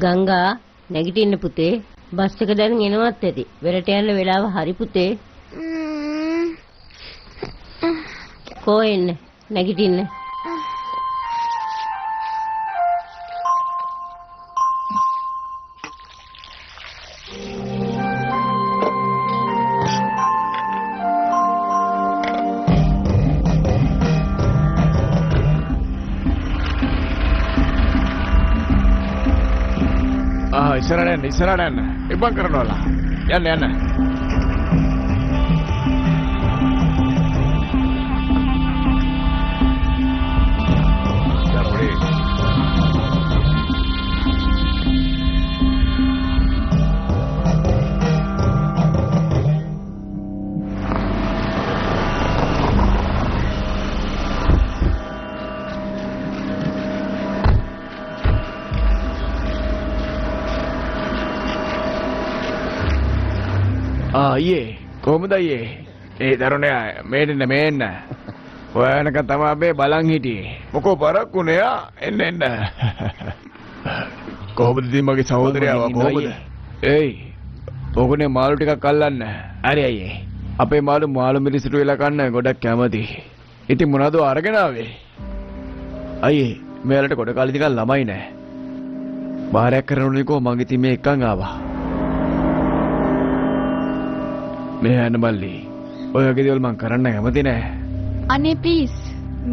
ගංගා නැගිටින්න පුතේ. බස් එක දැන් එනවත් ඇති. වෙරට යන්න වෙලාව හරි පුතේ. කෝ එන්න නැගිටින්න. ඉස්සරහට යන්න ඉස්සරහට යන්න. ඉක්මන් කරනවලා. යන්න යන්න. අයියේ කොහොමද අයියේ? ඒ දරුණයා මේන්න මේන්න. ඔයා එනකන් තමයි අපේ බලන් හිටියේ. මොකෝ පරක්කුනේ ආ එන්න එන්න. කොහොමද ඉතින් මගේ සහෝදරයා කොහොමද? ඒයි පොකුනේ මාළු ටිකක් අල්ලන්න. හරි අයියේ. අපේ මාළු මාළු මිරිසුරු වෙලා කන්න ගොඩක් කැමති. ඉතින් මොනවද අරගෙන ආවේ? අයියේ මෙයාලට ගොඩ කාලේ ටිකක් ළමයි නෑ. බාරයක් කරනුනේ මං ඉතින් මේ එක්කන් ආවා. මේ යන්න මල්ලි. ඔය වගේ දේවල් මං කරන්න කැමති නෑ. අනේ ප්ලීස්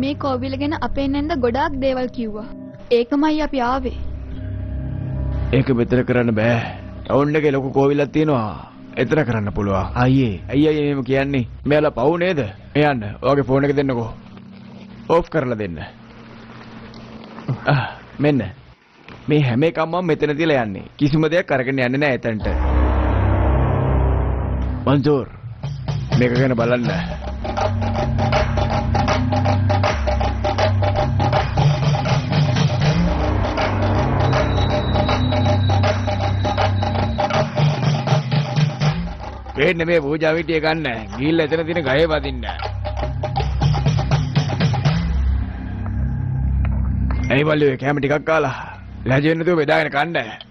මේ කෝවිල ගැන අපේ නැන්ද ගොඩාක් දේවල් කිව්වා. ඒකමයි අපි ආවේ. ඒක මෙතන කරන්න බෑ. ටවුන් එකේ ලොකු කෝවිලක් තියෙනවා. එතන කරන්න පුළුවන්. අයියේ ඇයි අයියේ මෙහෙම කියන්නේ? මෙයාලා පව් නේද? මේ යන්න. ඔයාගේ ෆෝන් එක දෙන්නකෝ. ඔෆ් කරලා දෙන්න. මෙන්න. මේ හැම එකම මම මෙතන තියලා යන්නේ. කිසිම දෙයක් අරගෙන යන්නේ නෑ එතනට. මන්සූර් මේක ගැන බලන්න. පේන්නේ මේ පූජා විටිය ගන්න. ගිහිල්ලා එතන තියෙන ගහේ වදින්න. ඇයි මල්ලි ඔය කැම ටිකක් කාලා ලැජ වෙන්නේ නැතුව බෙදාගෙන කන්න.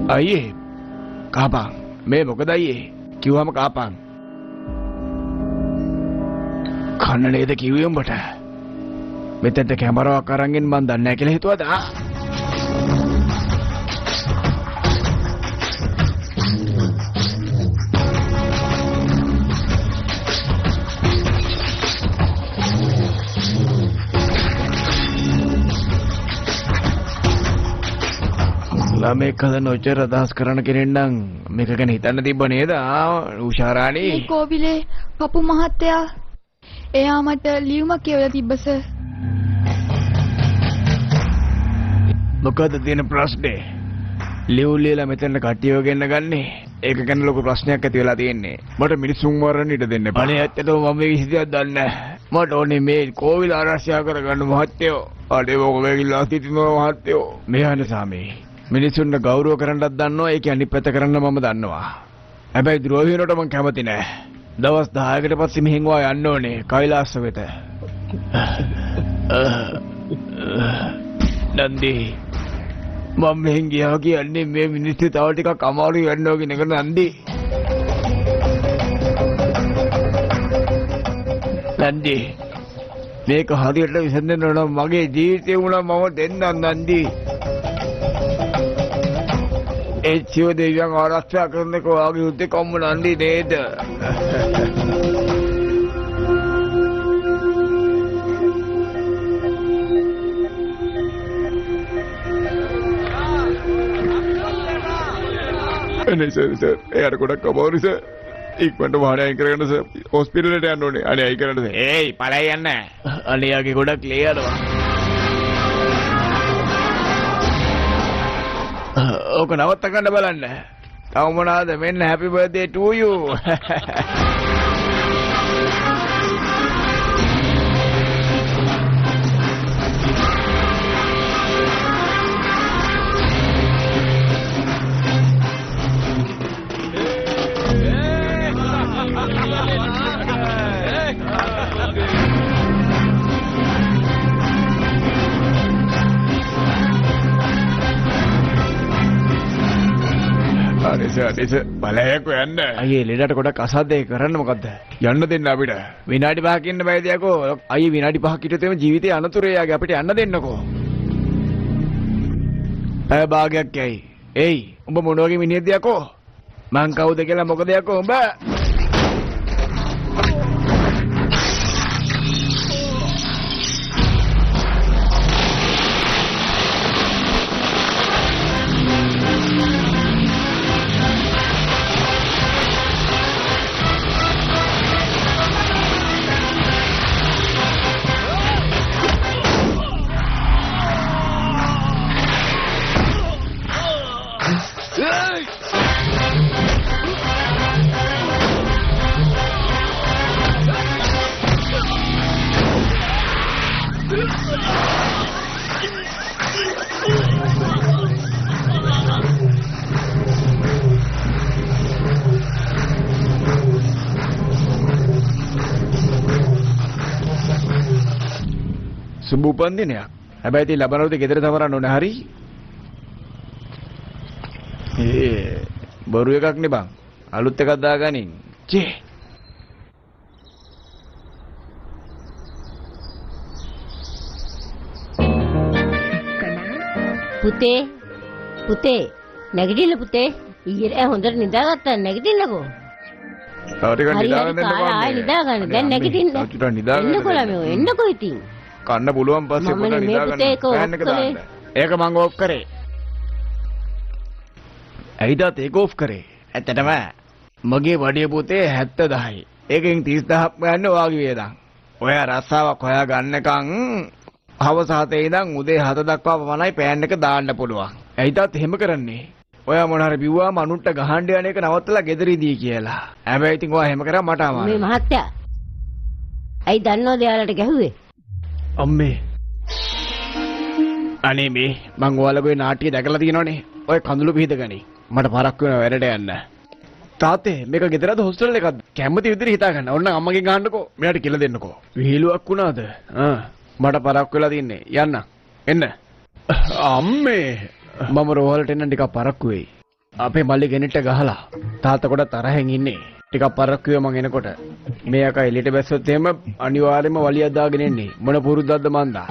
අයියේ කාපන්. මේ මොකද අයියේ කිව්වම කාපන්. කන්න නේද කිව්වේ උඹට? මෙතනට කැමරාවක් අරන් එන්න මං දන්නේ නැහැ කියලා හිතුවද? ළමෙක් හදන්න ඔච්චර අදහස් කරන කෙනෙක් නම් මේක ගැන හිතන්න තිබ්බ නේද? ආ උෂාරාණි. මේ කෝවිලේ පපු මහත්තයා එයා මට ලියුමක් කියවලා තිබ්බ සර්. මොකද තියෙන ප්‍රශ්නේ? ලියු ලියලා මෙතන කට්ටියව ගෙන්න ගන්නේ. ඒක ගැන ලොකු ප්‍රශ්නයක් ඇති වෙලා තියෙන්නේ. මට මිනිසුන් මරන්න ඉඩ දෙන්න එපා. අනේ ඇත්තටම මම මේ කිසි දෙයක් දන්නේ නැහැ. මට ඕනේ මේ කෝවිල ආරක්ෂා කරගන්න මහත්තයෝ. අනේ මොකද කියලා සිටිනවා මහත්තයෝ. මේ අහන්න සාමී. මිනිසුන්ට ගෞරව කරන්නත් දන්නවා, ඒක අනිත් පැත්ත කරන්න මම දන්නවා. හැබැයි ද්‍රෝහී වෙනකොට මං කැමති නෑ. දවස් 10කට පස්සේ මෙහෙන් වා යන්න ඕනේ කෛලාස වෙත. නන්දි මම මෙහෙන් ගියා කියන්නේ මේ මිනිස්සු තව ටිකක් අමාරු වෙන්න ඕනේ නේද නන්දි? නන්දි මේක හරියට විසඳන්න නම් මගේ ජීවිතේ වුණා මම දෙන්නම් නන්දි. ඒ සිව දෙවියන් ආරක්ෂා කරන එක ඔයාගේ යුතුයකම නන්දි නේද? අනේ සර් සර් එයාට ගොඩක් අමාරුයි සර්. ඉක්මනට වාහනේ අයින් කරගන්න සර්. හොස්පිටල් එකට යන්න ඕනේ. අනේ අයින් කරන්න සර්. ඒයි පළයි යන්න. අනේ යාගේ ගොඩක් ලේ යනවා. ඕක නවත්ත ගන්න බලන්න. තව මොනවාද? මෙන්න happy birthday to you. අනේ අනේ බලයකෝ යන්න. අයියේ ලෙඩට ගොඩක් අසාධ්‍යයි කරන්න මොකද්ද? යන්න දෙන්න අපිට. විනාඩි 5ක් ඉන්න බෑද යකෝ? අයියේ විනාඩි 5ක් හිටියොත් එimhe ජීවිතේ අනතුරේ යාගේ අපිට යන්න දෙන්නකෝ. පැය භාගයක් යයි. එයි උඹ මොන වගේ මිනිහෙක්ද යකෝ? මං කවුද කියලා මොකද යකෝ උඹ? සුබ උපන්දිනයක්. හැබැයි ඉතින් ලබනවද ගෙදර සමරන්න ඕනේ හරි? ඒ බොරු එකක් නේ බං. අලුත් එකක් දාගනින්. චේ. පුතේ පුතේ නැගිටින්න පුතේ. ඊයේ රෑ හොඳට නිදාගත්තා නැගිටින්නකෝ. තව ටිකක් නිදාගන්න දෙන්න බං. ආයෙ නිදාගන්න. දැන් නැගිටින්න. තව ටිකක් නිදාගන්න. එන්නකෝ ළමයෝ එන්නකෝ ඉතින්. කන්න පුළුවන් පස්සේ පොඩ්ඩක් නිදාගන්න. ෆෑන් එක දාන්න. ඒක මං ඕෆ් කරේ. ඇයි තාත් ඒක ඕෆ් කරේ? ඇත්තටම මගේ වඩිය පුතේ 70000යි. ඒකෙන් 30000ක් යන්නේ ඔයාගේ වියදම්. ඔයා රස්සාවක් හොයා ගන්නකන් හවස 7 ඉඳන් උදේ 7 දක්වා පමණයි පෑන් එක දාන්න පුළුවන්. ඇයි තාත් එහෙම කරන්නේ? ඔයා මොන හරි බිව්වාම අනුන්ට ගහන්න යන එක නවත්තලා ගෙදර ඉදී කියලා. හැබැයි ඉතින් ඔයා එහෙම කරා මට අමාරුයි. මේ මහත්තයා. ඇයි දන්නවද එයාලට ගැහුවේ? අම්මේ අනේ මේ මං ඔයාලගේ නාට්‍ය දැකලා තියෙනවනේ. ඔය කඳුළු පිහිදගනි. මට පරක්කු වෙනවා වැඩට යන්න. තාත්තේ මේක ගෙදරද හොස්ටල් එකක්ද? කැමති විදිහට හිතා ගන්න. ඕන්න අම්මගෙන් අහන්නකෝ. මෙයාට කියලා දෙන්නකෝ. විහිළුවක් වුණාද? ආ මට පරක්කු වෙලා තින්නේ. යන්න. එන්න. අම්මේ මම රෝහලට එන්න ටිකක් පරක්කු වෙයි. අපේ මල්ලි ගෙනිට්ට ගහලා තාත්තා ගොඩක් තරහෙන් ඉන්නේ. ටිකක් පරක්කු වෙයි මං එනකොට. මේ අකා එළියට බැස්සොත් එහෙම අනිවාර්යයෙන්ම වලියක් දාගෙන එන්නේ. මොන පුරුද්දක්ද මන්දා.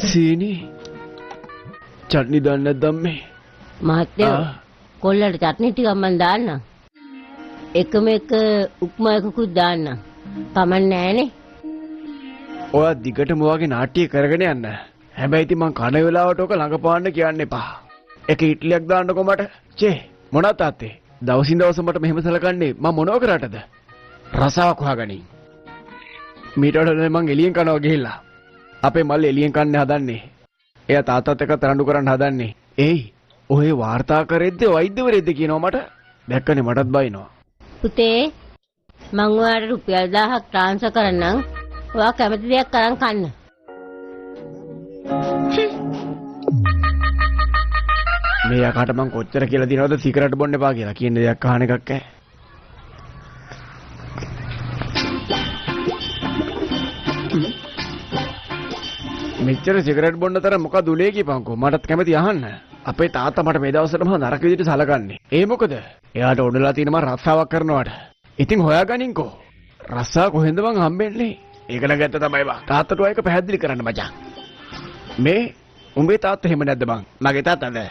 සීනි චට්නි දාන්න නැද්ද අම්මේ? මහත්තයෝ කොල්ලට චට්නි ටිකක් මං දාන්නම්. එකම එක උප්මා එකකුත් දාන්නම්. කමක් නෑනේ. ඔයා දිගටම ඔයාගේ නාට්‍ය කරගෙන යන්න. හැබැයි ඉතින් මං කන වෙලාවට ඔක ළඟපාන්න කියන්න එපා. එක ඉට්ලියක් දාන්නකෝ මට. චේ මොනා තාත්තේ? දවසින් දවස මට මෙහෙම සලකන්නේ මං මොනව කරාටද? රසාවක් හොයාගනින්. මීට වඩා මං එළියෙන් කනවා ගිහිල්ලා. අපේ මල්ලි එළියෙන් කන්න හදන්නේ. එයා තාත්තත් එක්ක තරඬු කරන්න හදන්නේ. ඒයි ඔය වාර්තා කරෙද්ද වෛද්‍යවරයෙක්ද කියනවා මට. දැක්කනේ මටත් බයිනවා. පුතේ මං ඔයාලට රුපියල් 1000ක් ට්‍රාන්ස්ෆර් කරන්නම්. ඔයා කැමති දෙයක් අරන් කන්න. මේ යකාට මං කොච්චර කියලා දිනවද සිගරට් බොන්න එපා කියලා. කියන දෙයක් අහන එකක් ඈ. මෙච්චර සිගරට් බොන්න තරම් මොකද උනේ කියපන්කෝ. මටත් කැමති අහන්න. අපේ තාත්තා මට මේ දවස්වල මහා නරක විදිහට සලකන්නේ. ඒ මොකද? එයාට ඕනලා තියෙන මං රස්සාවක් කරනවට. ඉතින් හොයාගනින්කෝ. රස්සා කොහෙන්ද මං හම්බෙන්නේ? ඒක නම් ඇත්ත තමයි බං. තාත්තට ඔය එක පැහැදිලි කරන්න මචං. මේ උඹේ තාත්තා එහෙම නැද්ද බං? මගේ තාත්තද?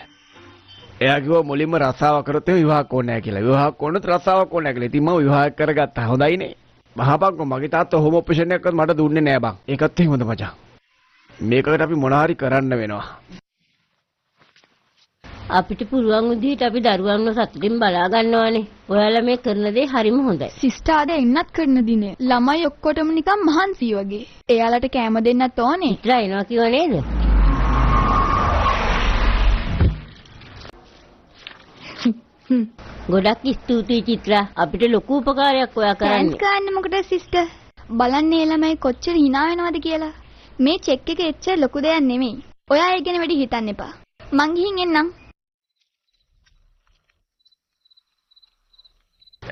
එයා කිව්වා මුලින්ම රස්සාවක් කරොත් එහෙම විවාහයක් ඕනේ නැහැ කියලා. විවාහයක් ඕනොත් රස්සාවක් ඕනේ නැහැ කියලා. ඉතින් මම විවාහයක් කරගත්තා. හොඳයිනේ. මහපන්කෝ මගේ තාත්තා හෝම් ඔපරේෂන් එකක්වත් මට දුන්නේ නෑ බං. ඒකත් එහෙමද මචං? මේකට අපි මොන හරි කරන්න වෙනවා. අපිට පුළුවන් විදිහට අපි දරුවන්ව සතුටින් බලා ගන්නවානේ. ඔයාලා මේ කරන දේ හරිම හොඳයි. සිස්ටර් අද එන්නත් කරන දිනේ. ළමයි ඔක්කොටම නිකන් මහන්සි වගේ. එයාලට කෑම දෙන්නත් ඕනේ. ඉතලා එනවා කිව්ව නේද? ගොඩක් ස්තුතියි චිත්‍රා. අපිට ලොකු උපකාරයක් ඔයා කරන්නේ. Thanks ගන්න මොකටද සිස්ටර්? බලන්න ඒ ළමයි කොච්චර hina වෙනවද කියලා. මේ චෙක් එක එච්චර ලොකු දෙයක් නෙමෙයි. ඔයා ඒ ගැන වැඩි හිතන්න එපා. මං ගිහින් එන්නම්.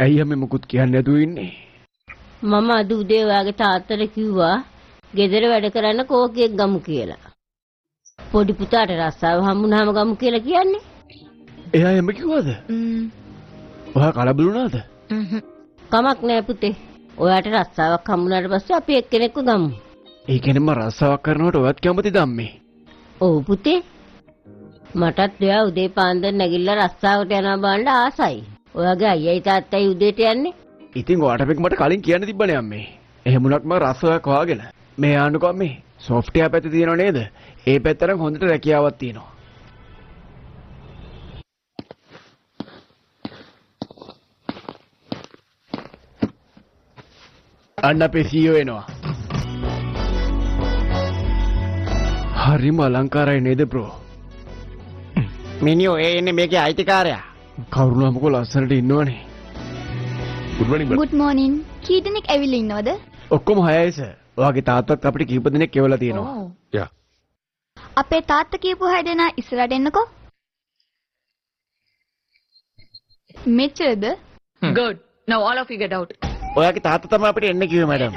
ඇයි හැම මොකුත් කියන්නේ නැතුව ඉන්නේ? මම අද උදේ ඔයාගේ තාත්තට කිව්වා ගෙදර වැඩ කරන්න කෝකියෙක් ගමු කියලා. පොඩි පුතාට රස්සාව හම්බුනහම ගමු කියලා කියන්නේ. එයා එහෙම කිව්වද? ඔයා කලබල වුණාද? කමක් නෑ පුතේ. ඔයාට රස්සාවක් හම්බුනාට පස්සේ අපි එක්කෙනෙක්ව ගමු. ඒ කියන්නේ මම රස්සාවක් කරනකොට ඔයත් කැමතිද අම්මේ? ඔව් පුතේ. මටත් ඔයා උදේ පාන්දර නැගිටලා රස්සාවට යනවා බලන්න ආසයි. ඔයාගේ අයියයි තාත්තයි උදේට යන්නේ. ඉතින් ඔයාට මේක මට කලින් කියන්න තිබ්බනේ අම්මේ. එහෙම වුණත් මම රස්සාවක් හොයාගෙන මේ ආනුකෝ අම්මේ සොෆ්ට්වෙයාර් පැත්ත තියෙනව නේද? ඒ පැත්ත නම් හොඳට රැකියාවක් තියෙනවා. අන්න අපේ CEO එනවා. හරිම අලංකාරයි නේද බ්‍රෝ? මිනිහෝ ඒ එන්නේ මේකේ අයිතිකාරයා. කරුණාමකෝ ලස්සනට ඉන්නවනේ. Good morning. Good morning. කී දෙනෙක් ඇවිල්ලා ඉන්නවද? ඔක්කොම 6යි සර්. ඔයාගේ තාත්තත් අපිට කීප දෙනෙක් එවලා තියෙනවා. යා. අපේ තාත්තා කියපු 6 දෙනා ඉස්සරහට එන්නකෝ. මෙච්චරද? Good. Now all of you get out. ඔයාගේ තාත්තා තමයි අපිට එන්න කිව්වේ madam.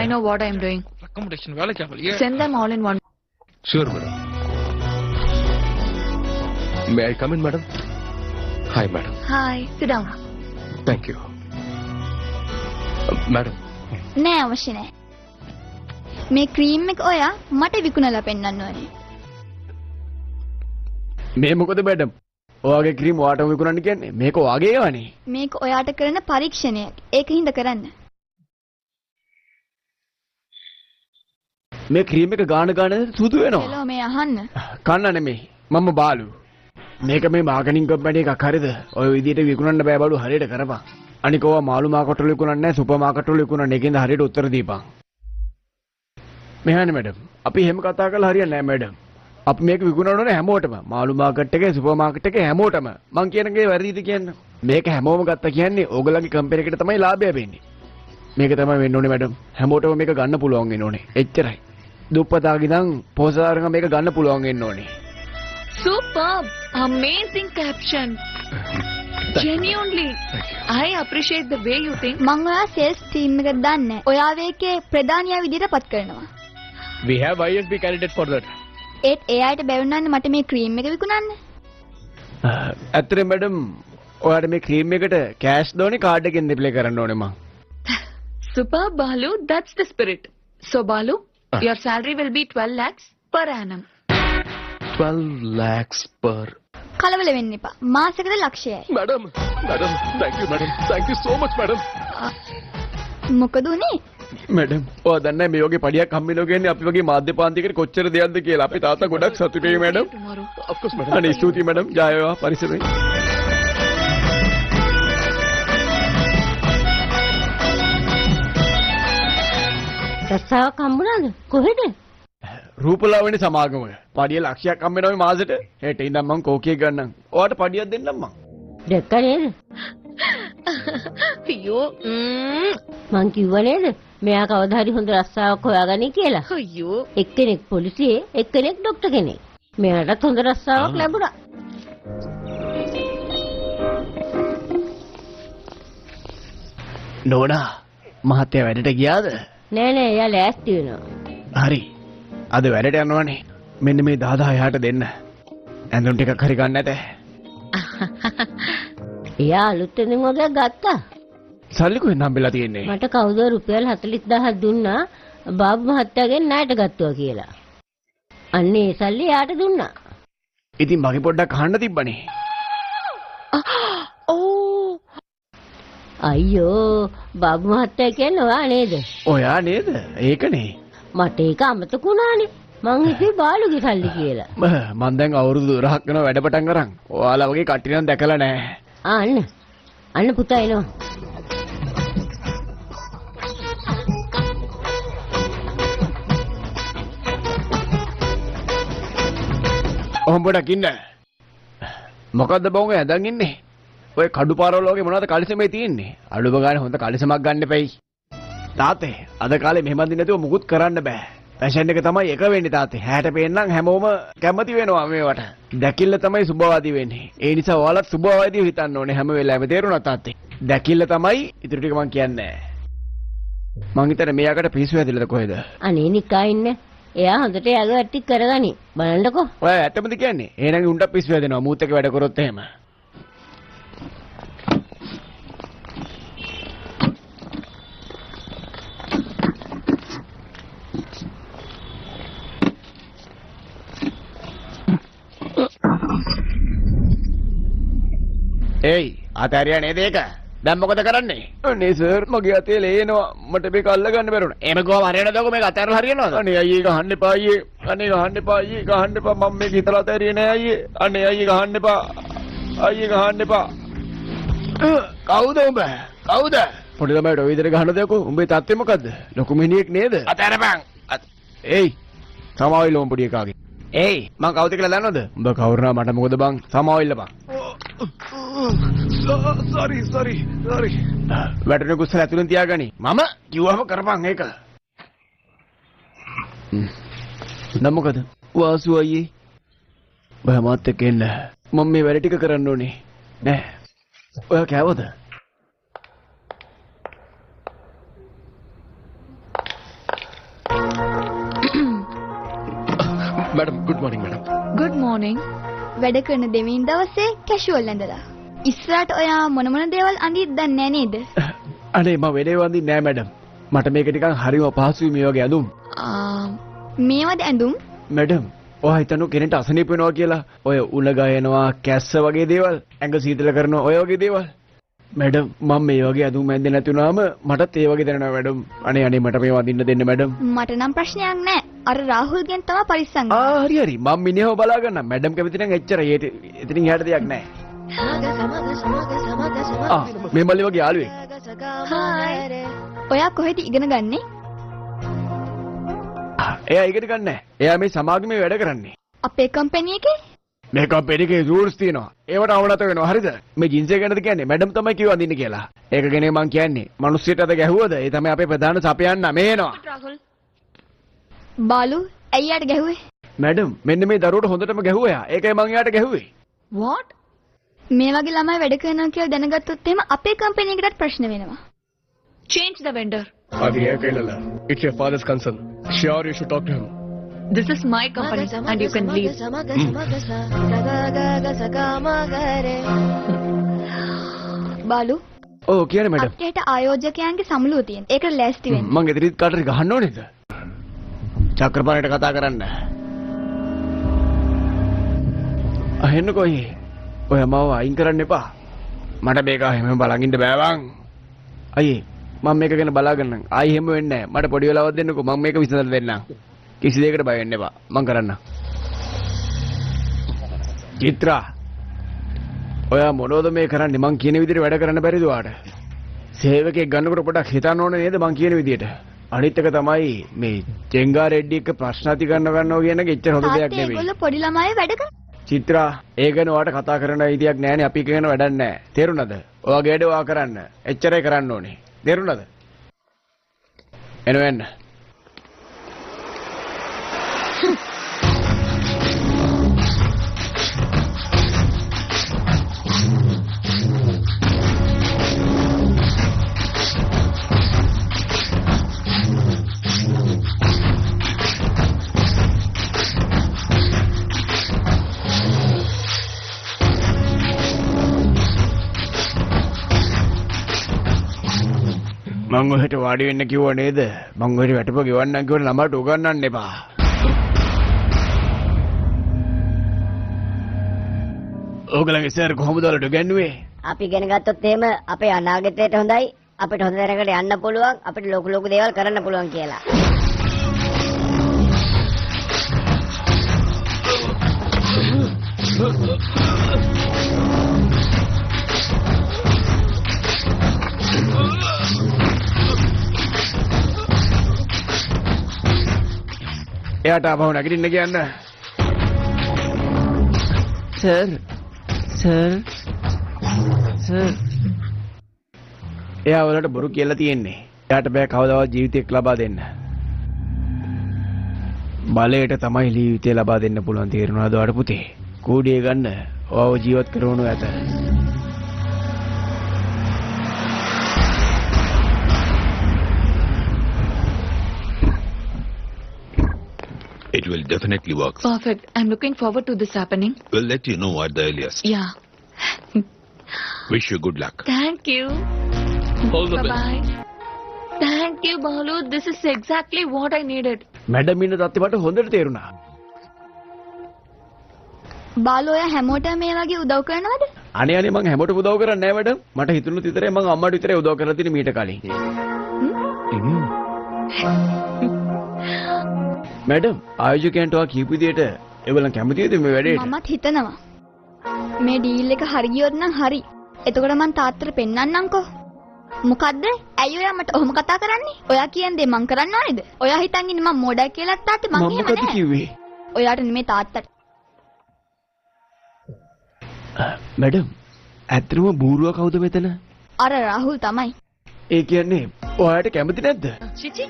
I know what I am doing. Accommodation வேலைக்கு. Send them all in one. Sure madam. May I come in madam? Hi madam. Hi, sit down. Thank you. Madam. නෑ අවශ්‍ය නෑ. මේ ක්‍රීම් එක ඔයා මට විකුණලා පෙන්නන්න ඕනේ. මේ මොකද මැඩම්? ඔයාගේ ක්‍රීම් ඔයාටම විකුණන්න කියන්නේ? මේක ඔයාගේ ඒවානේ. මේක ඔයාට කරන පරීක්ෂණයක්. ඒක හින්දා කරන්න. මේ ක්‍රීම් එක ගාන ගාන සුදු වෙනවා. හෙලෝ මේ අහන්න. කන්න නෙමෙයි. මම බාලු. මේක මේ මාකටිං කම්පැනි එකක් හරිද? ඔය විදිහට විකුණන්න බෑ බාලු හරියට කරපන්. අනික ඔයා මාළු මාකට් වල විකුණන්නේ නැහැ, සුපර් මාකට් වල විකුණන්නේ. ඒකෙන්ද හරියට උත්තර දීපන්. මෙහානේ මැඩම්. අපි එහෙම කතා කරලා හරියන්නේ නැහැ මැඩම්. අපි මේක විකුණන්න ඕනේ හැමෝටම. මාළු මාකට් එකේ, සුපර් මාකට් එකේ හැමෝටම. මං කියන දේ වැරදිද කියන්න. මේක හැමෝම ගත්තා කියන්නේ ඕගොල්ලන්ගේ කම්පැනි එකට තමයි ලාභය වෙන්නේ. මේක තමයි වෙන්න ඕනේ මැඩම්. හැමෝටම මේක ගන්න පුළුවන් වෙන්න ඕනේ. එච්චරයි. දුප්පතාගේ ඉඳන් පොහොසතාරකම් මේක ගන්න පුළුවන් වෙන්න ඕනේ. Superb! Amazing caption. Genuinely, I appreciate the way you think. මං ඔයා සේල්ස් ටීම් එකට දාන්නේ. ඔයා මේකේ ප්‍රධානියා විදිහට පත් කරනවා. We have ISB candidate for that. ඒත් ඒ අයට බැරි වුණානේ මට මේ ක්‍රීම් එක විකුණන්න. ඇත්තටම මැඩම් ඔයාට මේ ක්‍රීම් එකට කෑෂ් දෝනේ කාඩ් එකෙන් රිප්ලේ කරන්න ඕනේ මං. Superb Balu, that's the spirit. So Balu, your salary will be 12 lakhs per annum. 12 lakhs per. කලබල වෙන්න එපා. මාසෙකට ලක්ෂයයි. Madam, madam, thank you madam. Thank you so much madam. මොකද උනේ? මැඩම්, ඔයා දන්නේ නැහැ මේ වගේ පඩියක් හම්බ වෙනවා කියන්නේ අපි වගේ මාධ්‍ය පාන්තියකට කොච්චර දෙයක්ද කියලා. අපේ තාත්තා ගොඩක් සතුටුයි මැඩම්. Of course madam. අනේ ස්තුතියි මැඩම්. ජය වේවා පරිස්සමෙන්. රස්සාවක් හම්බුණාද? කොහෙද? රූපලාවන්‍ය සමාගමක. පඩිය ලක්ෂයක් හම්බ වෙනවා මේ මාසෙට. හෙට ඉඳන් මං කෝකියක් ගන්නම්. ඔයාට පඩියක් දෙන්නම් මං. දැක්ක නේද? අයියෝ මං කිව්වා නේද? මෙයා කවදා හරි හොඳ රස්සාවක් හොයාගනි කියලා. අයියෝ එක්කෙනෙක් පොලිසියේ එක්කෙනෙක් ඩොක්ටර් කෙනෙක්. මෙයාටත් හොඳ රස්සාවක් ලැබුණා. නෝනා මහත්තයා වැඩට ගියාද? නෑ නෑ එයා ලෑස්ති වෙනවා. හරි. අද වැඩට යනවනේ. මෙන්න මේ 10000 එයාට දෙන්න. ඇඳුම් ටිකක් හරි ගන්න ඇත. එයා අලුත් ඇඳුම් වගේක් ගත්තා. සල්ලි කොහෙන්ද හම්බෙලා තියෙන්නේ? මට කවුද රුපියල් 40000ක් දුන්නා බාබු මහත්තයාගෙන් ණයට ගත්තා කියලා. අන්න ඒ සල්ලි එයාට දුන්නා. ඉතින් මගේ පොඩ්ඩක් අහන්න තිබ්බනේ. ඕ අයියෝ බාබු මහත්තයා කියන්නේ ඔයා නේද? ඔයා නේද? ඒකනේ. මට ඒක අමතක වුණානේ. මං හිතුවේ බාලුගේ සල්ලි කියලා. මං දැන් අවුරුදු 12ක් වෙනවා වැඩ පටන් අරන්. ඔයාලා වගේ කට්ටිය නම් දැකලා නෑ. අන්න. අන්න පුතා එනවා. ඔහොම පොඩක් ඉන්න. මොකද්ද බං ඔය ඇඳන් ඉන්නේ? ඔය කඩු පාරවල වගේ මොනවද කලිසමේ තියෙන්නේ? අඩුම ගානේ හොඳ කලිසමක් ගන්න එපැයි. තාත්තේ අද කාලේ මෙහෙම අඳින්න නැතුව මුකුත් කරන්න බෑ. ෆැෂන් එක තමයි එක වෙන්නේ තාත්තේ. හැට පේන්නම් හැමෝම කැමති වෙනවා මේවට. දැකිල්ල තමයි සුභවාදී වෙන්නේ. ඒ නිසා ඔයාලත් සුභවාදීව හිතන්න ඕනේ හැම වෙලාවෙම. තේරුණා තාත්තේ? දැකිල්ල තමයි ඉතුරු ටික මං කියන්නේ නෑ. මං හිතන්නේ මෙයාකට පිස්සු හැදිලාද කොහෙද? අනේ නිකා ඉන්න. එයා හොඳට එයාගේ වැඩ ටික කරගනි. බලන්නකෝ. ඔයා ඇත්තමද කියන්නේ? එහෙනම් උන්ට පිස්සු හැදෙනවා මූත් එක්ක වැඩ කරොත් එහෙම. ඒයි අතහැරියා නේද ඒක? දැන් මොකද කරන්නේ? අනේ සර් මගේ අතේ ලේ එනවා. මට මේක අල්ල ගන්න බැරුණා. එහෙම ගිහුවම හරියනවද මේක අතහැරලා හරියනවද? අනේ අයියේ ගහන්න එපා අයියේ. අනේ ගහන්න එපා අයියේ. ගහන්න එපා. මම මේක හිතලා අතහැරියේ නෑ අයියේ. අනේ අයියේ ගහන්න එපා. අයියේ ගහන්න එපා. කවුද උඹ? කවුද? පොඩි ළමයට ඔය විදිහට ගහන්නද යකෝ? උඹේ තත්ත්වය මොකද්ද? ලොකු මිනිහෙක් නේද? අතහැරපන්. ඒයි සමාවෙන්න ඕන් පොඩි එකාගේ. ඒයි මං කවුද කියලා දන්නවද? උඹ කවුරුනා මට මොකද බං? සමාවෙන්න බං. Sorry sorry sorry. වැටෙන කුස්සල ඇතුලෙන් තියාගනි. මම කිව්වම කරපන් ඒක. නම් මොකද? වාසු අයියේ. ඔයා මාත් එක්ක එන්න. මම මේ වැඩ ටික කරන්න ඕනේ. නෑ. ඔයා කෑවද? Madam, good morning madam. Good morning. වැඩ කරන දෙවෙනි දවසේ කැෂුවල් ඇඳලා. ඉස්සරහට ඔයා මොන මොන දේවල් අඳිද්ද දන්නේ නෑ නේද? අනේ මම වෙලේ වඳින්නේ නෑ මැඩම්. මට මේක ටිකක් හරිම අපහසුයි මේ වගේ ඇඳුම්. මේවද ඇඳුම්? මැඩම්, ඔයා හිතනු කෙනෙක්ට අසනීප වෙනවා කියලා. ඔය උණ ගයනවා, කැස්ස වගේ දේවල්, ඇඟ සීතල කරනවා ඔය වගේ දේවල්. මැඩම්, මම මේ වගේ ඇඳුම් ඇඳේ නැති වුණාම මටත් ඒ වගේ දැනෙනවා මැඩම්. අනේ අනේ මට මේව අඳින්න දෙන්න මැඩම්. මට නම් ප්‍රශ්නයක් නෑ. අර රාහුල්ගෙන් තමයි පරිස්සම්. ආ හරි හරි. මම මිනිහව බලා ගන්නම්. මැඩම් කැමති නම් එච්චරයි. එතනින් එහාට දෙයක් නෑ. ආ මේ මල්ලි වගේ යාළුවෙක්. හායි. ඔයා කොහෙද ඉගෙන ගන්නේ? එයා ඉගෙන ගන්න නෑ. එයා මේ සමාගමේ වැඩ කරන්නේ. අපේ කම්පැනි එකේ? මේ කම්පැනි එකේ රූල්ස් තියෙනවා. ඒවට අවනත වෙනවා. හරිද? මේ ජීන්ස් එක ගැනද කියන්නේ? මැඩම් තමයි කිව්ව අඳින්න කියලා. ඒක ගැන මං කියන්නේ. මිනිස්සුන්ට අද ගැහුවද? ඒ තමයි අපේ ප්‍රධාන සපයන්න මේ එනවා. බාලු ඇයි යාට ගැහුවේ? මැඩම් මෙන්න මේ දරුවට හොඳටම ගැහුවා එයා. ඒකයි මං එයාට ගැහුවේ. What? මේ වගේ ළමයි වැඩ කරනවා කියලා දැනගත්තොත් එහෙම අපේ කම්පැනි එකටත් ප්‍රශ්න වෙනවා. Change the vendor. It's your father's concern. Sure you should talk to him. This is my company and you can leave. Balu. ඔව් කියන්නේ මැඩම්. අපිට ආයෝජකයන්ගේ සමුළුව තියෙන. ඒකට ලෑස්ති වෙන්න. මං ගෙදරිත් කාටරි ගහන්න ඕනේද? චක්‍රපාණිට කතා කරන්න. අහෙන්නකෝ අයියේ. ඔය මාව අයින් කරන්න එපා. මට මේක එහෙම බලන් ඉන්න බෑ බං. අයියේ මම මේක ගැන බලා ගන්නම්. ආයි එහෙම වෙන්නේ නෑ. මට පොඩි වෙලාවක් දෙන්නකෝ. මම මේක විසඳලා දෙන්නම්. කිසි දෙයකට බය වෙන්න එපා. මං කරන්නම්. චිත්‍රා ඔයා මොනවද මේ කරන්නේ? මං කියන විදිහට වැඩ කරන්න බැරිද ඔයාට? සේවකයෙක් ගන්නකොට පොඩක් හිතන්න ඕනේ නේද මං කියන විදිහට? අනිත් එක තමයි මේ චෙංගා රෙඩ්ඩි එක්ක ප්‍රශ්න ඇති කරන ගන්නවා කියන එක එච්චර හොඳ දෙයක් නෙවෙයි. ඒගොල්ලෝ පොඩි ළමයි වැඩ කරා. චිත්‍රා ඒ ගැන ඔයාට කතා කරන්න අයිතියක් නෑනේ. අපි කියන වැඩක් නෑ. තේරුණාද? ඔයාගේ වැඩ ඔයා කරන්න. එච්චරයි කරන්න ඕනේ. තේරුණාද? එනවා එන්න. මං ඔහෙට වාඩි වෙන්න කිව්වා නේද? මං ඔහෙට වැටපො ගෙවන්නම් කිව්වට ළමයට උගන්වන්න එපා. ඕගලගේ සර් කොහොමද ඔයාලට උගන්වුවේ? අපි ඉගෙන ගත්තොත් එහෙම අපේ අනාගතයට හොඳයි, අපිට හොඳ තැනකට යන්න පුළුවන්, අපිට ලොකු ලොකු දේවල් කරන්න පුළුවන් කියලා. එයාට ආපහු නැගිටින්න කියන්න. සර් සර් සර් එයා ඔයාලට බොරු කියලා තියෙන්නේ. එයාට බෑ කවදාවත් ජීවිතයක් ලබා දෙන්න. බලයට තමයි ජීවිතය ලබා දෙන්න පුළුවන් තේරුණාද ඔයාට පුතේ? කූඩිය ගන්න ඔයාව ජීවත් කරවනු ඇත. definitely works. Perfect. I'm looking forward to this happening. We'll let you know at the earliest. Yeah. Wish you good luck. Thank you. All the best. Bye. Thank you, Balu. This is exactly what I needed. Madam ඉන්න තත්ත්වය මට හොඳට තේරුණා. බාලු ඔයා හැමෝටම මේ වගේ උදව් කරනවද? අනේ අනේ මං හැමෝටම උදව් කරන්නේ නෑ මැඩම්. මට හිතුණුත් විතරයි මං අම්මට විතරයි උදව් කරලා තියෙන්නේ මීට කලින්. මැඩම් ආයෝජකයන්ට ඔයා කියපු විදියට ඒගොල්ලන් කැමතිද මේ වැඩේට? මමත් හිතනවා. මේ ඩීල් එක හරි ගියොත් නම් හරි. එතකොට මං තාත්තට පෙන්නන්නම්කෝ. මොකද්ද? ඇයි ඔයා මට ඔහොම කතා කරන්නේ? ඔයා කියන දේ මං කරන්න ඕනේද? ඔයා හිතන් ඉන්නේ මං මෝඩයි කියලා තාත්තේ මං එහෙම නෑ. මම මොකද කිව්වේ? ඔයාට නෙමෙයි තාත්තට. මැඩම් ඇත්තටම බූරුවා කවුද මෙතන? අර රාහුල් තමයි. ඒ කියන්නේ ඔයාට කැමති නැද්ද? චිචි.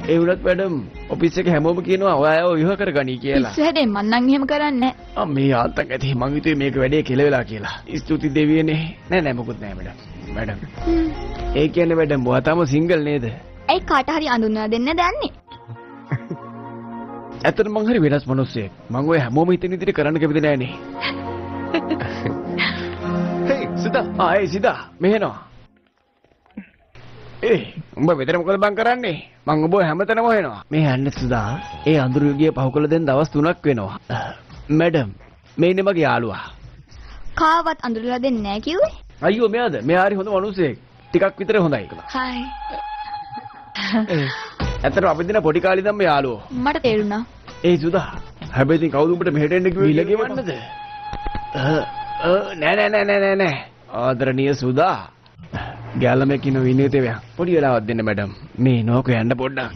ඒ වුණත් මැඩම් ඔෆිස් එකේ හැමෝම කියනවා ඔයාව විවාහ කරගනි කියලා. පිස්සු හැදේ මං නම් එහෙම කරන්නේ නෑ. ආ මේ ආතක් ඇති මං හිතුවේ මේක වැඩේ කෙල වෙලා කියලා. ස්තුති දෙවියනේ. නෑ නෑ මොකුත් නෑ මැඩම්. මැඩම්. ඒ කියන්නේ මැඩම් ඔයා තාම සිංගල් නේද? ඇයි කාට හරි අඳුනලා දෙන්න දන්නේ? ඇත්තටම මං හරි වෙනස් මිනිස්සෙක්. මං ඔය හැමෝම හිතන විදිහට කරන්න කැමති නෑනේ. හේ සිතා. ආ ඒ සිතා මෙහෙනවා. ඒ උඹ මෙතන මොකද බං කරන්නේ? මං ඔබ හැමතැනම හොයනවා. මේ යන්න සුදා. ඒ අඳුරු යුගයේ පහු කළ දැන් දවස් 3ක් වෙනවා. මැඩම් මේ ඉන්නේ මගේ යාළුවා. කාවත් අඳුරලා දෙන්නේ නෑ කිව්වේ? අයියෝ මෙයාද? මෙයා හරි හොඳ මිනිස්සෙක්. ටිකක් විතර හොඳයි. හයි. ඇත්තටම අපි දෙන පොඩි කාලේ ඉඳන්ම යාළුවෝ. මට තේරුණා. ඒ සුදා හැබැයි ඉතින් කවුද උඹට මෙහෙට එන්න කිව්වේ? මිල ගෙවන්නද? නෑ නෑ නෑ නෑ නෑ. ආදරණීය සුදා. ගෑල්ලමෙක් ඉන්න විනීතවයක්. පොඩි වෙලාවක් දෙන්න මැඩම්. මේ නෝක යන්න පොඩ්ඩක්.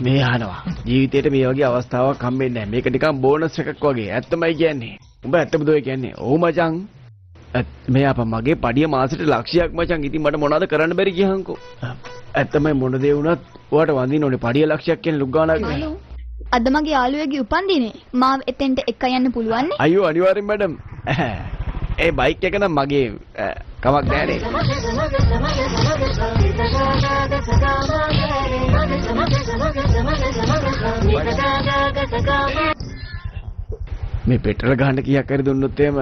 මේ අහනවා. ජීවිතේට මේ වගේ අවස්ථාවක් හම්බෙන්නේ නැහැ. මේක නිකන් බෝනස් එකක් වගේ. ඇත්තමයි කියන්නේ. උඹ ඇත්තමද ඔය කියන්නේ? ඔව් මචං. මේ අපා මගේ පඩිය මාසෙට ලක්ෂයක් මචං. ඉතින් මට මොනවද කරන්න බැරි කියහන්කෝ. ඇත්තමයි මොන දේ වුණත් ඔයාට වඳින්න ඕනේ. පඩිය ලක්ෂයක් කියන්නේ ලොකු ගාණක් නේ. අද මගේ යාළුවෙක්ගේ උපන්දිනේ. මාව එතෙන්ට එක්ක යන්න පුළුවන් නේ? අයියෝ අනිවාර්යෙන් මැඩම්. ඒ බයික් එක නම් මගේ කමක් නෑනේ. මේ පෙට්‍රල් ගහන්න කීයක් හරි දුන්නොත් එහෙම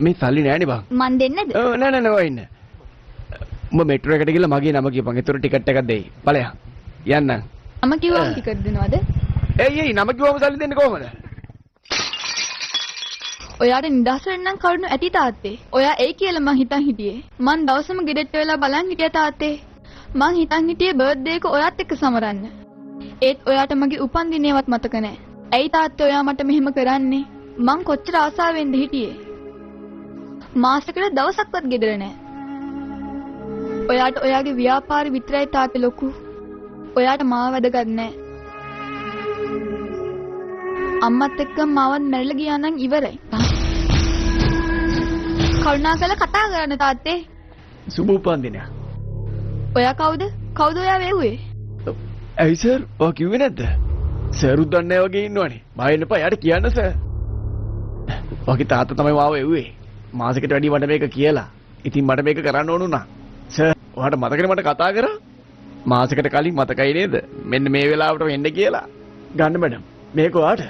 මේ සල්ලි නෑනේ බං. මං දෙන්නද? ඔව් නෑ නෑ නෑ ඔය ඉන්න. උඹ මෙට්‍රෝ එකට ගිහලා මගේ නම කියපන්. ඒතර ටිකට් එකක් දෙයි. බලයන්. යන්න. නම කිව්වම ටිකට් දෙනවද? එයි එයි නම කිව්වම සල්ලි දෙන්නේ කොහමද? ඔයාට නිදහස් වෙන්න නම් කරුණු ඇති තාත්තේ. ඔයා එයි කියලා මං හිතන් හිටියේ. මං දවසම ගෙදරට වෙලා බලන් හිටියා තාත්තේ. මං හිතන් හිටියේ බර්ත්ඩේ එක ඔයාත් එක්ක සමරන්න. ඒත් ඔයාට මගේ උපන්දිනේවත් මතක නෑ. ඇයි තාත්තේ ඔයා මට මෙහෙම කරන්නේ? මං කොච්චර ආසාවෙන්ද හිටියේ. මාසෙකට දවසක්වත් ගෙදර නෑ. ඔයාට ඔයාගේ ව්‍යාපාර විතරයි තාත්තේ ලොකු. ඔයාට මාව වැදගත් නෑ. අම්මත් එක්ක මාවත් මැරිලා ගියා නම් ඉවරයි. කරුණාකරලා කතා කරන්න තාත්තේ. සුබ උපන්දිනයක්. ඔයා කවුද? කවුද ඔයා වෙව්වේ? ඇයි සර් ඔයා කිව්වේ නැද්ද? සර් උත් දන්නේ නැහැ වගේ ඉන්නවනේ. බය වෙන්න එපා යාට කියන්න සර්. ඔයාගේ තාත්තා තමයි මාව එව්වේ. මාසෙකට වැඩි මට මේක කියලා. ඉතින් මට මේක කරන්න ඕන වුණා. සර් ඔයාට මතකනේ මට කතා කරා? මාසෙකට කලින් මතකයි නේද? මෙන්න මේ වෙලාවට එන්න කියලා. ගන්න මැඩම්. මේක ඔයාට.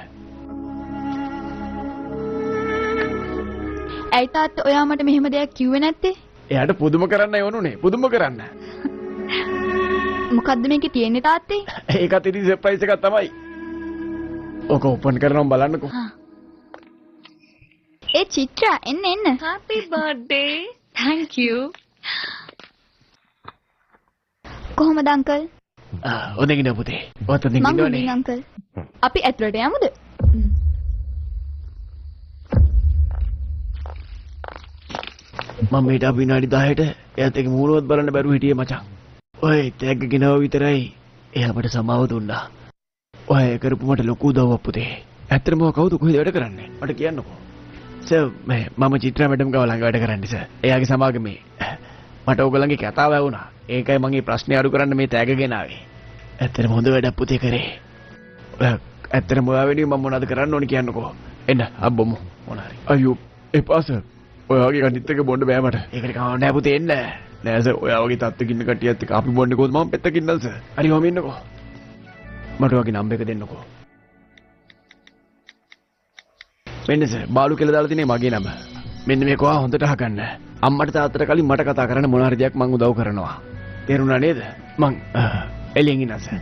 ඇයි තාත්තා ඔයා මට මෙහෙම දෙයක් කිව්වේ නැත්තේ? එයාට පුදුම කරන්න ඕනුනේ. පුදුම කරන්න. මොකද්ද මේකේ තියෙන්නේ තාත්තේ? ඒකත් ඉතින් සර්ප්‍රයිස් එකක් තමයි. ඔක ඕපන් කරනවම බලන්නකෝ. ඒ චිත්‍රා එන්න එන්න. Happy birthday. Thank you. කොහොමද අංකල්? හොඳින් ඉන්න පුතේ. ඔයත් හොඳින් මං ඉන්නවනේ. හොඳින් අංකල්. අපි ඇතුළට යමුද? මම මේට ආපු විනාඩි 10ට එයාත් එක්ක මූණවත් බලන්න බැරුව හිටියේ මචං. ඔය තෑග්ග ගෙනාව විතරයි එයා මට සමාව දුන්නා. ඔය කරපු මට ලොකු උදව්වක් පුතේ. ඇත්තටම ඔයා කවුද කොහෙද වැඩ කරන්නේ? මට කියන්නකෝ. සර් මේ මම චිත්‍රා මැඩම් ගාව ළඟ වැඩ කරන්නේ සර්. එයාගේ සමාගමේ. මට ඕගොල්ලන්ගේ කතාව ඇහුණා. ඒකයි මං මේ ප්‍රශ්නේ අඩු කරන්න මේ තෑග්ග ගෙනාවේ. ඇත්තටම හොඳ වැඩක් පුතේ කරේ. ඔයා ඇත්තටම ඔයා වෙනුවෙන් මම මොනවද කරන්න ඕනේ කියන්නකෝ. එන්න අපි බොමු මොන හරි. අයියෝ එපා සර්. ඔයා වගේ කණිත් එක බොන්න බෑ මට. ඒකට කමක් නෑ පුතේ එන්න. නෑ සර් ඔයා වගේ තත්ත්වයක ඉන්න කට්ටියත් එක්ක අපි බොන්නේ කොහොමද? මම පැත්තක ඉන්නම් සර්. හරි ඔහොම ඉන්නකෝ. මට ඔයාගේ නම්බර් එක දෙන්නකෝ. මෙන්න සර් බාලු කියලා දාලා තිනේ මගේ නම. මෙන්න මේක ඔයා හොඳට අහගන්න. අම්මට තාත්තට කලින් මට කතා කරන්න මොන හරි දෙයක් මං උදව් කරනවා. තේරුණා නේද? මං එළියෙන් ඉන්නම් සර්.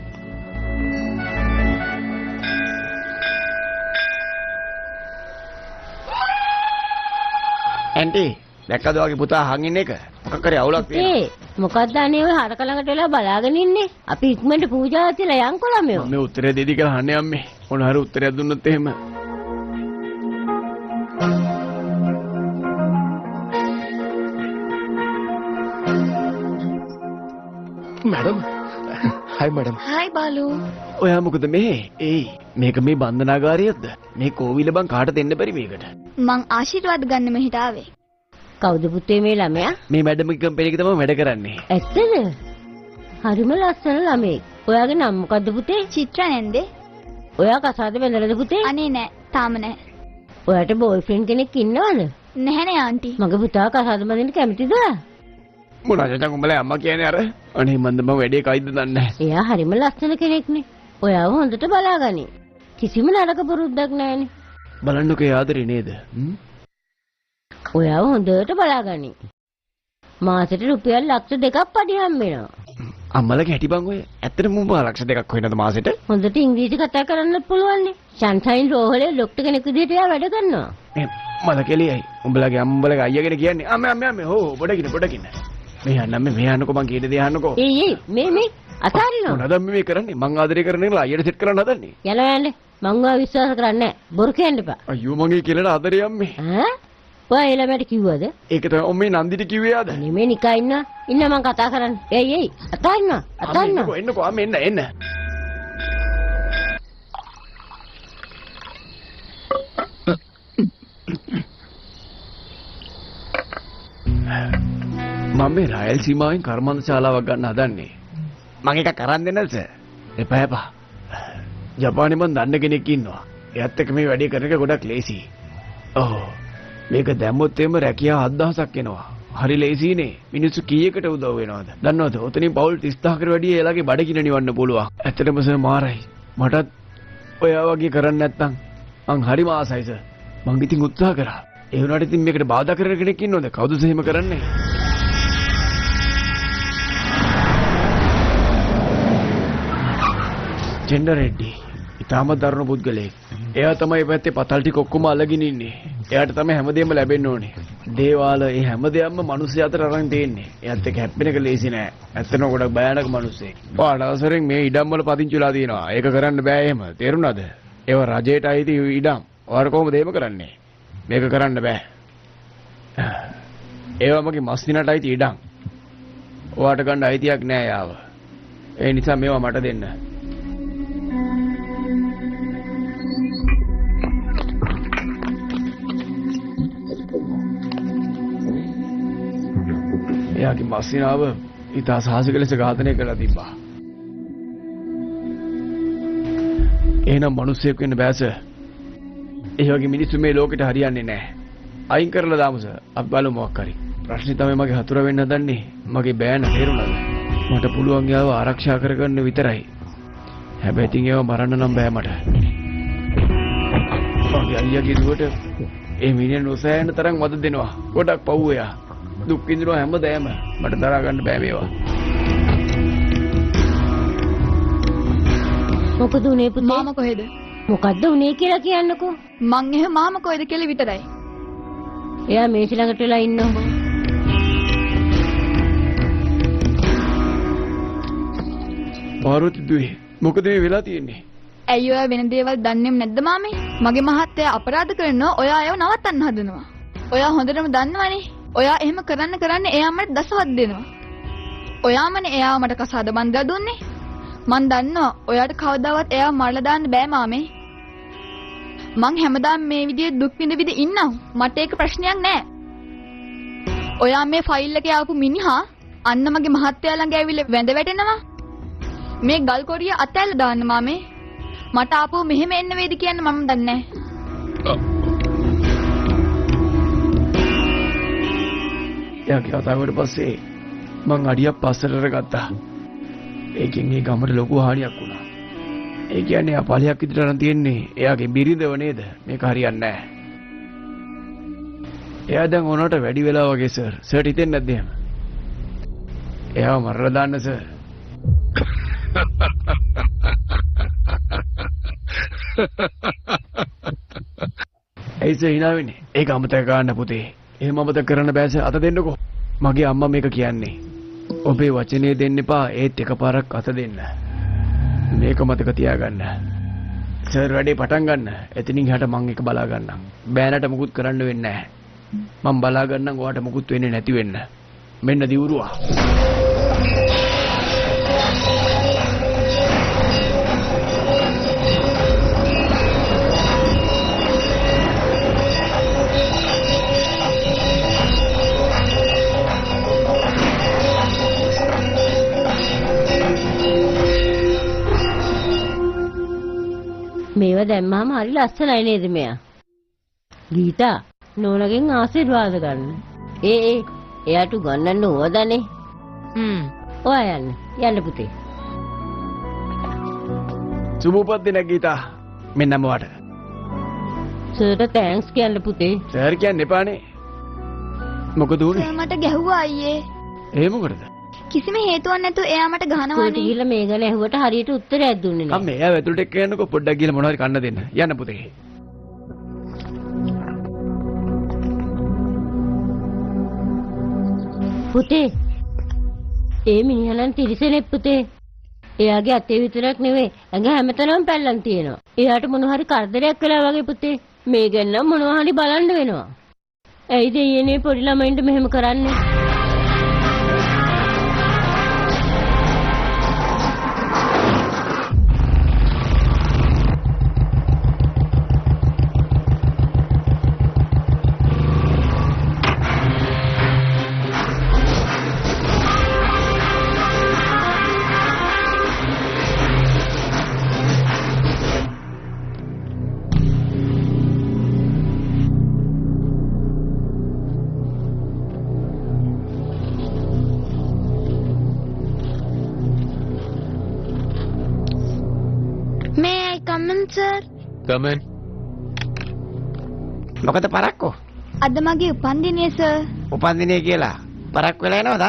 ඇන්ටි දැක්කද ඔයාගේ පුතා අහන් ඉන්න එක? මොකක් හරි අවුලක් තියෙනවා. ඒ මොකක්ද අනේ ඔය හරක ළඟට වෙලා බලාගෙන ඉන්නේ? අපි ඉක්මනට පූජාව තියලා යන්කෝ ළමයෝ. මම මේ උත්තරය දෙවි කියලා අහන්නේ අම්මේ. මොන හරි උත්තරයක් දුන්නොත් එහෙම. Madam. Hi madam. Hi Balu. ඔයා මොකද මෙහෙ? ඒයි මේක මේ බන්ධනාගාරයක්ද? මේ කෝවිල බං කාට දෙන්න බැරි මේකට? මං ආශිර්වාද ගන්න මෙහෙට ආවේ. කවුද පුතේ මේ ළමයා? මේ මැඩම්ගේ කම්පැනි එකේ තමයි වැඩ කරන්නේ. ඇත්තද? හරිම ලස්සන ළමයෙක්. ඔයාගේ නම මොකද්ද පුතේ? චිත්‍රා නැන්දේ. ඔයා කසාද බැඳලාද පුතේ? අනේ නෑ, තාම නෑ. ඔයාට බොයිෆ්‍රෙන්ඩ් කෙනෙක් ඉන්නවද? නැහැ නේ ආන්ටි. මගේ පුතා කසාද බඳින්න කැමතිද? මොනවද දැන් උඹලා අම්මා කියන්නේ අර? අනේ මන්ද මං වැඩේ කයිද දන්නේ නැහැ. එයා හරිම ලස්සන කෙනෙක්නේ. ඔයාව හොඳට බලාගනි. කිසිම නරක පුරුද්දක් නෑනේ. බලන්නකෝ ඒ ආදරේ නේද? ඔයාව හොඳට බලාගනි. මාසෙට රුපියල් ලක්ෂ 2ක් පඩි හම්බ වෙනවා. අම්මලගේ හැටි බං ඔය. ඇත්තටම උඹ ලක්ෂ 2ක් හොයනද මාසෙට? හොඳට ඉංග්‍රීසි කතා කරන්නත් පුළුවන්නේ. සන්ෂයින් රෝහලේ ඩොක්ටර් කෙනෙක් විදිහට එයා වැඩ කරනවා. මේ මල කෙලියයි. උඹලගේ අම්මලගේ අයියා ගැන කියන්නේ. අම්මේ අම්මේ අම්මේ හෝ පොඩකින් පොඩකින්. මේ යන්න අම්මේ මේ යන්නකෝ මං කියන දේ අහන්නකෝ. ඒ ඒ මේ මේ අතාරිනවා. මොනවද අම්මේ මේ කරන්නේ? මං ආදරේ කරන එක අයියට සෙට් කරන්න හදන්නේ. යනවා යන්න. මං ඔයා විශ්වාස කරන්නේ නැහැ. බොරු කියන්න එපා. අයියෝ මං ඒ කෙලට ආදරේ අම්මේ. ඈ? ඔයා ඒ ළමයාට කිව්වද? ඒක තමයි ඔම්මේ නන්දිට කිව්වේ ආද? නෙමෙයි නිකන් ඉන්න. ඉන්න මං කතා කරන්න. ඒයි ඒයි අතාරිනවා අතාරිනවා. එන්නකෝ එන්නකෝ අම්මේ එන්න එන්න. මම මේ රයල් සීමාවෙන් කර්මාන්ත ශාලාවක් ගන්න හදන්නේ. මං එකක් අරන් දෙන්නද සර්? එපා එපා. ජපානේ මං දන්න කෙනෙක් ඉන්නවා. එයාත් එක්ක මේ වැඩේ කරන එක ගොඩක් ලේසි. ඔව්. මේක දැම්මොත් එහෙම රැකියාව 7000ක් එනවා. හරි ලේසිනේ. මිනිස්සු කීයකට උදව් වෙනවද? දන්නවද? ඔතනින් පවුල් 30000කට වැඩිය එයාලගේ බඩගින නිවන්න පුළුවන්. ඇත්තටම සර් මාරයි. මටත් ඔයා වගේ කරන්න නැත්තම් මං හරිම ආසයි සර්. මං ඉතින් උත්සාහ කරා. ඒ වුණාට ඉතින් මේකට බාධා කරන කෙනෙක් ඉන්නවද? කවුද සර් එහෙම කරන්නේ? චෙන්ඩ රෙඩ්ඩි ඉතාම දරුණු පුද්ගලයෙක්. එයා තමයි පැත්තේ පතල් ටික ඔක්කොම අල්ලගෙන ඉන්නේ. එයාට තමයි හැමදේම ලැබෙන්න ඕනේ. දේවාල ඒ හැම දෙයක්ම මිනිස්සු අතර අරන් තියෙන්නේ. එයාත් එක්ක හැප්පෙන එක ලේසි නෑ. ඇත්තටම ගොඩක් භයානක මිනිස්සෙක්. ඔයාට අවසරෙන් මේ ඉඩම් වල පදිංචි වෙලා තියෙනවා. ඒක කරන්න බෑ එහෙම. තේරුණාද? ඒවා රජයට අයිති ඉඩම්. ඔයාට කොහොමද එහෙම කරන්නේ? මේක කරන්න බෑ. ඒවා මගේ මස්සිනට අයිති ඉඩම්. ඔයාට ගන්න අයිතියක් නෑ යාව. ඒ නිසා මේවා මට දෙන්න. එයාගේ මස්සිනාව ඉතා සාහසික ලෙස ඝාතනය කරලා තිබ්බා. එහෙනම් මිනිස්සෙක් වෙන්න බෑ සර්. ඒ වගේ මිනිස්සු මේ ලෝකෙට හරියන්නේ නැහැ. අයින් කරලා දාමු සර්. අපි බලමු මොකක් හරි. ප්‍රශ්නේ තමයි මගේ හතුර වෙන්න හදන්නේ. මගේ බෑන තේරුණාද? මට පුළුවන් එයාව ආරක්ෂා කරගන්න විතරයි. හැබැයි ඉතින් ඒව මරන්න නම් බෑ මට. මගේ අයියාගේ දුවට ඒ මිනිහ නොසෑහෙන තරම් වද දෙනවා. ගොඩක් පව් එයා. දුක් විඳිනවා හැමදේම. මට දරා ගන්න බෑ මේවා. මොකද උනේ පුතේ? මාමා කොහෙද? මොකද්ද උනේ කියලා කියන්නකෝ. මං එහෙම මාමා කොහෙද කියලා විතරයි. එයා මේසෙ ළඟට වෙලා ඉන්නවා. පාර්වති දුවේ මොකද මේ වෙලා තියෙන්නේ? ඇයි ඔයා වෙන දේවල් දන්නේම නැද්ද මාමේ? මගේ මහත්තයා අපරාධ කරනවා ඔයා එයාව නවත්තන්න හදනවා. ඔයා හොඳටම දන්නවනේ. ඔයා එහෙම කරන්න කරන්න එයා මට දසවත් දෙනවා. ඔයාමනේ එයාව මට කසාද බන්දලා දුන්නේ. මං දන්නවා ඔයාට කවදාවත් එයාව මරලා දාන්න බෑ මාමේ. මං හැමදාම මේ විදිහේ දුක් විඳ විඳ ඉන්නම්. මට ඒක ප්‍රශ්නයක් නෑ. ඔයා මේ ෆයිල් එකේ ආපු මිනිහා අන්න මගේ මහත්තයා ළඟ ඇවිල්ලා වැඳ වැටෙනවා. මේ ගල් කොරිය අතැල්ලා දාන්න මාමේ. මට ආපහු මෙහෙම එන්න වේද කියන්න මම දන්නේ නෑ. එයාගේ කතාවට පස්සේ මං අඩියක් පස්සට ගත්තා. ඒකෙන් ඒ ගමට ලොකු හානියක් වුණා. ඒ කියන්නේ එයා පළියක් විතර අරන් තියෙන්නේ එයාගේ බිරිඳව නේද? මේක හරියන්නේ නැහැ. එයා දැන් ඕනට වැඩි වෙලා වගේ සර්. සර්ට හිතෙන්නේ නැද්ද එහෙම? එයාව මරලා දාන්න සර්. ඇයි සර් hina වෙන්නේ? ඒක අමතක කරන්න පුතේ. එහෙම අමතක කරන්න බෑ සර්. අත දෙන්නකෝ. මගේ අම්මා මේක කියන්නේ. ඔබේ වචනේ දෙන්න එපා. ඒත් එකපාරක් අත දෙන්න. මේක මතක තියාගන්න. සර් වැඩේ පටන් ගන්න. එතනින් එහාට මං එක බලා ගන්නම්. බෑනට මුකුත් කරන්න වෙන්නේ නැහැ. මං බලා ගන්නම් ඔයාට මුකුත් වෙන්නේ නැති වෙන්න. මෙන්න දිවුරුවා. මේවා දැම්මහම හරි ලස්සනයි නේද මෙයා? ගීතා නෝනගෙන් ආශිර්වාද ගන්න. ඒ ඒ එයාට උගන්වන්න ඕවදනේ. හ්ම්. ඔයා යන්න. යන්න පුතේ. සුබ උපන්දින ගීතා. මෙන්න මොකට. සර්ට thanks කියන්න පුතේ. සර් කියන්න එපානේ. මොකද උනේ? සර් මට ගැහුවා අයියේ. ඒ මොකටද? කිසිම හේතුවක් නැතුව එයා මට ගහනවානේ. සර්ට ගිහලා මේ ගැන ඇහුවට හරියට උත්තරයක් දුන්නේ නෑ. අම්මේ එයාව ඇතුළට එක්ක යන්නකෝ පොඩ්ඩක් ගිහලා මොනවා හරි කන්න දෙන්න. යන්න පුතේ. පුතේ ඒ මිනිහා නම් තිරිසනෙක් පුතේ. එයාගේ අතේ විතරක් නෙවෙයි ඇඟ හැමතැනම පැල්ලම් තියෙනවා. එයාට මොන හරි කරදරයක් වෙලා වගේ පුතේ. මේ ගැන නම් මොනවා හරි බලන්න වෙනවා. ඇයි දෙයියනේ පොඩි ළමයින්ට මෙහෙම කරන්නේ? Come in. මොකද පරක්කෝ? අද මගේ උපන්දිනය සර්. උපන්දිනය කියලා පරක් වෙලා එනවද?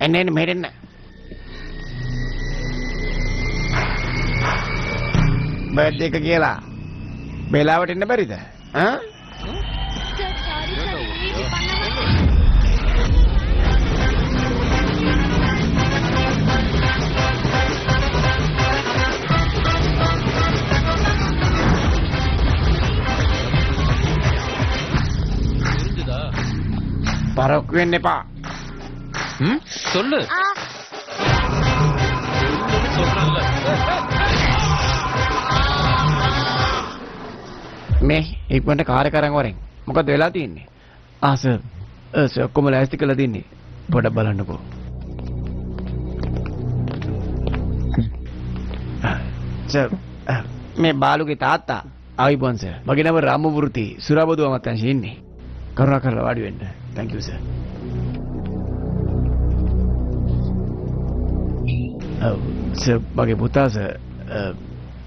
එන්න එන්න මෙහෙට එන්න. බර්ත්ඩේ එක කියලා වෙලාවට එන්න බැරිද? ඈ? Sir sorry sir. පරක්කු වෙන්න එපා. හ්ම් சொல்லு. මේ ඉක්මනට කාර් එක අරන් වරෙන්. මොකද වෙලා තියෙන්නේ? ආ සර්. සර් ඔක්කොම ලෑස්ති කරලා තින්නේ. පොඩක් බලන්නකෝ. සර් මේ බාලුගේ තාත්තා. ආයිබෝන් සර්. මගේ නම රාමමූර්ති. සුරාබදු අමාත්‍යාංශයේ ඉන්නේ. කරුණාකරලා වාඩි වෙන්න. Thank you sir. ඔව් සර් මගේ පුතා සර්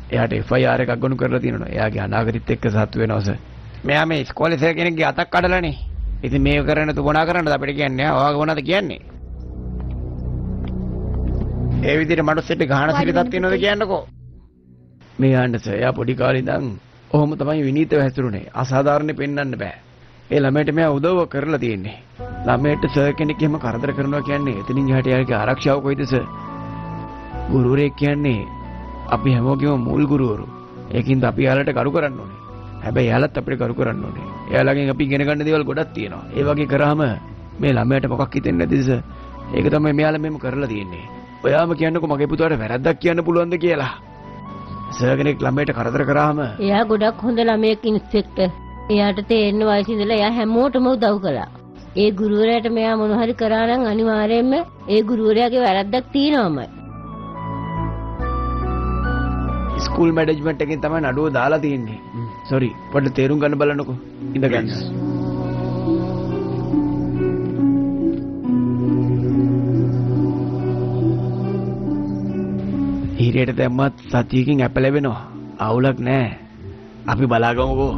එයාට FIR එකක් ගොනු කරලා තියෙනවා. එයාගේ අනාගතෙත් එක්ක සතු වෙනවා සර්. මෙයා මේ ඉස්කෝලේ සර් කෙනෙක්ගේ අතක් කඩලානේ. ඉතින් මේක කරන්න තු මොනා කරන්නද අපිට කියන්නේ? ඔයාගේ මොනවද කියන්නේ? ඒ විදිහට මනුස්සයෙක්ට ගහන සිරිතක් තියෙනවද කියන්නකෝ. මේ ආන්න සර් එයා පොඩි කාලේ ඉඳන් ඔහොම තමයි විනීතව හැසිරුනේ. අසාධාරණේ පෙන්වන්න බෑ. ඒ ළමයට මෙයා උදව්ව කරලා තියෙන්නේ. ළමයට සර් කෙනෙක් එහෙම කරදර කරනවා කියන්නේ එතනින් එහාට එයාගේ ආරක්ෂාව කොයිද සර්? ගුරුවරයෙක් කියන්නේ අපි හැමෝගෙම මුල් ගුරුවරු. ඒකින්ද අපි එයාලට ගරු කරන්න ඕනේ. හැබැයි එයාලත් අපිට ගරු කරන්න ඕනේ. එයාලගෙන් අපි ඉගෙන ගන්න දේවල් ගොඩක් තියෙනවා. ඒ වගේ කරාම මේ ළමයට මොකක් හිතෙන්නේ නැතිද සර්? ඒක තමයි මෙයාලා මෙහෙම කරලා තියෙන්නේ. ඔයාම කියන්නකෝ මගේ පුතාට වැරද්දක් කියන්න පුළුවන්ද කියලා. සර් කෙනෙක් ළමයට කරදර කරාම එයා ගොඩක් හොඳ ළමයෙක් ඉන්ස්පෙක්ටර්. එයාට තේරෙන වයසේ ඉඳලා එයා හැමෝටම උදව් කළා. ඒ ගුරුවරයාට මෙයා මොන හරි කරා නම් අනිවාර්යයෙන්ම ඒ ගුරුවරයාගේ වැරද්දක් තියෙනවමයි. ස්කූල් මැනේජ්මන්ට් එකෙන් තමයි නඩුව දාලා තියෙන්නේ. සෝරි පොඩ්ඩක් තේරුම් ගන්න බලන්නකෝ. ඉඳ ගන්න. හිරේට දැම්මත් සතියකින් ඇප ලැබෙනවා. අවුලක් නෑ. අපි බලාගමුකෝ.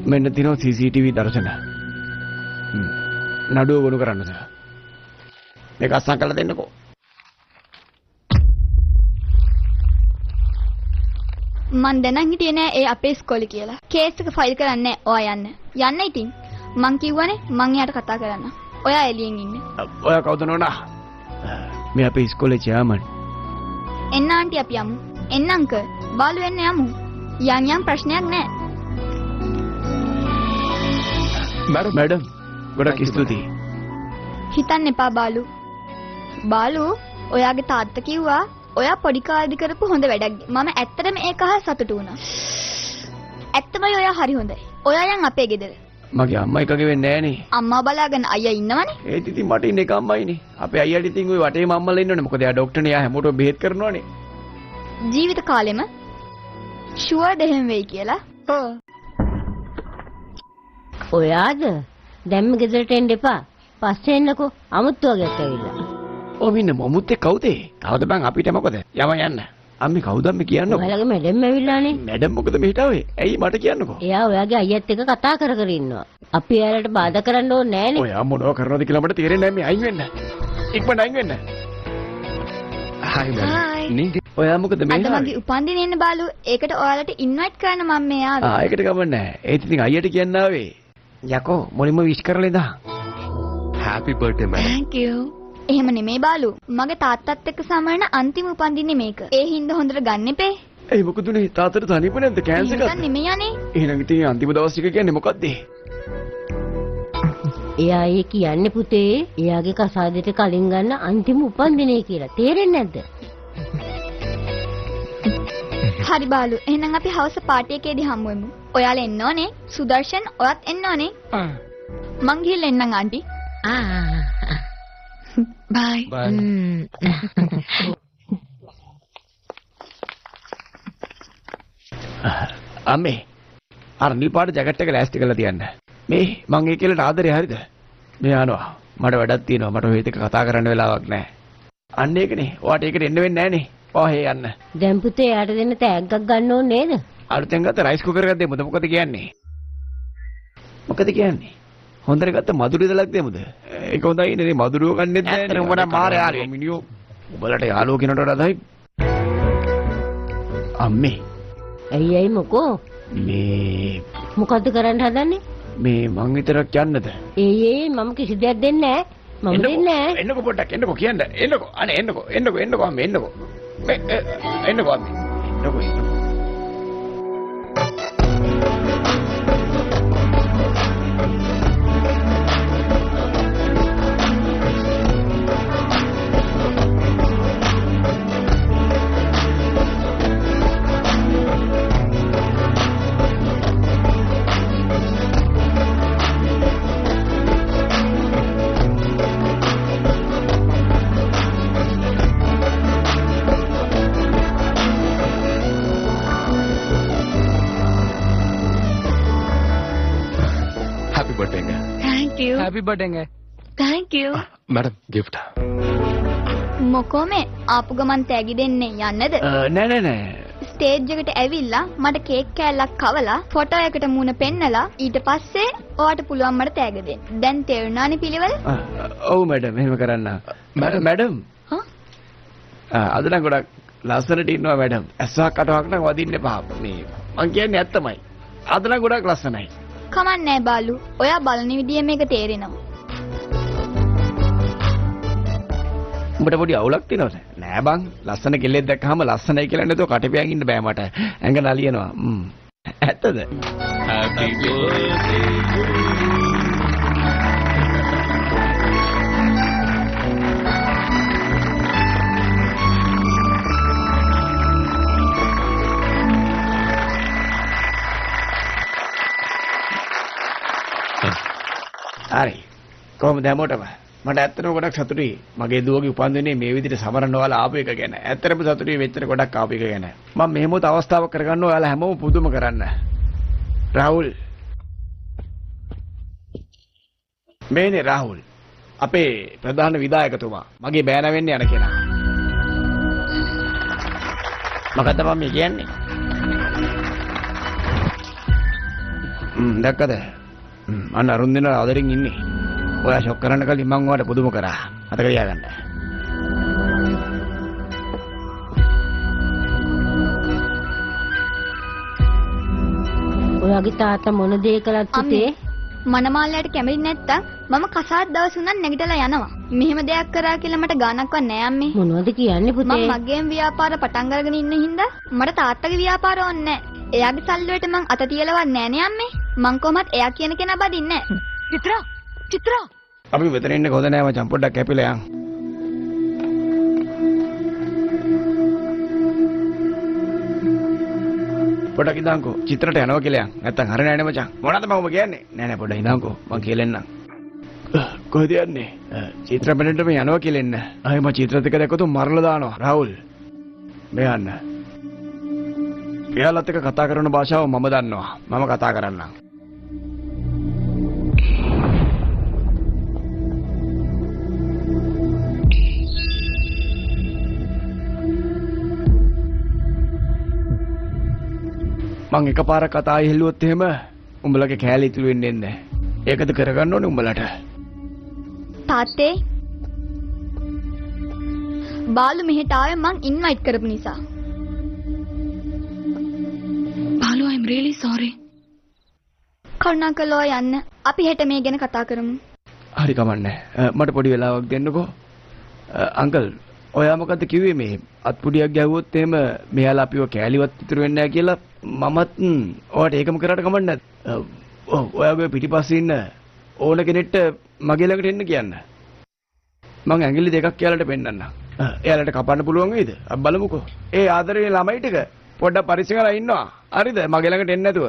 මෙන්න තියෙනවා CCTV දර්ශන. නඩුව ගොනු කරන්න සර්. මේක අත්සන් කරලා දෙන්නකෝ. මං දැනන් හිටියේ නෑ ඒ අපේ ඉස්කෝලේ කියලා. කේස් එක ෆයිල් කරන්නේ නෑ. ඔයා යන්න. යන්න ඉතින්. මං කිව්වනේ මං එයාට කතා කරන්න. ඔයා එළියෙන් ඉන්න. ඔයා කවුද නෝනා? මේ අපේ ඉස්කෝලේ චෙයාමන්. එන්න ආන්ටි අපි යමු. එන්න අංකල්. බාලු එන්න යමු. යන් යන් ප්‍රශ්නයක් නෑ. මැඩම් ගොඩක් ස්තුතියි. හිතන්න එපා බාලු. බාලු ඔයාගේ තාත්තා කිව්වා ඔයා පොඩි කාලේදී කරපු හොඳ වැඩක්. මම ඇත්තටම ඒක අහලා සතුටු වුණා. ඇත්තමයි ඔයා හරි හොඳයි. ඔයා යන් අපේ ගෙදර. මගේ අම්මා එකගේ වෙන්නේ නෑනේ. අම්මා බලාගෙන අයියා ඉන්නවනේ. ඒත් ඉතින් මට ඉන්න එක අම්මයිනේ. අපේ අයියාට ඉතින් ওই වටේම අම්මලා ඉන්නවනේ. මොකද එයා ඩොක්ටර්නේ. එයා හැමෝටම බෙහෙත් කරනවනේ. ජීවිත කාලෙම ෂුවර් දෙහෙම වෙයි කියලා. ඔයාද දැන්ම ගෙදරට එන්න එපා. පස්සේ එන්නකෝ. අමුත්තු වගේක් ඇවිල්ලා. ඔව් ඉන්න මොමුත් එක්ක කවුද ඒ? කවුද බං අපිට මොකද? යම යන්න. අම්මේ කවුද අම්මේ කියන්නකෝ. ඔයාලගේ මැඩම් ඇවිල්ලානේ. මැඩම් මොකද මෙහෙට ආවේ? ඇයි මට කියන්නකෝ. එයා ඔයාගේ අයියත් එක්ක කතා කර කර ඉන්නවා. අපි එයාලට බාධා කරන්න ඕනේ නෑනේ. ඔයා මොනව කරනවද කියලා මට තේරෙන්නේ නෑ. මේ අයින් වෙන්න. ඉක්මනට අයින් වෙන්න. Hi madam. ඔයා මොකද මෙහෙ ආවේ? අද මගේ උපන්දිනේ එන්න බාලු. ඒකට ඔයාලට ඉන්වයිට් කරන්න මම මේ ආවේ. ආ ඒකට කමක් නෑ. ඒත් ඉතින් අයියට කියන්න ආවේ. යකෝ මුලින්ම විශ් කරලා ඉඳන්. Happy birthday madam. Thank you. එහෙම නෙමෙයි බාලු. මගේ තාත්තත් එක්ක සමරන අන්තිම උපන්දිනේ මේක. ඒ හින්දා හොඳට ගන්න එපේ. ඒ මොකද උනේ? තාත්තට තනියම නැද්ද? කැන්සර් එකක්ද? එහෙම නෙමෙයි අනේ. එහෙනම් ඉතින් අන්තිම දවස් ටික කියන්නේ මොකද්ද? එයා ඒ කියන්නේ පුතේ එයාගේ කසාදෙට කලින් ගන්න අන්තිම උපන්දිනේ කියලා. තේරෙන්නේ නැද්ද? හරි බාලු. එහෙනම් අපි හවස පාටි එකේදී හමු වෙමු. ඔයාලා එන්න ඕනේ. සුදර්ශන් ඔයත් එන්න ඕනේ. මං ගිහිල්ලා එන්නම් ආන්ටි. බයි. අම්මේ අර නිල් පාට ජැකට් එක ලෑස්ති කරලා තියන්න. මේ මං ඒ කෙල්ලට ආදරේ හරිද? මේ අහනවා මට වැඩක් තියෙනවා. මට ඔය එක කතා කරන්න වෙලාවක් නැහැ. අන්න ඒකනේ. ඔයාට ඒකට එන්න වෙන්නේ නැහනේ. ඔහේ යන්න. දැන් පුතේ එයාට දෙන්න තෑග්ගක් ගන්න ඕනේ නේද? අලුතෙන් ගත්ත රයිස් කුකර් එකක් දෙමුද? මොකද කියන්නේ? මොකද කියන්නේ? හොඳට ගත්ත මధుර ඉදලක් දෙමුද? ඒක හොඳයි නේ. මధుරව කන්නේත් නෑ නේ. උඹට මාර යාළුවෝ මිනිහෝ. උඹලට යාළුවෝ කියනට වඩා තමයි අම්මේ. ඇයි ඇයි මොකෝ? මේ මොකද්ද කරන්න හදන්නේ? මේ මං විතරක් යන්නද? ඒ ඒ මම කිසි දෙයක් දෙන්නේ නෑ. මම දෙන්නේ නෑ. එන්නකෝ පොඩ්ඩක් එන්නකෝ කියන්න. එන්නකෝ. අනේ එන්නකෝ. එන්නකෝ එන්නකෝ අම්මේ එන්නකෝ. මේ එන්නකෝ අම්මේ. එන්නකෝ එන්නකෝ. Happy birthday. Thank you. Madam gift. මොකෝ මේ ආපු ගමන් තෑගි දෙන්නේ යන්නද? නෑ නෑ නෑ. ස්ටේජ් එකට ඇවිල්ලා මට කේක් කෑල්ලක් කවලා ෆොටෝ එකට මූණ පෙන්නලා ඊට පස්සේ ඔයාට පුළුවන් මට තෑග දෙන්න. දැන් තේරුණානේ පිළිවෙල? ඔව් මැඩම් එහෙම කරන්න. මැඩම්. හා? අද නම් ගොඩක් ලස්සනට ඉන්නවා මැඩම්. ඇස්සක් කටවක් නම් වදින්න එපා. මේ මං කියන්නේ ඇත්තමයි. අද නම් ගොඩක් ලස්සනයි. කමක් නෑ බාලු. ඔයා බලන විදිය මේක තේරෙනවා. උඹට පොඩි අවුලක් තියෙනවද? නෑ බං. ලස්සන කෙල්ලෙක් දැක්කහම ලස්සනයි කියලා නේද කටපියන් ඉන්න බෑ මට. ඇඟ නලියනවා. ඇත්තද? Happy birthday to you. හරි. කොහොමද හැමෝටම? මට ඇත්තටම ගොඩක් සතුටුයි. මගේ දුවගේ උපන්දිනේ මේ විදිහට සමරන්න ඔයාලා ආපු එක ගැන. ඇත්තටම සතුටුයි මෙච්චර ගොඩක් ආපු එක ගැන. මම මෙහෙමත් අවස්ථාවක් කරගන්න ඔයාලා හැමෝම පුදුම කරන්න. රාහුල්. මේනේ රාහුල්. අපේ ප්‍රධාන විධායකතුමා. මගේ බෑන වෙන්න යන කෙනා. මොකද්ද මම මේ කියන්නේ? දැක්කද? අන්න අරුන් දෙනා ආදරෙන් ඉන්නේ. ඔයා ෂොක් කරන්න කලින් මං ඔයාට පුදුම කරා. මතක තියාගන්න. ඔයාගේ තාත්තා මොන දේ කළත් පුතේ මනමාලයට කැමති නැත්තම් මම කසාද දවස් උනන් නැගිටලා යනවා. මෙහෙම දෙයක් කරා කියලා මට ගාණක්වත් නෑ අම්මේ. මොනවද කියන්නේ පුතේ? මම මගේම ව්‍යාපාර පටන් අරගෙන ඉන්න හින්දා මට තාත්තගේ ව්‍යාපාර ඕනේ නෑ. එයාගේ සල්ලි වලට මං අත තියලවත් නෑ නේ අම්මේ. මං කොහොමත් එයා කියන කෙනා බදින්නේ නෑ. චිත්‍රා චිත්‍රා අපි මෙතන ඉන්නේ කොහොඳ නෑ මචං, පොඩ්ඩක් කැපිලා යන්. පොඩක් ඉඳන්කෝ චිත්‍රට යනවා කියලා යන්. නැත්තම් හරි නෑනේ මචං. මොනවද මම ඔබ කියන්නේ? නෑ නෑ පොඩ්ඩක් ඉඳන්කෝ මං කියලා එන්නම්. කොහෙද යන්නේ? චිත්‍ර බැලන්ට මේ යනවා කියලා එන්න. ආයෙ මං චිත්‍රත් එක්ක දැක්කොත් මරලා දානවා. රාහුල් මේ යන්න. එයාලත් එක්ක කතා කරන භාෂාව මම දන්නවා. මම කතා කරන්නම්. මං එකපාරක් කතා හෙල්ලුවොත් එහෙම උඹලගේ කෑලි ඉතුරු වෙන්නේ නැහැ. ඒකද කරගන්න ඕනේ උඹලට. තාත්තේ බාලු මෙහෙට ආවේ මං ඉන්වයිට් කරපු නිසා. බාලු I'm really sorry. කරුණාකරලා යන්න. අපි හෙට මේ ගැන කතා කරමු. හරි කමන්නේ. මට පොඩි වෙලාවක් දෙන්නකෝ. අංකල් ඔයා මොකද්ද කිව්වේ මේ අත්පුඩියක් ගැහුවොත් එහෙම මෙයාලා අපිව කෑලිවත් ඉතුරු වෙන්නේ නැහැ කියලා? මමත් ඔයාට ඒකම කරාට කමක් නැත්. ඔව් ඔයාගේ පිටිපස්සේ ඉන්න ඕන කෙනෙක්ට මගේ ළඟට එන්න කියන්න. මං ඇඟිලි දෙකක් එයාලට පෙන්නන්නම්. එයාලට කපන්න පුළුවන් වෙයිද? අපි බලමුකෝ. ඒ ආදරණීය ළමයි ටික පොඩ්ඩක් පරිස්සම් කරලා ඉන්නවා. හරිද? මගේ ළඟට එන්නේ නැතුව.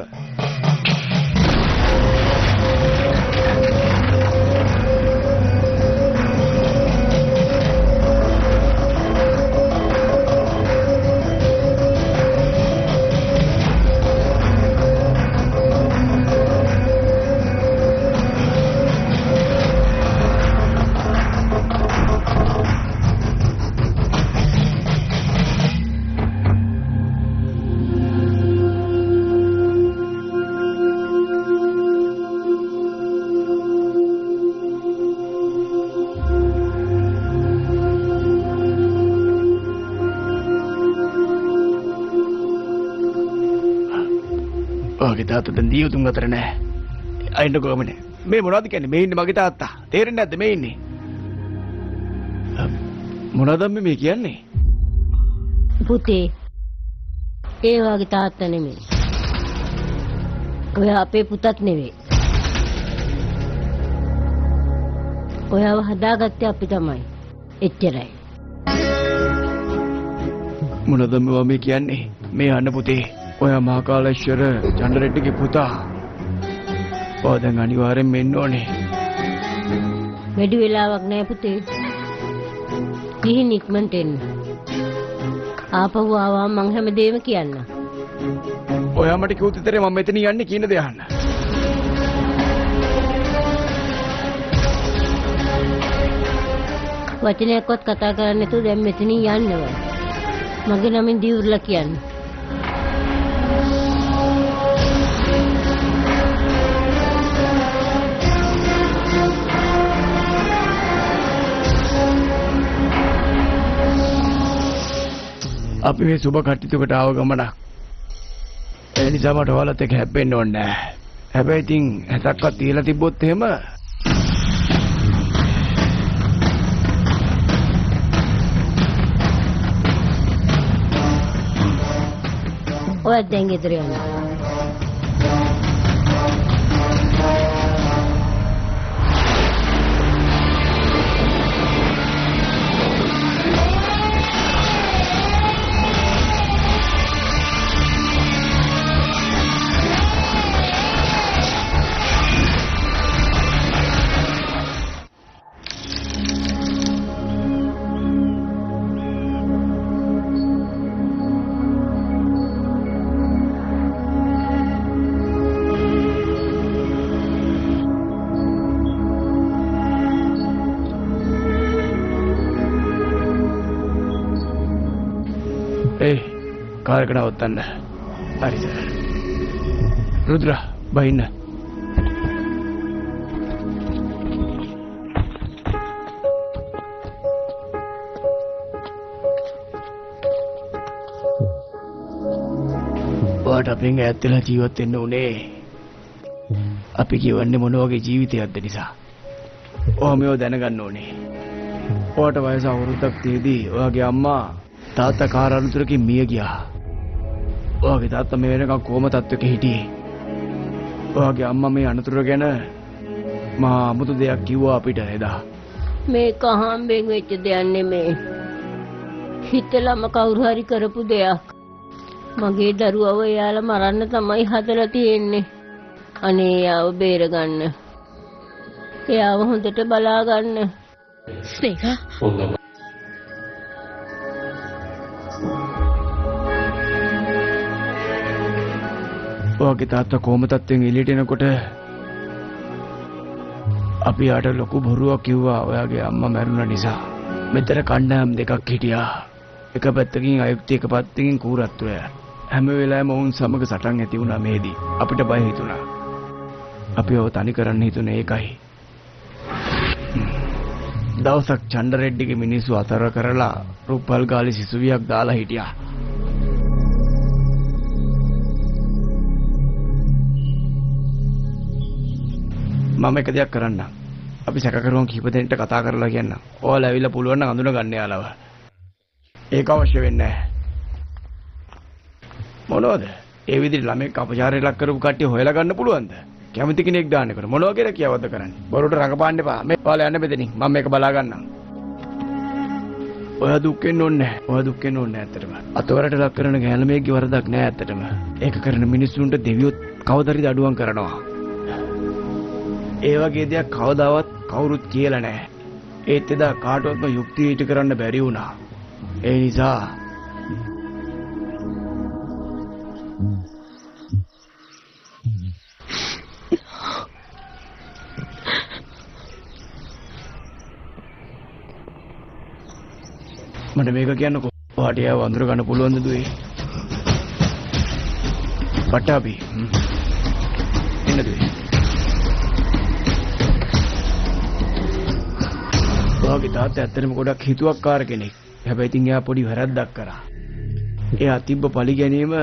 ඔයාගේ තාත්තා දැන් දීයුතුන් අතර නෑ. අයින්නකෝ ගමනේ. මේ මොනවද කියන්නේ? මේ ඉන්නේ මගේ තාත්තා. තේරෙන්නේ නැද්ද මේ ඉන්නේ? මොනවද මේ කියන්නේ? පුතේ ඒ වගේ තාත්තා නෙමෙයි. ඔයා අපේ පුතත් නෙවෙයි. ඔයාව හදාගත්තේ අපි තමයි. එච්චරයි. මොනවද මේ කියන්නේ? මේ අන්න පුතේ ඔයා මහකාලේශ්වර චන්ද්‍රරෙඩ්ඩිගේ පුතා. ඔයා දැන් අනිවාර්යෙන්ම එන්න ඕනේ. වැඩි වෙලාවක් නෑ පුතේ. ගිහින් ඉක්මනට එන්න. ආපහු ආවම මං හැමදේම කියන්න. ඔයා මට කිව්වොත් විතරේ මම මෙතන යන්නේ කියන දේ අහන්න. වචනයක්වත් කතා කරන්නේ නැතුව දැන් මෙතනින් යන්න ඕන. මගේ නමින් දියුරලා කියන්න. අපි මේ සුබ කටයුතුකට ආව ගමනක්. ඒ නිසා මට ඔයාලත් එක්ක හැප්පෙන්න ඕනේ නෑ. හැබැයි ඉතින් හැතක්වත් තියලා තිබ්බොත් එහෙම ඔයත් දැන් ගෙදර යන්න. කාර් එක නවත්තන්න. හරි සර්. රුද්‍රා බහින්න. ඔයාට අපෙන් ඈත් වෙලා ජීවත් වෙන්න උනේ. අපි කියවන්නේ මොන වගේ ජීවිතයක්ද නිසා. ඔයා මේව දැනගන්න ඕනේ. ඔයාට වයස අවුරුද්දක් තියදී ඔයාගේ අම්මා තාත්තා කාර් අනතුරකින් මිය ගියා. ඔයාගේ තාත්තා මේ වෙනකන් කොම තත්ත්වයක හිටියේ. ඔයාගේ අම්මා මේ අනතුර ගැන මහා අමුතු දෙයක් කිව්වා අපිට එදා. මේක හම්බෙන් වෙච්ච දෙයක් නෙමෙයි. හිතලම කවුරු හරි කරපු දෙයක්. මගේ දරුවව එයාලා මරන්න තමයි හදලා තියෙන්නේ. අනේ එයාව බේරගන්න. එයාව හොඳට බලා ගන්න. ස්නේහා ඔයාගේ තාත්තා කොහොම තත්ත්වෙන් එළියට එනකොට අපි යාට ලොකු බොරුවක් කිව්වා ඔයාගේ අම්මා මැරුණ නිසා. මෙතන කණ්ඩායම් දෙකක් හිටියා. එක පැත්තකින් අයුක්ති එක පැත්තකින් කූරත්වය. හැම වෙලාවෙම ඔවුන් සමග සටන් ඇති වුණා මේදී. අපිට බය හිතුණා. අපි ඔව තනි කරන්න හිතුනේ ඒකයි. දවසක් චණ්ඩ රෙඩ්ඩිගේ මිනිස්සු අතර කරලා රුප්පල් ගාලේ සිසුවියක් දාලා හිටියා. මම එක දෙයක් කරන්නම්. අපි සැකකරුවන් කිහිප දෙනෙක්ට කතා කරලා කියන්නම්. ඔයාලා ඇවිල්ලා පුළුවන් නම් අඳුන ගන්න යාලව. ඒක අවශ්‍ය වෙන්නේ නැහැ. මොනවද? ඒ විදිහට ළමෙක් අපචාරයට ලක් කරපු කට්ටිය හොයලා ගන්න පුළුවන්ද? කැමති කෙනෙක් දාන්න කර මොනවා කියලා කියවද්ද කරන්නේ? බොරුවට රඟපාන්න එපා. මේ ඔයාලා යන්න මෙතනින්. මම මේක බලා ගන්නම්. ඔයා දුක් වෙන්න ඕනේ නැහැ. ඔයා දුක් වෙන්න ඕනේ නැහැ ඇත්තටම. අතවරට ලක් කරන ගෑනමේගේ වරදක් නෑ ඇත්තටම. ඒක කරන මිනිස්සුන්ට දෙවියොත් කවදාරි දඩුවම් කරනවා. ඒ වගේ දෙයක් කවදාවත් කවුරුත් කියලා නෑ. ඒත් එදා කාටවත්ම යුක්තිය ඉටු කරන්න බැරි වුණා. ඒ නිසා මට මේක කියන්නකෝ. ඔයාට එයාව අඳුර ගන්න පුළුවන්ද දුවේ? පටාපි. එන්න දුවේ. ඔයාගේ තාත්තා ඇත්තටම ගොඩක් හිතුවක්කාර කෙනෙක්. හැබැයි ඉතින් එයා පොඩි වැරද්දක් කරා. එයා තිබ්බ පලි ගැනීම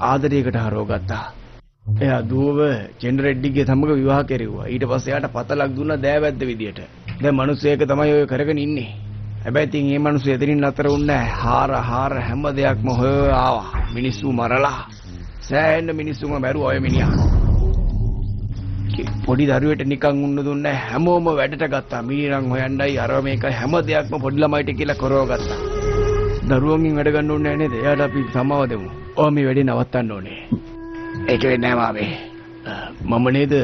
ආදරයකට හරව ගත්තා. එයා දුවව චෙන්ඩ රෙඩ්ඩිගේ සමග විවාහ කෙරෙව්වා. ඊට පස්සේ එයාට පතලක් දුන්නා දෑවැද්ද විදියට. දැන් මිනිස්සු ඒක තමයි ඔය කරගෙන ඉන්නේ. හැබැයි ඉතින් මේ මිනිස්සු එතනින් නතර වුණේ නැහැ. හාර හාර හැම දෙයක්ම හොය හොය ආවා. මිනිස්සු මරලා සෑහෙන මිනිස්සුම මැරුවා ඔය මිනිහා. පොඩි දරුවෙට නිකන් උන්න දුන්නේ හැමෝම වැඩට ගත්තා. මීරන් හොයන්නයි අර මේකයි හැම දෙයක්ම පොඩි ළමයිට කියලා කරව ගත්තා. දරුවන්ගෙන් වැඩ ගන්න ඕනේ නෑ නේද? එයාට අපි සමාව දෙමු. ඔයා මේ වැඩේ නවත්තන්න ඕනේ. ඒක වෙන්නේ නෑ මාමේ. මම නේද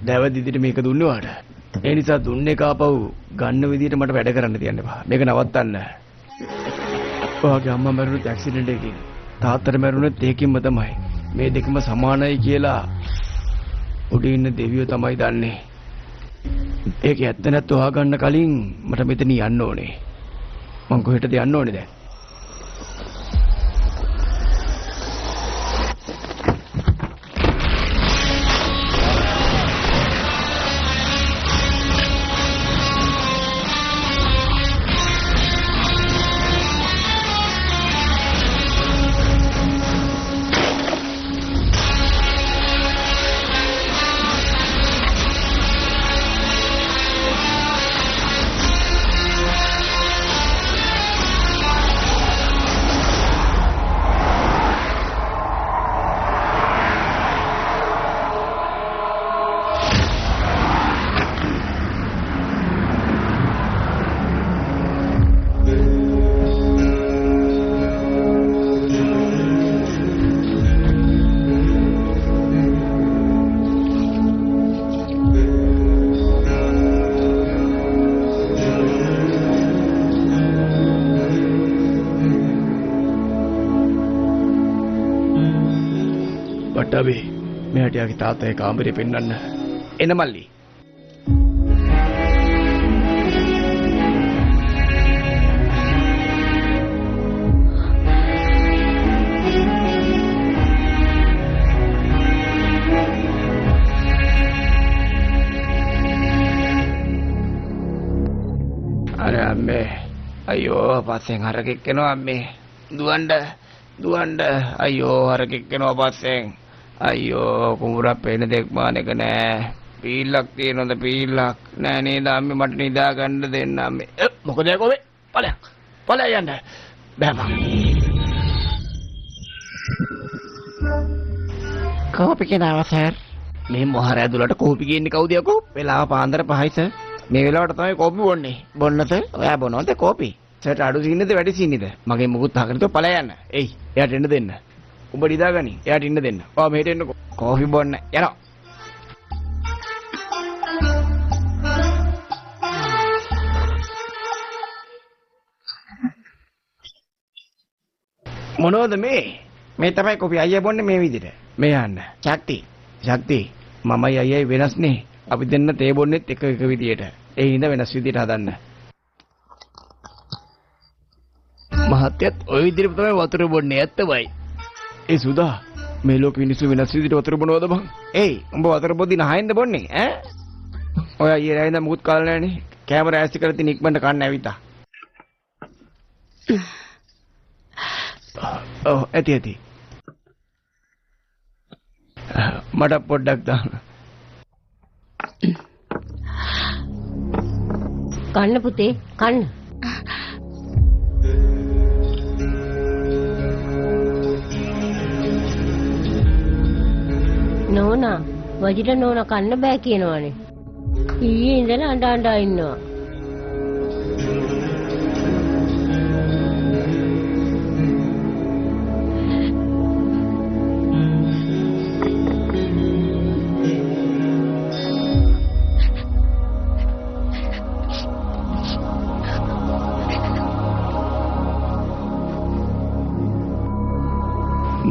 දැවැද්ද විදිහට මේක දුන්නේ ඔයාට. ඒ නිසා දුන්නේ කාපව් ගන්න විදිහට මට වැඩ කරන්න තියන්න එපා. මේක නවත්තන්න. ඔයාගේ අම්මා මැරුණත් ඇක්සිඩන්ට් එකකින්. තාත්තට මැරුණත් ඒකින්ම තමයි. මේ දෙකම සමානයි කියලා උඩ ඉන්න දෙවියෝ තමයි දන්නේ. ඒක ඇත්ත නැත්ත හොයාගන්න කලින් මට මෙතන යන්න ඕනේ. මං කොහෙටද යන්න ඕනේ දැන්? මෙයාට යාගේ තාත්තා ඒ කාමරේ පෙන්වන්න. එන මල්ලි. අනේ අම්මේ අයියෝ පස්සෙන් හරකෙක් එනවා අම්මේ. දුවන්න දුවන්න. අයියෝ හරකෙක් එනවා පස්සෙන්. අයියෝ කුඹුරක් පේන දෙයක් මාන එක නෑ. පීල්ලක් තියෙනවද පීල්ලක් නෑ නේද අම්මේ මට නිදා ගන්න දෙන්න අම්මේ. මොකද යකෝ මේ ඵලයක් ඵලයක් යන්න බෑ මං. කෝපි කෙනාව සර්. මේ මොහර ඇදුලට කෝපි ගේන්නේ කවුද යකෝ? වෙලාව පාන්දර 5යි සර්. මේ වෙලාවට තමයි කෝපි බොන්නේ. බොන්න සර්. ඔයා බොනවද කෝපි? සර්ට අඩු සීනිද වැඩි සීනිද? මගේ මුකුත් අහගෙන තු ඵලය යන්න. එයි එයාට එන්න දෙන්න. උඹ නිදාගනි. එයාට ඉන්න දෙන්න. ඔයා මෙහෙට එන්නකෝ. කෝපි බොන්න යනවා. මොනවද මේ? මේ තමයි කොපි අයියා බොන්නේ මේ විදිහට. මේ යන්න. ශක්ති. ශක්ති. මමයි අයියයි වෙනස් නේ. අපි දෙන්න තේ බොන්නෙත් එක එක විදියට. ඒ හින්දා වෙනස් විදියට හදන්න. මහත්තයත් ඔය විදිහට තමයි වතුර බොන්නේ ඇත්තමයි. ඒ සුදා මේ ලෝකෙ මිනිස්සු වෙනස් විදිහට වතුර බොනවද බං? ඒයි උඹ වතුර බොද්දි නහයෙන්ද බොන්නේ ඈ? ඔය අයියේ රැ ඉඳන් මුකුත් කාලා නෑනේ. කැමරා ඇස්ති කරලා තින් ඉක්මනට කන්න ඇවිත්තා. ඔව් ඇති ඇති. මට පොඩ්ඩක් දාන්න. කන්න පුතේ කන්න. නෝනා වජිර නෝනා කන්න බෑ කියනවනේ. ඊයේ ඉඳලා අඬ අඬ ඉන්නවා.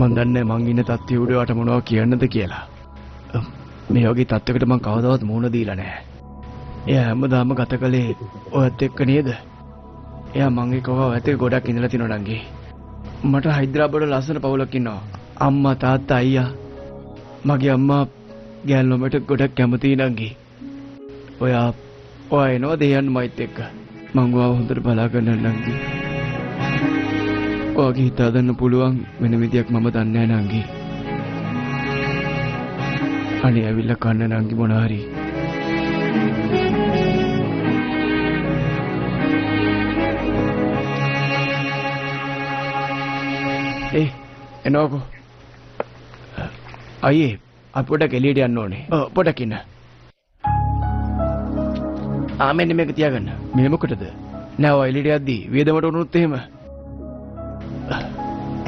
මං දන්නේ මං ඉන්න තත්ත්වය උඩ වට මොනවා කියන්නද කියලා. මේ වගේ තත්ත්වයකට මං කවදාවත් මුහුණ දීලා නැහැ. එයා හැමදාම ගත කළේ ඔයත් එක්ක නේද? එයා මං එක්ක ඔයත් එක්ක ගොඩක් ඉඳලා තිනෝ නංගි. මට හයිදරාබාඩ් වල ලස්සන පවුලක් ඉන්නවා. අම්මා තාත්තා අයියා. මගේ අම්මා ගෑනු ළමයට ගොඩක් කැමතියි නංගි. ඔයා ඔයා එනවද යන්න මයිත් එක්ක? මං ඔයාව හොඳට බලා ගන්න නංගි. ඔයාගේ හිත හදන්න පුළුවන් වෙන විදියක් මම දන්නේ නැහැ නංගි. අනේ ඇවිල්ලා කන්න නංගි මොන හරි. ඒ එනෝකෝ. අයියේ අපි පොඩක් එළියට යන්න ඕනේ. ඔව් පොඩක් ඉන්න. ආ මෙන්න මේක තියාගන්න. මේ මොකටද? නෑ ඔය එළියට යද්දි වියදමට වුණොත් එහෙම.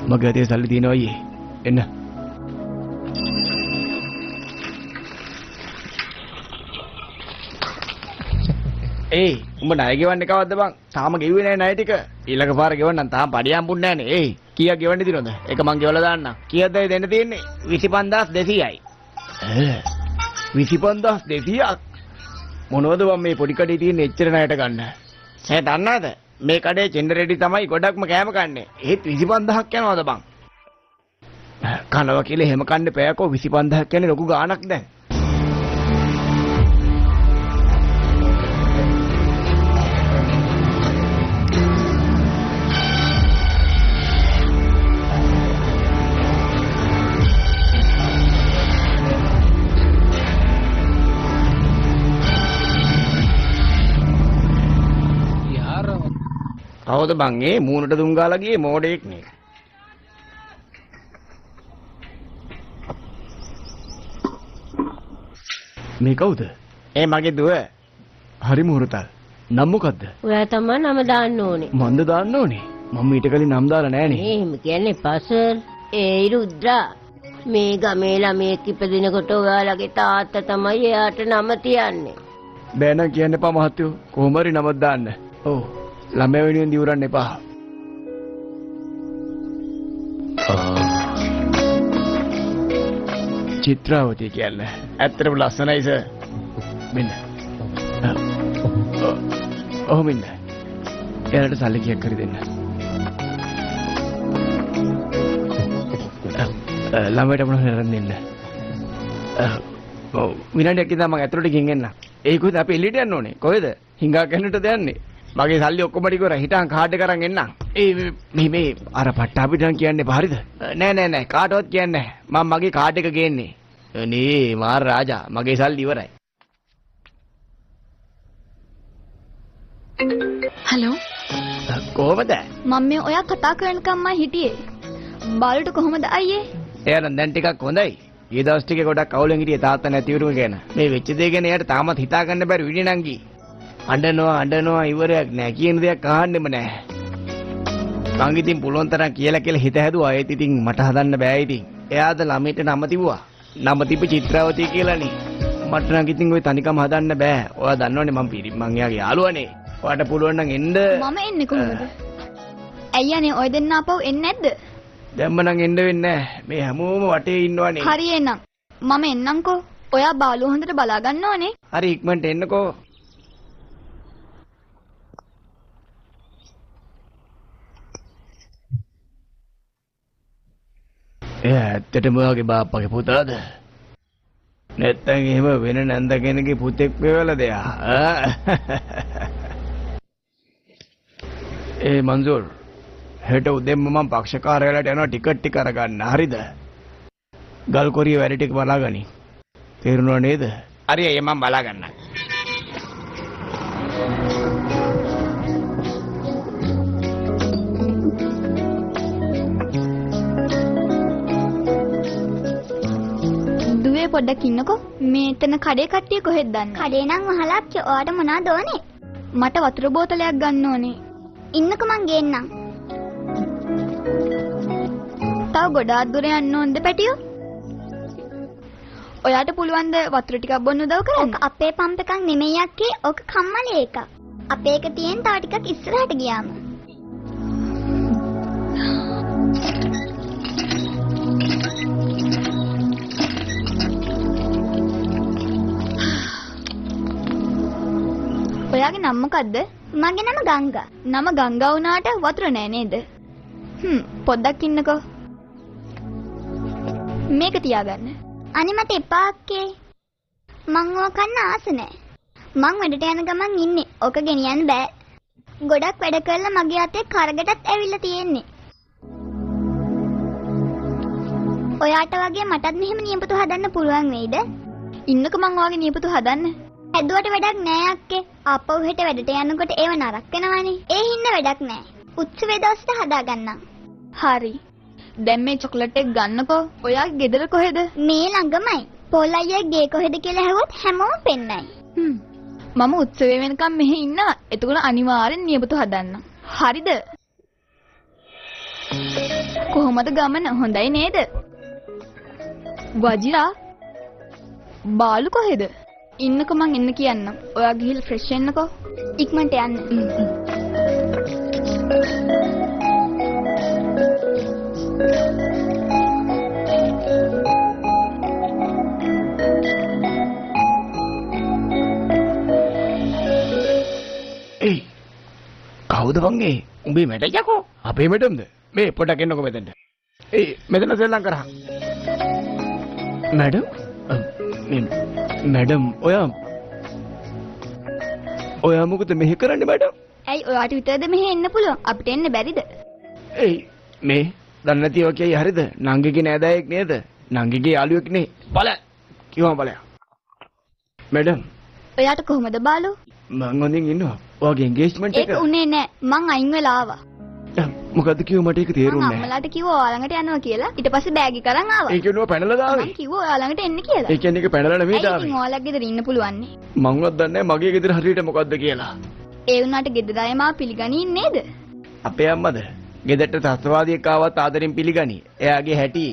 මගේ අතේ සල්ලි තියෙනවා අයියේ. එන්න. ඒයි උඹ ණය ගෙවන්නේ කවද්ද බං? තාම ගෙව්වේ නෑ ණය ටික. ඊළඟ පාර ගෙවන්නම් තාම පඩි හම්බුන්නේ නෑනේ. ඒයි කීයක් ගෙවන්න තියෙනවද? ඒක මං ගෙවලා දාන්නම්. කීයක්ද ඒ දෙන්න තියෙන්නේ? 25200යි. ඈ 25200ක්? මොනවද බං මේ පොඩි කඩේ තියෙන එච්චර ණයට ගන්න? සෑ දන්නවද? මේ කඩේ චෙන්ඩ රෙඩි තමයි ගොඩක්ම කෑම කන්නේ. ඒත් 25000ක් යනවද බං? කනවා කියලා එහෙම කන්න බෑකෝ. 25000ක් කියන්නේ ලොකු ගාණක් දැන්. කවුද බං ඒ මූණට දුම් ගාලා ගියේ මෝඩයෙක් නේ. මේ කවුද? ඒ මගේ දුව. හරි මුහුරතල්. නම් මොකද්ද? ඔයා තමයි නම දාන්න ඕනේ. මන්ද දාන්න ඕනේ? මම ඊට කලින් නම් දාලා නෑනේ. එහෙම කියන්න එපා සර්. ඒ රුද්‍රා මේ ගමේ ළමයෙක් ඉපදිනකොට ඔයාලගේ තාත්තා තමයි එයාට නම තියන්නේ. බෑ නම් කියන්න එපා මහත්තයෝ. කොහොම හරි නමක් දාන්න. ඔව්. ළමයා වෙනුවෙන් දිවුරන්න එපා. චිත්‍රාවති කියන්නේ ඇත්තටම ලස්සනයි සර්. මෙන්න. ඔහොම ඉන්න. එයාලට සල්ලි කීයක් හරි දෙන්න. ළමයට මොන හරි අරන් දෙන්න. ඔව් විනාඩියක් ඉඳන් මම ඇතුළට ගිහින් එන්න. ඒ කොහෙද අපි එළියට යන්න ඕනේ? කොහෙද? හිඟා කන්නටද යන්නේ? මගේ සල්ලි ඔක්කොම ටික ඉවරයි. හිටන් කාඩ් එක අරන් එන්නම්. ඒ මේ මේ අර පට්ටාපිට නම් කියන්න එපා හරිද? නෑ නෑ නෑ කාටවත් කියන්නේ නෑ. මම මගේ කාඩ් එක ගේන්නේ. අනේ මාර රාජා මගේ සල්ලි ඉවරයි. හලෝ කොහමද? මම මේ ඔයා කතා කරනකම් මම හිටියේ. බාලුට කොහමද අයියේ? එයා නම් දැන් ටිකක් හොඳයි. ඊ දවස් ටිකේ ගොඩක් අවුලෙන් හිටියේ තාත්තා නැති වුණු ගැන. මේ වෙච්ච දේ ගැන එයාට තාමත් හිතා ගන්න බැරි විඩි නංගි. අඬනවා අඬනවා ඉවරයක් නෑ. කියන දෙයක් අහන්නෙම නෑ. මං ඉතින් පුළුවන් තරම් කියලා කියලා හිත හැදුවා. ඒත් ඉතින් මට හදන්න බෑ ඉතින්. එයාද ළමයිට නම තිබුවා. නම තිබ්බ චිත්‍රාවතී කියලානේ. මට නම් ඉතින් ওই තනිකම හදන්න බෑ. ඔයා දන්නවනේ මං පිරි මං එයාගේ යාළුවානේ. ඔයාට පුළුවන් නම් එන්න. මම එන්නේ කොහොමද? ඇයි අනේ ඔය දෙන්න ආපහු එන්නේ නැද්ද? දැම්ම නම් එන්න වෙන්නේ නෑ. මේ හැමෝම වටේ ඉන්නවනේ. හරි එහෙනම්. මම එන්නම්කෝ. ඔයා බාලුව හොඳට බලා ගන්න ඕනේ. හරි ඉක්මනට එන්නකෝ. එයා ඇත්තටම ඔයාගේ බාප්පගේ පුතාද? නැත්තම් එහෙම වෙන නැන්ද කෙනෙක්ගේ පුතෙක් වෙවලද එයා? ඒ මන්සූර් හෙට උදෙන්ම මම පක්ෂ කාර්යාලයට යනවා ටිකට් ටික අරගන්න. හරිද? ගල් කොරිය වැඩ ටික බලාගනි. තේරුණා නේද? හරි අයියා මම බලා ගන්නම්. දුවේ පොඩ්ඩක් ඉන්නකෝ. මේ එතන කඩේ කට්ටිය කොහෙද දන්නේ? කඩේ නම් වහලා අක්කේ. ඔයාට මොනවද ඕනේ? මට වතුර බෝතලයක් ගන්න ඕනේ. ඉන්නකෝ මං ගේන්නම්. තව ගොඩාක් දුර යන්න ඕනද පැටියෝ? ඔයාට පුළුවන් ද වතුර ටිකක් බොන්න උදව් කරන්න? ඔක අපේ පම්ප් එකක් නෙමෙයි අක්කේ. ඔක කම්මලේ එකක්. අපේ එක තියෙන තව ටිකක් ඉස්සරහට ගියාම. ඔයාගේ නම මොකද්ද? මගේ නම ගංගා. නම ගංගා වුණාට වතුර නෑ නේද? පොඩ්ඩක් ඉන්නකෝ. මේක තියාගන්න. අනේ මට එපා අක්කේ. මං ඕක කන්න ආස නෑ. මං වැඩට යන ගමන් ඉන්නේ. ඕක ගෙනියන්න බෑ. ගොඩක් වැඩ කරලා මගේ අතේ කරගටත් ඇවිල්ලා තියෙන්නේ. ඔයාට වගේ මටත් මෙහෙම නියපොතු හදන්න පුළුවන් වෙයිද? ඉන්නකෝ මං ඔයාගේ නියපොතු හදන්න. හැදුවට වැඩක් නෑ අක්කේ. ආපහු හෙට වැඩට යනකොට ඒව නරක වෙනවනේ. ඒ හින්දා වැඩක් නෑ. උත්සවයේ දවසට හදාගන්නම්. හරි. දැන් මේ චොක්ලට් එක ගන්නකෝ. ඔයාගේ ගෙදර කොහෙද? මේ ළඟමයි. පොල් අයියා ගේ කොහෙද කියලා ඇහුවොත් හැමෝම පෙන්නයි. මම උත්සවය වෙනකම් මෙහෙ ඉන්නවා. එතකොට අනිවාර්යෙන් නියපොතු හදන්න. හරිද? කොහොමද ගමන? හොඳයි නේද? වජිරා බාලු කොහෙද? ඉන්නකෝ මං එන්න කියන්නම්. ඔයා ගිහිල්ලා ෆ්‍රෙෂ් වෙන්නකෝ. ඉක්මනට යන්න. ඒයි කවුද බං ඒ? උඹේ මැඩම් යකෝ. අපේ මැඩම්ද? මේ පොඩක් එන්නකෝ මෙතනට. ඒයි මෙතන සෙල්ලම් කරහන්. මැඩම් මේ මැඩම් ඔයා මොකද මෙහෙ කරන්නේ මැඩම්? ඇයි ඔයාට විතරද මෙහෙ එන්න පුළුවන්? අපිට එන්න බැරිද? ඒයි මේ දන්නේ නැති ඒවා කියයි හරිද? නංගිගේ නෑදෑයෙක් නේද? නංගිගේ යාළුවෙක් නේ. බලන්න. කිව්වම බලන්න. මැඩම් ඔයාට කොහොමද බාලු? මං හොඳින් ඉන්නවා. ඔයාගේ එන්ගේජ්මන්ට් එක ඒක උනේ නෑ. මං අයින් වෙලා ආවා. මොකද්ද කිව්ව මට ඒක තේරුන්නේ නෑ. මං අම්මලාට කිව්වා ඔයා ළඟට යනවා කියලා. ඊට පස්සේ බෑග් එක අරන් ආවා. ඒ කියනවා පැනලා දාවේ. මං කිව්වා ඔයා ළඟට එන්න කියලා. ඒ කියන්නේ ඒක පැනලා නෙමෙයි දාවේ. ඇයි ඉතින් ඔයාලගේ ගෙදර ඉන්න පුළුවන් නේ? මංවත් දන්නේ නෑ මගේ ගෙදර හරියට මොකද්ද කියලා. ඒ වුණාට ගෙදර අය මාව පිළිගනින් නේද? අපේ අම්මද ගෙදරට ත්‍රස්තවාදියෙක් ආවත් ආදරෙන් පිළිගනි. එයාගේ හැටි.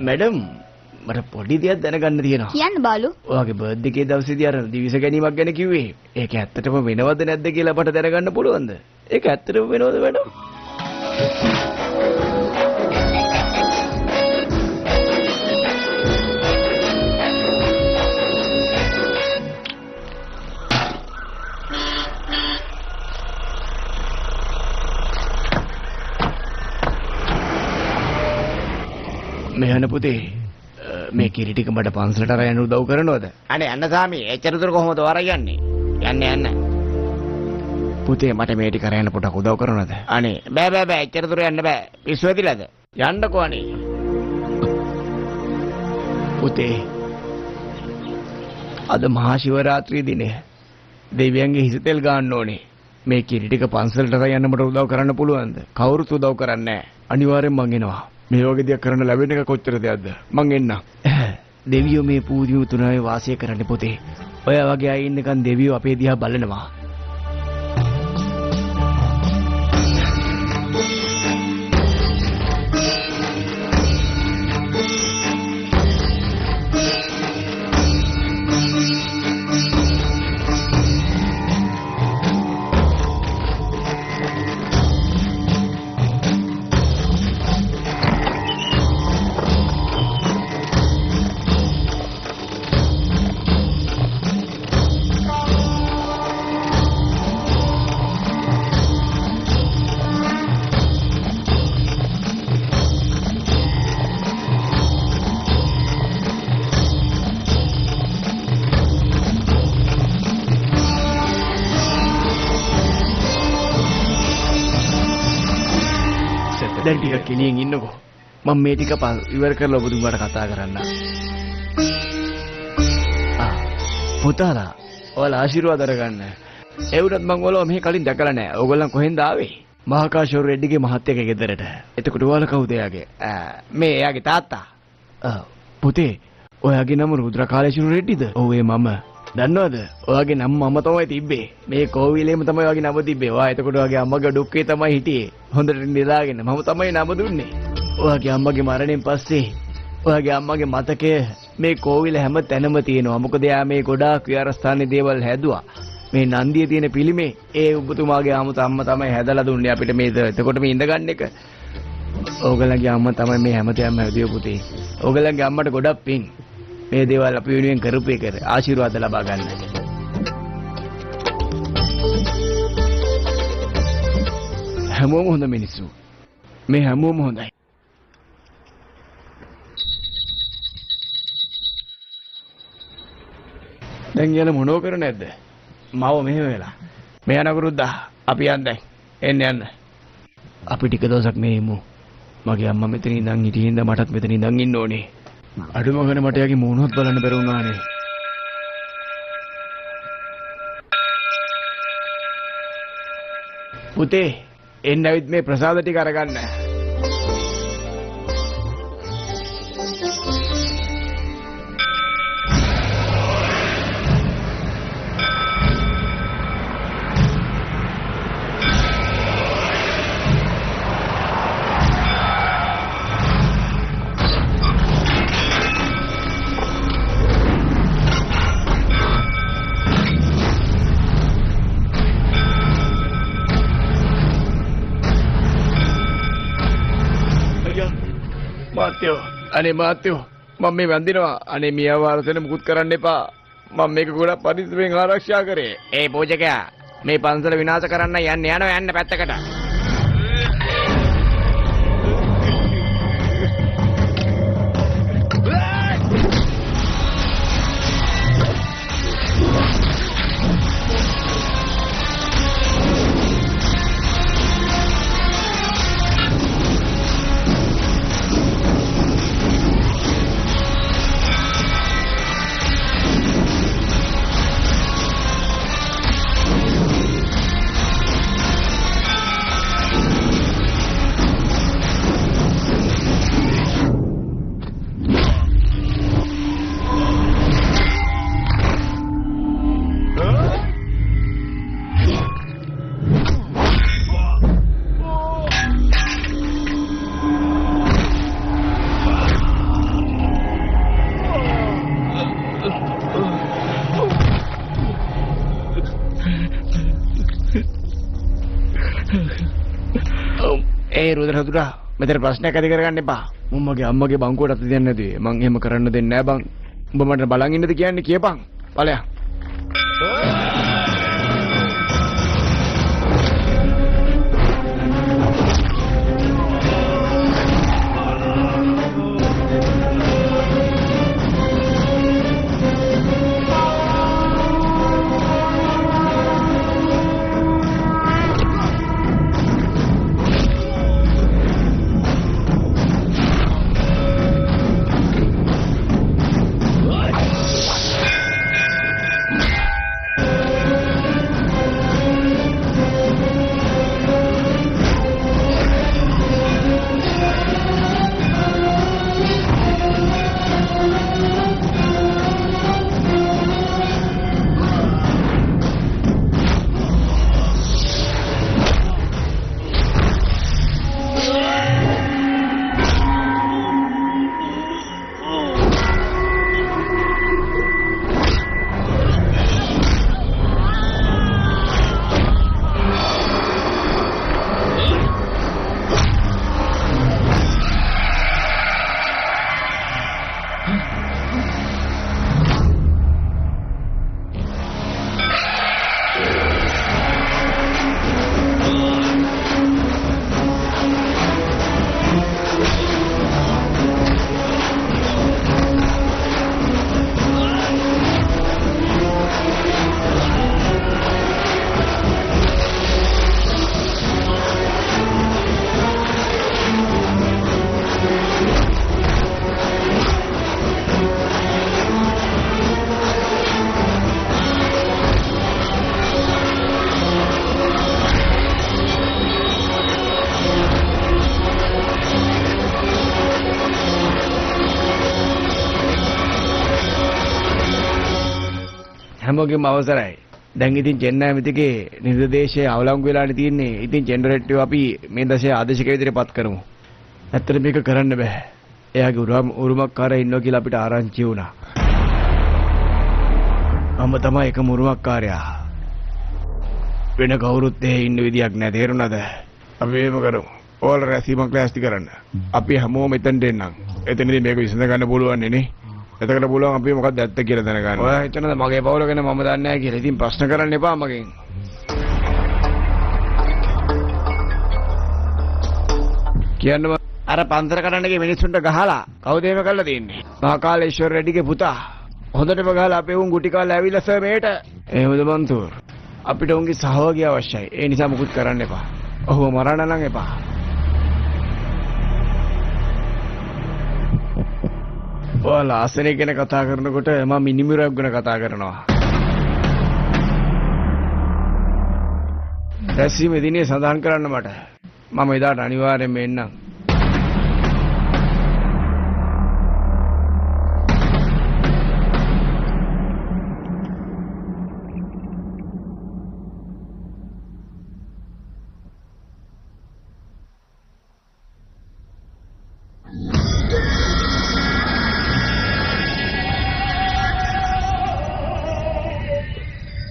මැඩම් මට පොඩි දෙයක් දැනගන්න තියෙනවා. කියන්න බාලු. ඔයාගේ බර්ත්ඩේ එකේ දවසේදී අර දිවිස ගැනීමක් ගැන කිව්වේ. ඒක ඇත්තටම වෙනවද නැද්ද කියලා අපට දැනගන්න පුළුවන්ද? ඒක ඇත්තටම වෙනවද මැඩම්? මෙහන පුතේ මේ කිරි ටික මට පන්සලට අරන් යන්න උදව් කරනවද? අනේ යන්න සාමි, එච්චර දුර කොහොමද ඔයාලා යන්නේ? යන්න යන්න. පුතේ මට මේ ටික කරගෙන පොඩක් උදව් කරනවද? අනේ බෑ බෑ බෑ එච්චර දුර යන්න බෑ. පිස්සු ඇදිලාද? යන්නකෝ අනේ. පුතේ අද මහා ශිවරාත්‍රී දිනය. දෙවියන්ගේ හිස තෙල් ගන්න ඕනේ. මේ කිරි ටික පන්සලට අරන් යන්න මට උදව් කරන්න පුළුවන්ද? කවුරුත් උදව් කරන්නේ නැහැ. අනිවාර්යෙන් මං එනවා. මේ වගේ දෙයක් කරන්න ලැබෙන එක කොච්චර දෙයක්ද? මං එන්නම්. දෙවියෝ මේ පූජ්‍ය තුනාවේ වාසය කරන්නේ පුතේ. ඔය වගේ අය ඉන්නකන් දෙවියෝ අපේ දිහා බලනවා. දැන් ටිකක් එළියෙන් ඉන්නකෝ. මම මේ ටික ඉවර කරලා ඔබතුමාට කතා කරන්න. ආ පුතාලා ඔයාලා ආශිර්වාද අරගන්න. ඒ වුණත් මං ඔයාලව මෙහි කලින් දැකලා නෑ. ඕගොල්ලන් කොහෙන්ද ආවේ? මහාකාශවර රෙඩ්ඩිගේ මහත්තයාගේ ගෙදරට. එතකොට ඔයාලා කවුද එයාගේ? මේ එයාගේ තාත්තා. පුතේ ඔයාගේ නම රුද්‍රකාලේශ්වර රෙඩ්ඩිද? ඔව් ඒ මම. දන්නවද? ඔයාගේ නම මම තමයි තිබ්බේ. මේ කෝවිලේම තමයි ඔයාගේ නම තිබ්බේ. ඔයා එතකොට ඔයාගේ අම්මගේ ඩොක්කේ තමයි හිටියේ. හොඳට නිදාගෙන මම තමයි නම දුන්නේ. ඔයාගේ අම්මගේ මරණයෙන් පස්සේ ඔයාගේ අම්මගේ මතකය මේ කෝවිල හැම තැනම තියෙනවා. මොකද එයා මේ ගොඩාක් විහාරස්ථානයේ දේවල් හැදුවා. මේ නන්දියේ තියෙන පිළිමේ ඒ ඔබතුමාගේ අම්මා තමයි හැදලා දුන්නේ අපිට මේ එතකොට මේ ඉඳ ගන්න එක. ඕගොල්ලන්ගේ අම්මා තමයි මේ හැමතැනම හැදුවේ පුතේ. ඕගොල්ලන්ගේ අම්මට ගොඩක් පිං. මේ දේවල් අපි වෙනුවෙන් කරපු එක ආශිර්වාද ලබා ගන්න. හැමෝම හොඳ මිනිස්සු. මේ හැමෝම හොඳයි. දැන් යාළ මොනව කරන්නේ නැද්ද? මව මෙහෙම වෙලා. මේ යන කරුද්දා අපි යන් දැන්. එන්න යන්න. අපි ටික දවසක් මේ ඉමු. මගේ අම්මා මෙතන ඉඳන් හිටියේ හින්දා මටත් මෙතන ඉඳන් ඉන්න ඕනේ. අඩුම ගානේ මට යාගේ මූණවත් බලන්න බැරි වුණානේ. පුතේ එන්න ඇවිත් මේ ප්‍රසාද ටික අරගන්න. අනේ මාත්‍යෝ මම මේ වන්දිනවා. අනේ මියා වාරසෙන මුකුත් කරන්න එපා. මම මේක ගොඩක් පරිස්සමෙන් ආරක්ෂා කරේ. ඒ පූජකයා මේ පන්සල විනාශ කරන්න යන්න යනවා යන්න පැත්තකට. ඒ රුද්‍ර හතුරා මෙතන ප්‍රශ්නයක් ඇති කරගන්න එපා. මම මගේ අම්මගේ බංකුවට අත තියන්නේ නැතුවේ. මං එහෙම කරන්න දෙන්නේ නෑ බං. උඹ මට බලන් ඉන්නද කියන්නේ කියපන්. ඵලයන්. හැමෝගෙම අවසරයි. දැන් ඉතින් චෙන්නයි ඇමතිගේ නිර්දේශය අවලංගු වෙලානේ තියෙන්නේ. ඉතින් චෙන්ඩරෙට්ටිව අපි මේ දශයේ ආදේශක විදිහට පත් කරමු. ඇත්තට මේක කරන්න බෑ. එයාගේ උරුමකාරය ඉන්නවා කියලා අපිට ආරංචි වුණා. මම තමයි එකම උරුමකාරයා. වෙන කවුරුත් එහෙ ඉන්න විදියක් නෑ, තේරුණාද? අපි එහෙම කරමු. ඔයාලා රැස්වීමක් ලෑස්ති කරන්න. අපි හැමෝම එතනට එන්නම්. එතනදී මේක විසඳ ගන්න පුළුවන් නේ. එතකොට පුළුවන් අපි මොකක්ද ඇත්ත කියලා දැනගන්න. ඔයා හිතනද මගේ පවුල ගැන මම දන්නේ නැහැ කියලා? ඉතින් ප්‍රශ්න කරන්න එපා මගෙන්. කියන්න අර පන්සල කඩන්න ගිය මිනිස්සුන්ට ගහලා කවුද එහෙම කරලා තියෙන්නේ? මහකාලේශ්වර රෙඩිගේ පුතා. හොඳටම ගහලා අපේ උන් ගුටි කාලා ඇවිල්ලා සර් මේට. එහෙමද මන්සූර්? අපිට උන්ගේ සහයෝගය අවශ්‍යයි. ඒ නිසා මුකුත් කරන්න එපා. ඔහුව මරන්න නම් එපා. ඔයාලා ආසනය ගැන කතා කරනකොට මම මිනිමුරක් ගැන කතා කරනවා. රැස්වීම දිනේ සඳහන් කරන්න මට. මම එදාට අනිවාර්යයෙන්ම එන්නම්.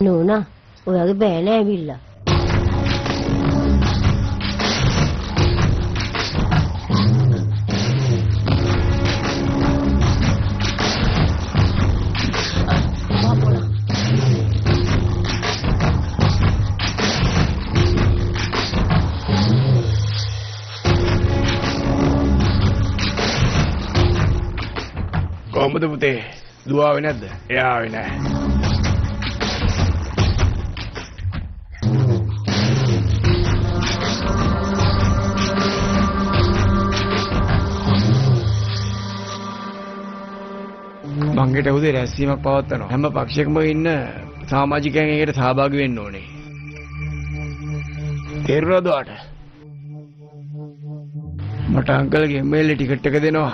නෝනා, ඔයාගේ බෑන ඇවිල්ලා. කොහොමද පුතේ? දුව ආවේ නැද්ද? එයා ආවේ නෑ. මං හෙට උදේ රැස්වීමක් පවත්වනවා. හැම පක්ෂයකම ඉන්න සමාජිකයන් ඒකට සහභාගී වෙන්න ඕනේ. තේරුණාද ඔයාට? මට අංකල්ගේ MLA ticket එක දෙනවා.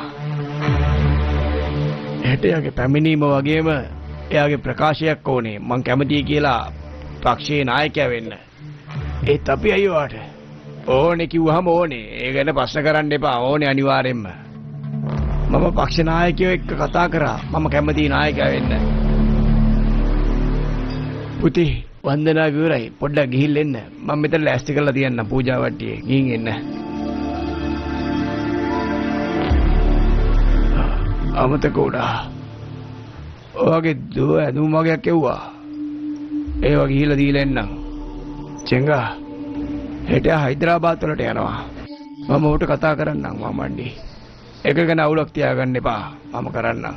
හෙට එයාගේ පැමිණීම වගේම එයාගේ ප්‍රකාශයක් ඕනේ. මං කැමතියි කියලා පක්ෂයේ නායකයා වෙන්න. ඒත් අපි අයියෝ ඔයාට ඕනේ කිව්වහම ඕනේ. ඒ ගැන ප්‍රශ්න කරන්න එපා. ඕනේ අනිවාර්යෙන්ම. මම පක්ෂ නායකයෝ එක්ක කතා කරා. මම කැමතියි නායකයා වෙන්න. පුතේ වන්දනාව ඉවරයි. පොඩ්ඩක් ගිහින් එන්න. මම මෙතන ලෑස්ති කරලා තියන්නම් පූජා වට්ටියේ. ගිහින් එන්න. අමතක වුණා. ඔයාගේ දුව ඇඳුම් වගේක් එව්වා. ඒවා ගිහිල්ලා දීලා එන්නම්. චෙංගා හෙට හයිදරාබාද් වලට යනවා. මම ඔහුට කතා කරන්නම් මමණ්ඩි. ඒක ගැන අවුලක් තියාගන්න එපා. මම කරන්නම්.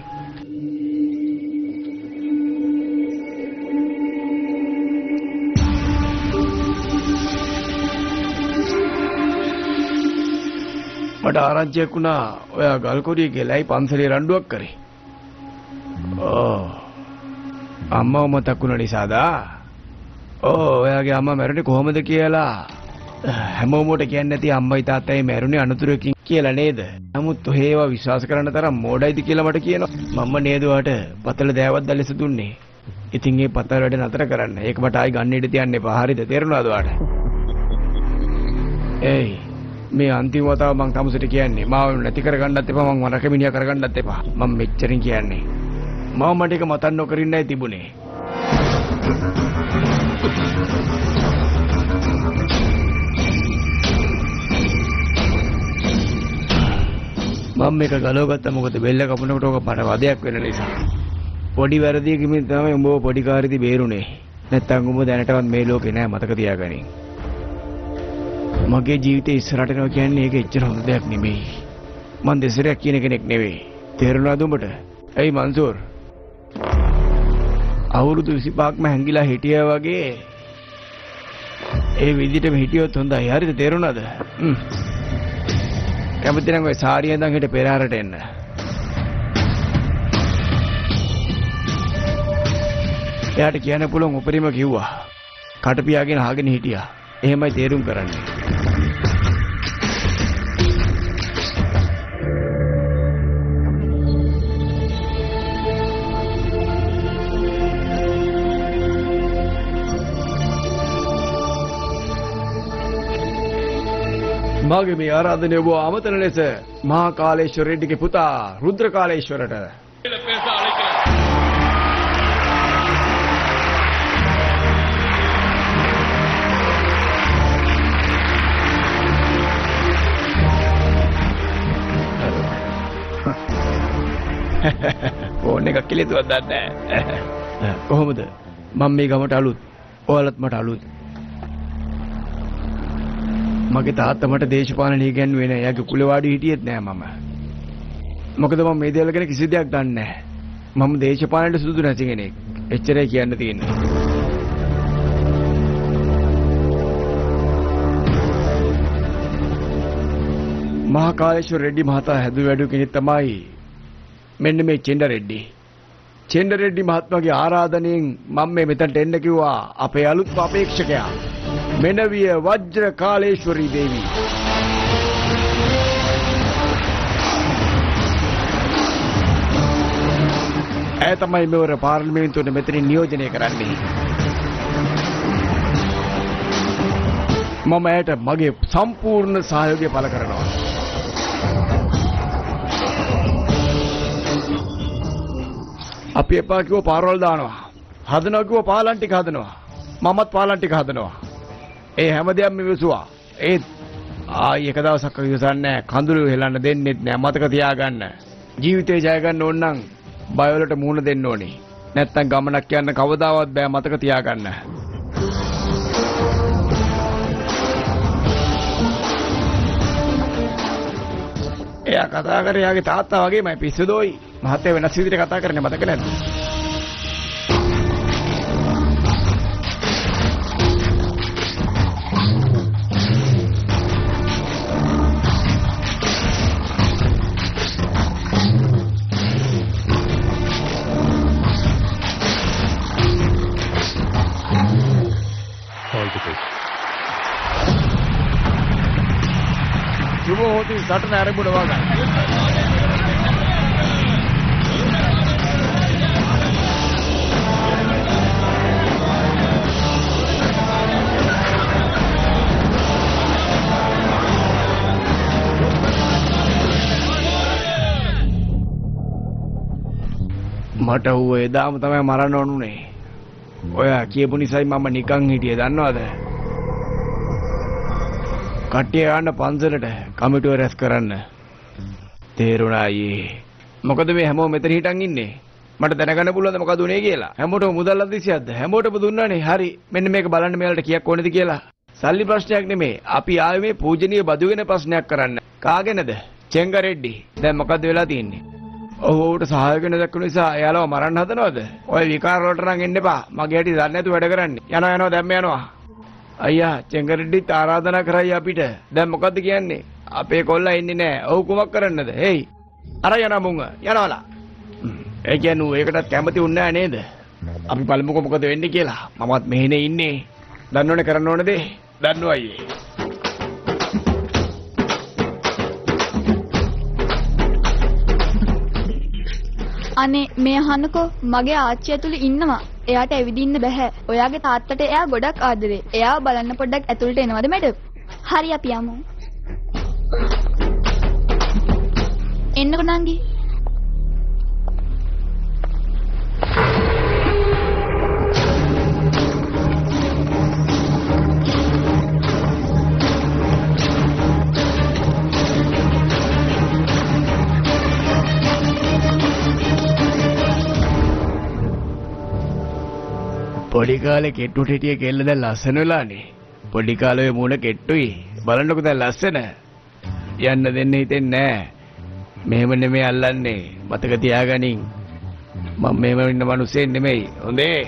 මට ආරංචියක් වුණා ඔයා ගල්කොඩිය කියලායි පන්සලේ රණ්ඩුවක් කරේ. ඕ අම්මව මතක් වුණ නිසාද? ඕ ඔයාගේ අම්මා මැරුණේ කොහොමද කියලා හැමෝම උට කියන්නේ නැති අම්මයි තාත්තයි මැරුණේ අනතුරකින් කියලා නේද? නමුත් ඔහේ ඒවා විශ්වාස කරන්න තරම් මෝඩයිද කියලා මට කියනවා. මම්ම නේද ඔයාට පතල දෑවත් දැලෙස දුන්නේ. ඉතින් ඒ පතල වැඩ නතර කරන්න. ඒක මට ආයි ගන්න ඉඩ තියන්න එපා. හරිද? තේරුණාද ඔයාට? ඒයි මේ අන්තිම වතාව මං තමුසෙට කියන්නේ. මාව නැති කරගන්නත් එපා, මං නරක මිනිහා කරගන්නත් එපා. මං මෙච්චරින් කියන්නේ. මම මට ඒක මතක් නොකර ඉන්නයි තිබුණේ. මම මේක ගලවගත්තා මොකද බෙල්ල කපනකොට ඔක මට වදයක් වෙන නිසා. පොඩි වැරදියකින් තමයි උඹව පොඩි කාර්යදී බේරුනේ. නැත්තම් උඹ දැනටවත් මේ ලෝකේ නෑ මතක තියාගනින්. මගේ ජීවිතේ ඉස්සරහට යනවා කියන්නේ ඒක එච්චර හොඳ දෙයක් නෙමෙයි. මං දෙසරයක් කියන කෙනෙක් නෙවෙයි. තේරුණාද උඹට? ඇයි මන්සූර්? අවුරුදු 25ක්ම හැංගිලා හිටියා වගේ ඒ විදිහටම හිටියොත් හොඳයි. හරිද? තේරුණාද? හ්ම්. කැමති නම් ඔය සාරිය ඉඳන් හෙට පෙරහැරට එන්න. එයාට කියන්න පුළුවන් උපරිම කිව්වා. කට පියාගෙන අහගෙන හිටියා. එහෙමයි තේරුම් කරන්නේ. මාගේ මේ ආරාධනය ඔබ අමතන ලෙස මහා කාලේශ්වර රෙඩ්ඩිගේ පුතා රුද්‍ර කාලේශ්වරට. ෆෝන් එකක් කියලා තුවක් දන්නේ නැහැ. කොහොමද? මම මේ ගමට අලුත්. ඔයාලත් මට අලුත්. මගේ තාත්තා මට දේශපාලන ඉගැන්වුවේ නෑ. එයාගේ කුලවාඩි හිටියෙත් නෑ මම. මොකද මම මේ දේවල් ගැන කිසි දෙයක් දන්නේ නෑ. මම දේශපාලනයට සුදුසු නැති කෙනෙක්. එච්චරයි කියන්න තියෙන්නේ. මහා කාලේශ්වර රෙඩ්ඩි මහතා හැදුව වැඩු කෙනෙක් තමයි මෙන්න මේ චෙන්ඩ රෙඩ්ඩි. චෙන්ඩ රෙඩ්ඩි මහත්මයාගේ ආරාධනයෙන් මම මේ මෙතනට එන්න කිව්වා අපේ අලුත් අපේක්ෂකයා මෙනවිය වජ්‍ර කාලේශ්වරී දේවී. ඇය තමයි මෙවර පාර්ලිමේන්තුවට මෙතනින් නියෝජනය කරන්නේ. මම ඇයට මගේ සම්පූර්ණ සහයෝගය පළ කරනවා. අපි එපා කිව්ව පාරවල් දානවා. හදනවා කිව්ව පාලම් ටික හදනවා. මමත් පාලම් ටික හදනවා. ඒ හැම දෙයක්ම ඉවසුවා. ඒත් ආයි එක දවසක් ඉවසන්නේ නැහැ. කඳුළු හෙලන්න දෙන්නෙත් නෑ. මතක තියාගන්න. ජීවිතේ ජය ගන්න ඕන නම් බය වලට මුහුණ දෙන්න ඕනේ. නැත්තම් ගමනක් යන්න කවදාවත් බෑ. මතක තියාගන්න. එයා කතා කරේ එයාගේ තාත්තා වගේමයි. පිස්සුදෝයි. මහත්තයා වෙනස් විදිහට කතා කරන්නේ මතක නැද්ද? සුබ හෝති සටන ආරම්භ වුණා. මට ඌ එදාම තමයි මරන්න ඕනුනේ. ඔයා කියපු නිසායි මම නිකන් හිටියේ දන්නවද? කට්ටිය යන්න පන්සලට කමිටුව රැස් කරන්න. තේරුණා අයියේ. මොකද මේ හැමෝම මෙතන හිටන් ඉන්නේ? මට දැනගන්න පුළුවන්ද මොකද උනේ කියලා? හැමෝටම මුදල් අදිසියක්ද? හැමෝටම දුන්නානේ. හරි. මෙන්න මේක බලන්න මෙයාලට කීයක් ඕනේද කියලා. සල්ලි ප්‍රශ්නයක් නෙමෙයි. අපි ආවේ මේ පූජනීය බදු වෙන ප්‍රශ්නයක් කරන්න. කාගෙනද? චෙංග රෙඩ්ඩි. දැන් මොකද්ද වෙලා තියෙන්නේ? ඔව් ඔහුට සහාය වෙන දක්වන නිසා එයාලව මරන්න හදනවද? ඔය විකාර වලට නම් එන්න එපා. මගේ හැටි දන්නේ නැතුව වැඩ කරන්නේ. යනවා යනවා දැම්ම යනවා. අයියා චෙංග රෙඩ්ඩිත් ආරාධනා කරයි අපිට. දැන් මොකද්ද කියන්නේ? අපේ කොල්ලා ඉන්නේ නෑ. ඔව් කුමක් කරන්නද? හේයි. අර යනවා මුංග. යනවලා. ඒ කියන්නේ ඌ ඒකටත් කැමති වුණ නෑ නේද? අපි බලමුකෝ මොකද වෙන්නේ කියලා. මමත් මෙහෙනේ ඉන්නේ. දන්නවනේ කරන්න ඕන දේ. දන්නවා අයියේ. අනේ මේ අහන්නකෝ මගේ ආච්චි ඇතුළේ ඉන්නවා. එයාට ඇවිදින්න බැහැ. ඔයාගේ තාත්තට එයා ගොඩක් ආදරේ. එයාව බලන්න පොඩ්ඩක් ඇතුළට එනවද මැඩම්? හරි අපි යමු. එන්නකෝ නංගි. පොඩි කාලේ කෙට්ටුට හිටිය කෙල්ල දැන් ලස්සන වෙලානේ. පොඩි කාලේ ඔය මූණ කෙට්ටුයි. බලන්නකෝ දැන් ලස්සන. යන්න දෙන්න හිතෙන්නේ නෑ. මෙහෙම නෙමෙයි අල්ලන්නේ. මතක තියාගනින්. මම මෙහෙම ඉන්න මිනිස්සෙක් නෙමෙයි. හොඳේ.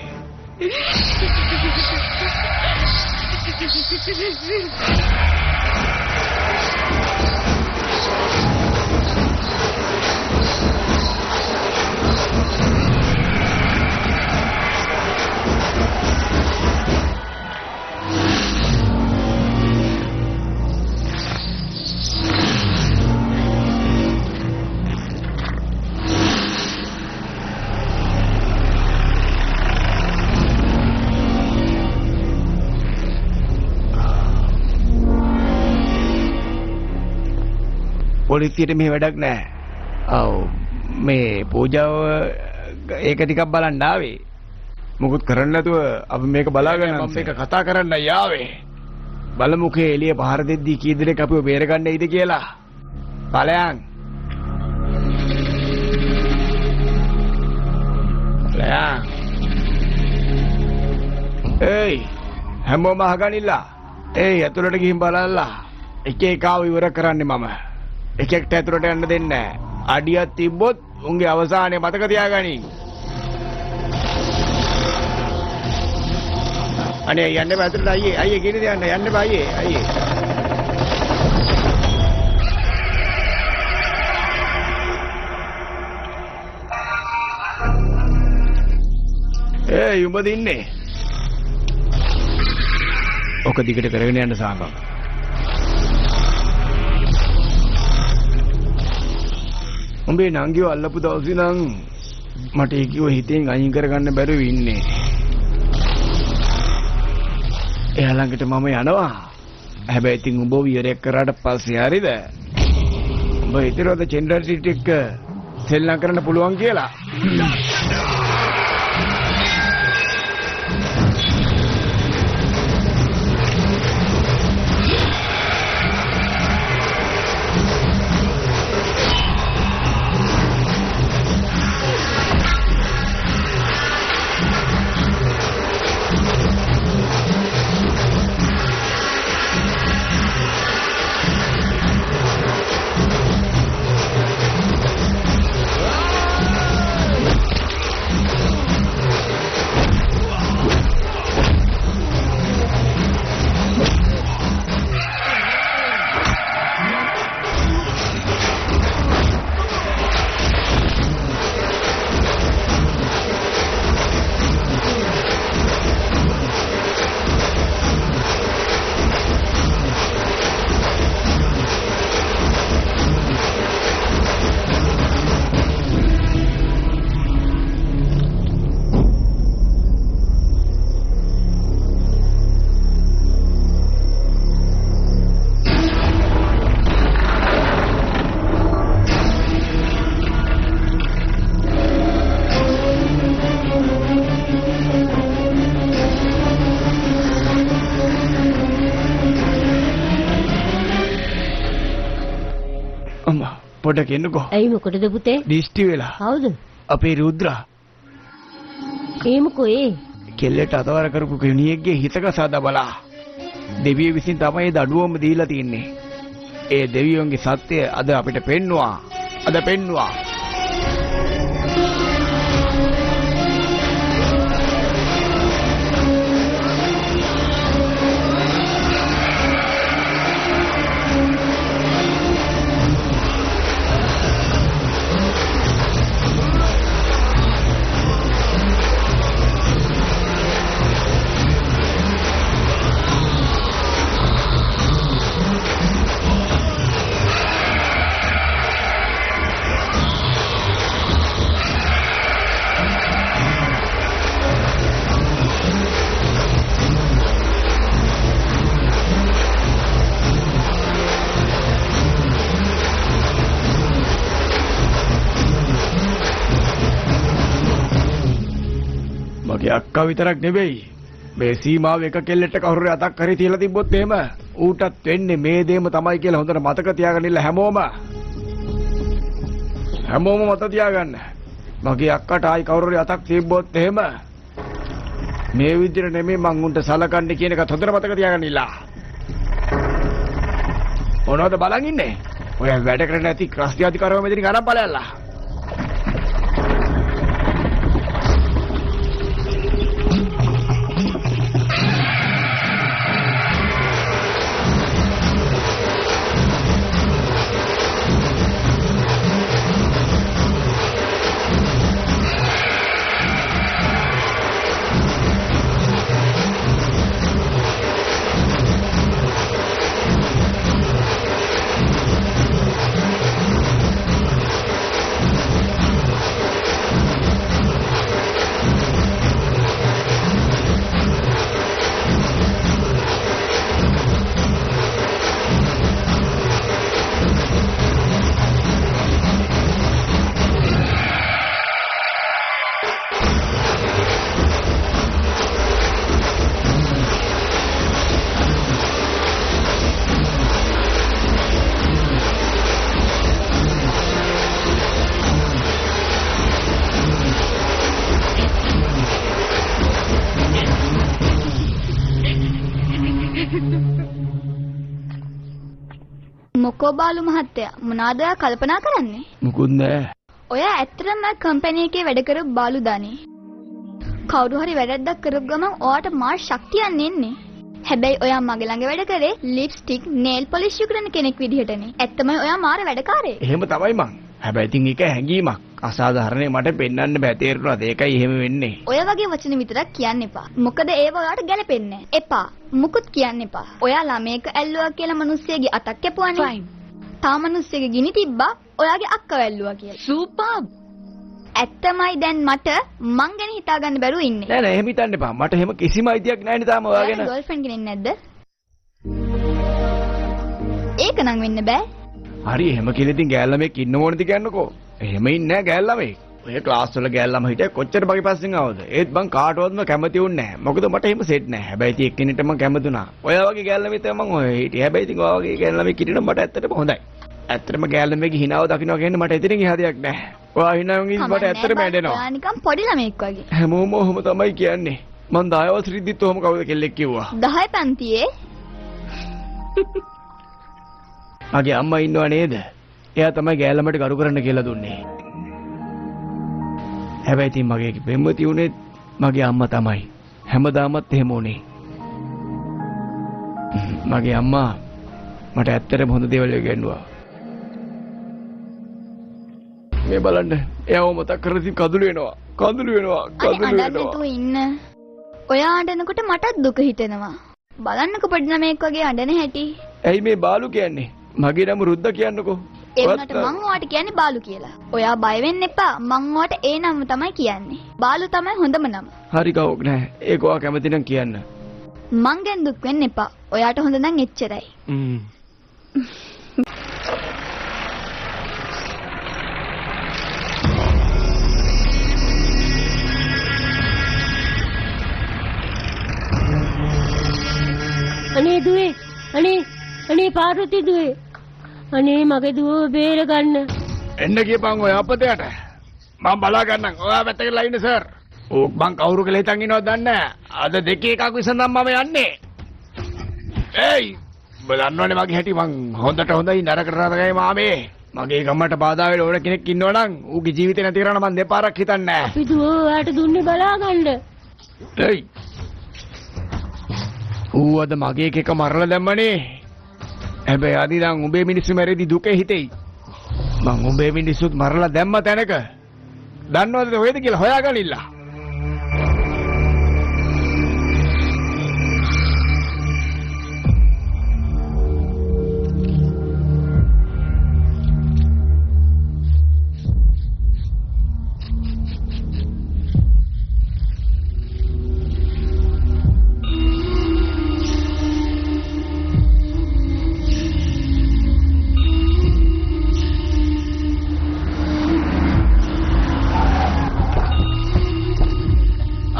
පොලිසියට මෙහෙ වැඩක් නෑ. ඔව් මේ පූජාව ඒක ටිකක් බලන්න ආවේ. මොකුත් කරන්න නැතුව අපි මේක බලාගෙන මම මේක කතා කරන්නයි ආවේ. බලමුකේ එළිය පහර දෙද්දී කී දෙනෙක් අපිව බේරගන්න ඉද කියලා. ඵලයන්. ඵලයන්. ඒයි හැමෝම අහගනින්න. ඒයි ඇතුළට ගිහින් බලලා. එක එකාව ඉවර කරන්නේ මම. එකෙක්ට ඇතුළට යන්න දෙන්නේ නැහැ. අඩියක් තිබ්බොත් උන්ගේ අවසානය මතක තියාගනින්. අනේ යන්න බෑ ඇතුළට අයියේ අයියේ ගෙන තියන්න යන්න බෑ අයියේ අයියේ. ඒයි උඹ දින්නේ. ඔක දිගට කරගෙන යන්න සාංගම්. උඹේ නංගිව අල්ලපු දවසේ නම් මට ඒ කිව්ව හිතෙන් අයින් කරගන්න බැරුව ඉන්නේ. එයා ළඟට මම යනවා. හැබැයි ඉතින් උඹ වියරයක් කරාට පස්සේ හරිද? උඹ හිතනවද චෙන්ඩර් සිටි එක්ක සෙල්ලම් කරන්න පුළුවන් කියලා? පොඩක් එන්නකෝ. ඇයි මොකටද පුතේ? දිෂ්ටි වෙලා. කවුද? අපේ රුද්‍රා. ඒ මොකෝ ඒ? කෙල්ලට අතවර කරපු කෙනියෙක්ගේ හිතක සදා බලා. දෙවියෝ විසින් තමයි දඩුවම දීලා තින්නේ. ඒ දෙවියන්ගේ සත්‍ය අද අපිට පෙන්නුවා. අද පෙන්නුවා. අක්කා විතරක් නෙවෙයි මේ සීමාව එක කෙල්ලෙක්ට කවුරු හරි අතක් හරි තියලා තිබ්බොත් එහෙම ඌටත් වෙන්නේ මේ දේම තමයි කියලා හොඳට මතක තියාගන්න ඉන්න හැමෝම. හැමෝම මතක තියාගන්න. මගේ අක්කට ආයි කවුරු හරි අතක් තිබ්බොත් එහෙම මේ විදිහට නෙමෙයි මං උන්ට සලකන්නේ කියන එකත් හොඳට මතක තියාගන්න ඉන්න. මොනවද බලන් ඉන්නේ? ඔය වැඩ කරන්නේ නැති ක්‍රස්ති අධිකාරව මෙතනින් අරන් බලයල්ලා. මොකෝ බාලු මහත්තයා මොනවාද ඔයා කල්පනා කරන්නේ? මුකුත් නෑ. ඔයා ඇත්තටම කම්පැනි එකේ වැඩ කරපු බාලු දානේ. කවුරු හරි වැරද්දක් කරපු ගමන් ඔයාට මාර ශක්තියක් එන්නේ. හැබැයි ඔයා මගේ ළඟ වැඩ කරේ ලිප්ස්ටික්, නේල් පොලිෂ් විකුණන කෙනෙක් විදිහටනේ. ඇත්තමයි ඔයා මාර වැඩකාරයෙක්. එහෙම තමයි මං. හැබැයි ඉතින් ඒක හැඟීමක්. අසාධාරණේ මට පෙන්වන්න බෑ තේරුණාද? ඒකයි එහෙම වෙන්නේ. ඔය වගේ වචන විතරක් කියන්න එපා. මොකද ඒව ඔයාට ගැලපෙන්නේ නෑ. එපා. මුකුත් කියන්න එපා. ඔයා ළමයෙක් ඇල්ලුවා කියලා මිනිස්සෙගේ අතක් කැපුවානේ. ෆයින්. තා මිනිස්සෙගේ ගිනි තිබ්බා ඔයාගේ අක්කව ඇල්ලුවා කියලා. සුපර්බ්. ඇත්තමයි දැන් මට මං ගැන හිතා ගන්න බැරුව ඉන්නේ. නෑ නෑ එහෙම හිතන්න එපා. මට එහෙම කිසිම අයිතියක් නෑනේ තාම ඔයා ගැන. ඔයාගේ ගර්ල්ෆ්‍රෙන්ඩ් කෙනෙක් නැද්ද? ඒක නම් වෙන්න බෑ. හරි එහෙම කියලා ඉතින් ගෑල් ළමයෙක් ඉන්න ඕනද කියන්නකෝ. එහෙම ඉන්නේ නෑ ගෑල් ළමයෙක්. ඔය ක්ලාස් වල ගෑල් ළමයි හිටියා කොච්චර මගේ පස්සෙන් ආවද? ඒත් මං කාටවත්ම කැමති වුන්නේ නෑ. මොකද මට එහෙම සෙට් නෑ. හැබැයි ඉතින් එක්කෙනෙක්ට මං කැමති වුණා. ඔයා වගේ ගෑල් ළමයෙක් තමයි මං ඔය හිටියේ. හැබැයි ඉතින් ඔයා වගේ ගෑල් ළමයෙක් හිටියනම් මට ඇත්තටම හොඳයි. ඇත්තටම ගෑල් ළමයෙක්ගේ හිනාව දකින්නවා කියන්නේ මට එතනින් එහා දෙයක් නෑ. ඔයා හිනාවෙන් ඉතින් මට ඇත්තටම ඇඬෙනවා. ඔයා නිකන් පොඩි ළමයෙක් වගේ. හැමෝම ඔහොම තමයි කියන්නේ. මං 10 වසරෙදිත් ඔහොම කවුද කෙල්ලෙක් කිව්වා. 10 පන්තියේ මගේ අම්මා ඉන්නව නේද? එයා තමයි ගෑල් ළමයට ගරු කරන්න කියලා දුන්නේ. හැබැයි ඉතින් මගේ පෙම්වති උනේත් මගේ අම්මා තමයි. හැමදාමත් එහෙම උනේ. මගේ අම්මා මට ඇත්තටම හොඳ දේවල් ඉගෙනුවා. මේ බලන්න එයාව මතක් කරලා ඉතින් කඳුළු වෙනවා. කඳුළු වෙනවා. කඳුළු වෙනවා. අනේ අඬන්න ඉන්න. ඔයා අඬනකොට මටත් දුක හිතෙනවා. බලන්නකෝ පොඩි ළමයෙක් වගේ අඬන හැටි. ඇයි මේ බාලු කියන්නේ? මගේ නම රුද්දා කියන්නකෝ. ඒ වුණාට මං ඔයාට කියන්නේ බාලු කියලා. ඔයා බය වෙන්න එපා. මං ඔයාට ඒ නම තමයි කියන්නේ. බාලු තමයි හොඳම නම. හරි කවුක් නෑ. ඒක ඔයා කැමති නම් කියන්න. මං ගැන දුක් වෙන්න එපා. ඔයාට හොඳ නම් එච්චරයි. අනේ දුවේ, අනේ අනේ පාර්වති දුවේ, අනේ මගේ දුව බේර ගන්න. එන්න කියපන් ඔය අපතයට. මං බලා ගන්නම්. ඔයා පැත්තකට ලා ඉන්න සර්. ඕක මං කවුරු කියලා හිතන් ඉනවද දන්නේ නෑ. අද දෙකේ එකක් විසඳන් මම යන්නේ. ඒයි උඹ දන්නවනේ මගේ හැටි. මං හොඳට හොඳයි නරකට නරකයි මාමේ. මගේ ගමට බාධා වෙලා ඕන කෙනෙක් ඉන්නවනම් ඌගේ ජීවිතේ නැති කරන්න මං දෙපාරක් හිතන්නේ නෑ. අපි දුව ඔයාට දුන්නේ බලා ගන්න. ඒයි ඌ අද මගේ එක මරලා දැම්මනේ. හැබැයි අද ඉඳන් උඹේ මිනිස්සු මැරෙදි දුකේ හිතෙයි. මං උඹේ මිනිස්සුත් මරලා දැම්ම තැනක. දන්නවද ඔයද කියලා හොයාගනින්න.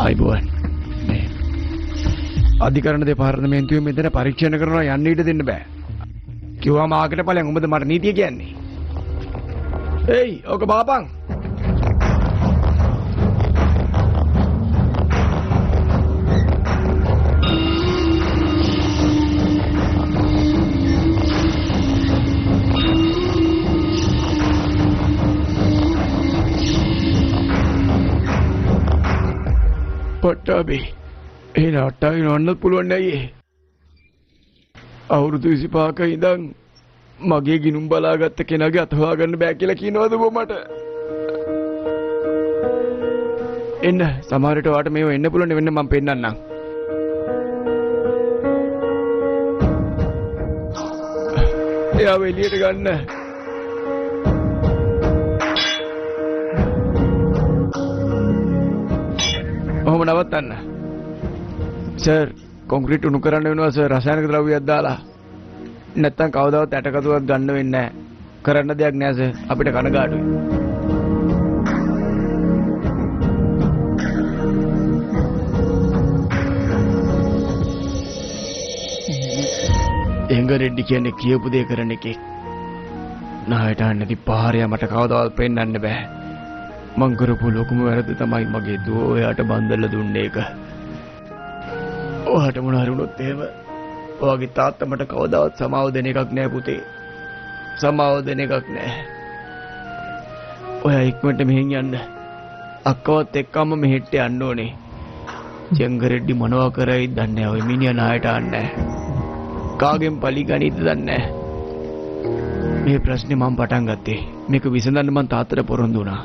අයිබෝන් මේ අධිකරණ දෙපාර්තමේන්තුවේ මෙතන පරීක්ෂණ කරනවා යන්න ඉඩ දෙන්න බෑ. කිව්වම ආකට ඵලයන් උඹද මට නීතිය කියන්නේ. ඒයි ඔක බාපන්. පට්ටාබි ඒ නට්ටාවි නවන්නත් පුළුවන් නෑ අයියේ. අවුරුදු 25ක ඉඳන් මගේ ගිනුම් බලාගත්ත කෙනාගේ අත හොයාගන්න බෑ කියලා කියනවද ඔබ මට? එන්න සමහර විට ඔයාට මේව එන්න පුළුවන් වෙන්න මම පෙන්නන්නම්. එයාව එළියට ගන්න. ඔහොම නවත්තන්න. සර් කොන්ක්‍රීට් උණු කරන්න වෙනවා සර් රසායනික ද්‍රව්‍යයක් දාලා. නැත්තම් කවදාවත් ඇටකටුවක් ගන්න වෙන්නේ නැහැ. කරන්න දෙයක් නෑ සර්. අපිට කනගාටුයි. එංගරෙඩ්ඩි කියන්නේ කියපු දේ කරන එකෙක්. නායට නැති පාරය මට කවදාවත් පෙන්වන්න බෑ. මං කරපු ලොකුම වැරද්ද තමයි මගේ දුව ඔයාට බන්දලා දුන්නේ එක. ඔයාට මොන හරි වුණොත් එහෙම ඔයාගේ තාත්තා මට කවදාවත් සමාව දෙන එකක් නෑ පුතේ. සමාව දෙන එකක් නෑ. ඔයා ඉක්මනට මෙහෙන් යන්න. අක්කවත් එක්කම මෙහෙට යන්න ඕනේ. චෙංගරෙඩ්ඩි මොනවා කරයිද දන්නේ නෑ. ඔය මිනිහා නායට ආන්නේ නෑ. කාගෙන් පලි ගනීද දන්නේ නෑ. මේ ප්‍රශ්නේ මං පටන් ගත්තේ. මේක විසඳන්න මං තාත්තට පොරොන්දු වුණා.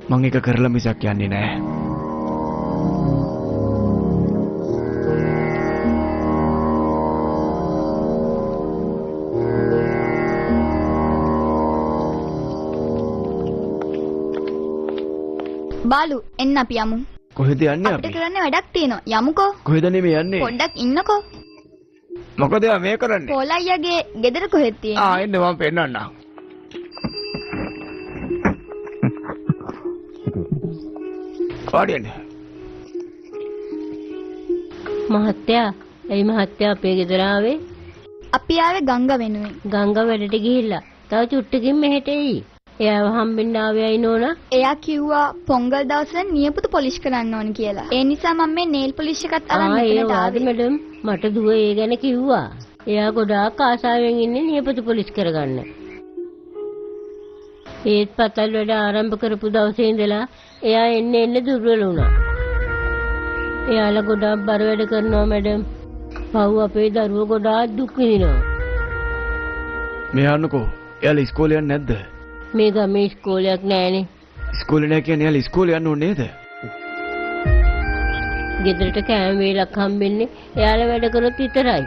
මං ඒක කරලා මිසක් යන්නේ නෑ. බාලු එන්න අපි යමු. කොහෙද යන්නේ අපි? අපිට කරන්න වැඩක් තියෙනවා. යමුකෝ. කොහෙද නේ යන්නේ? පොඩ්ඩක් ඉන්නකෝ. මොකද මේ කරන්නේ? පොල් අයියාගේ ගෙදර කොහෙද තියෙන්නේ? ආ එන්න මම පෙන්නන්නම්. වාඩි වෙන්න. මහත්තයා, ඇයි මහත්තයා අපේ ගෙදර ආවේ? අපි ආවේ ගංගා වෙනුවෙන්. ගංගා වැඩට ගිහිල්ලා. තව චුට්ටකින් මෙහෙට එයි. එයාව හම්බෙන්න ආවේ අයි නෝනා. එයා කිව්වා පොංගල් දවසේ නියපොතු පොලිෂ් කරන්න ඕන කියලා. ඒ නිසා මම මේ නේල් පොලිෂ් එකත් අරන් මෙතනට ආවේ. මැඩම් මට දුව ඒ ගැන කිව්වා. එයා ගොඩාක් ආසාවෙන් ඉන්නේ නියපොතු පොලිෂ් කරගන්න. ඒත් පතල් වැඩ ආරම්භ කරපු දවසේ ඉඳලා එයා එන්න එන්න දුර්වල වුණා. එයාලා ගොඩාක් බර වැඩ කරනවා මැඩම්. පව් අපේ දරුවෝ ගොඩාක් දුක් විඳිනවා. මේ අන්නකෝ එයාලා ඉස්කෝලේ යන්නේ නැද්ද? මේ ගමේ ඉස්කෝලයක් නෑනේ. ඉස්කෝලේ නෑ කියන්නේ එයාලා ඉස්කෝලේ යන්න ඕනේ නේද? ගෙදරට කෑම වේලක් හම්බෙන්නේ එයාලා වැඩ කරොත් විතරයි.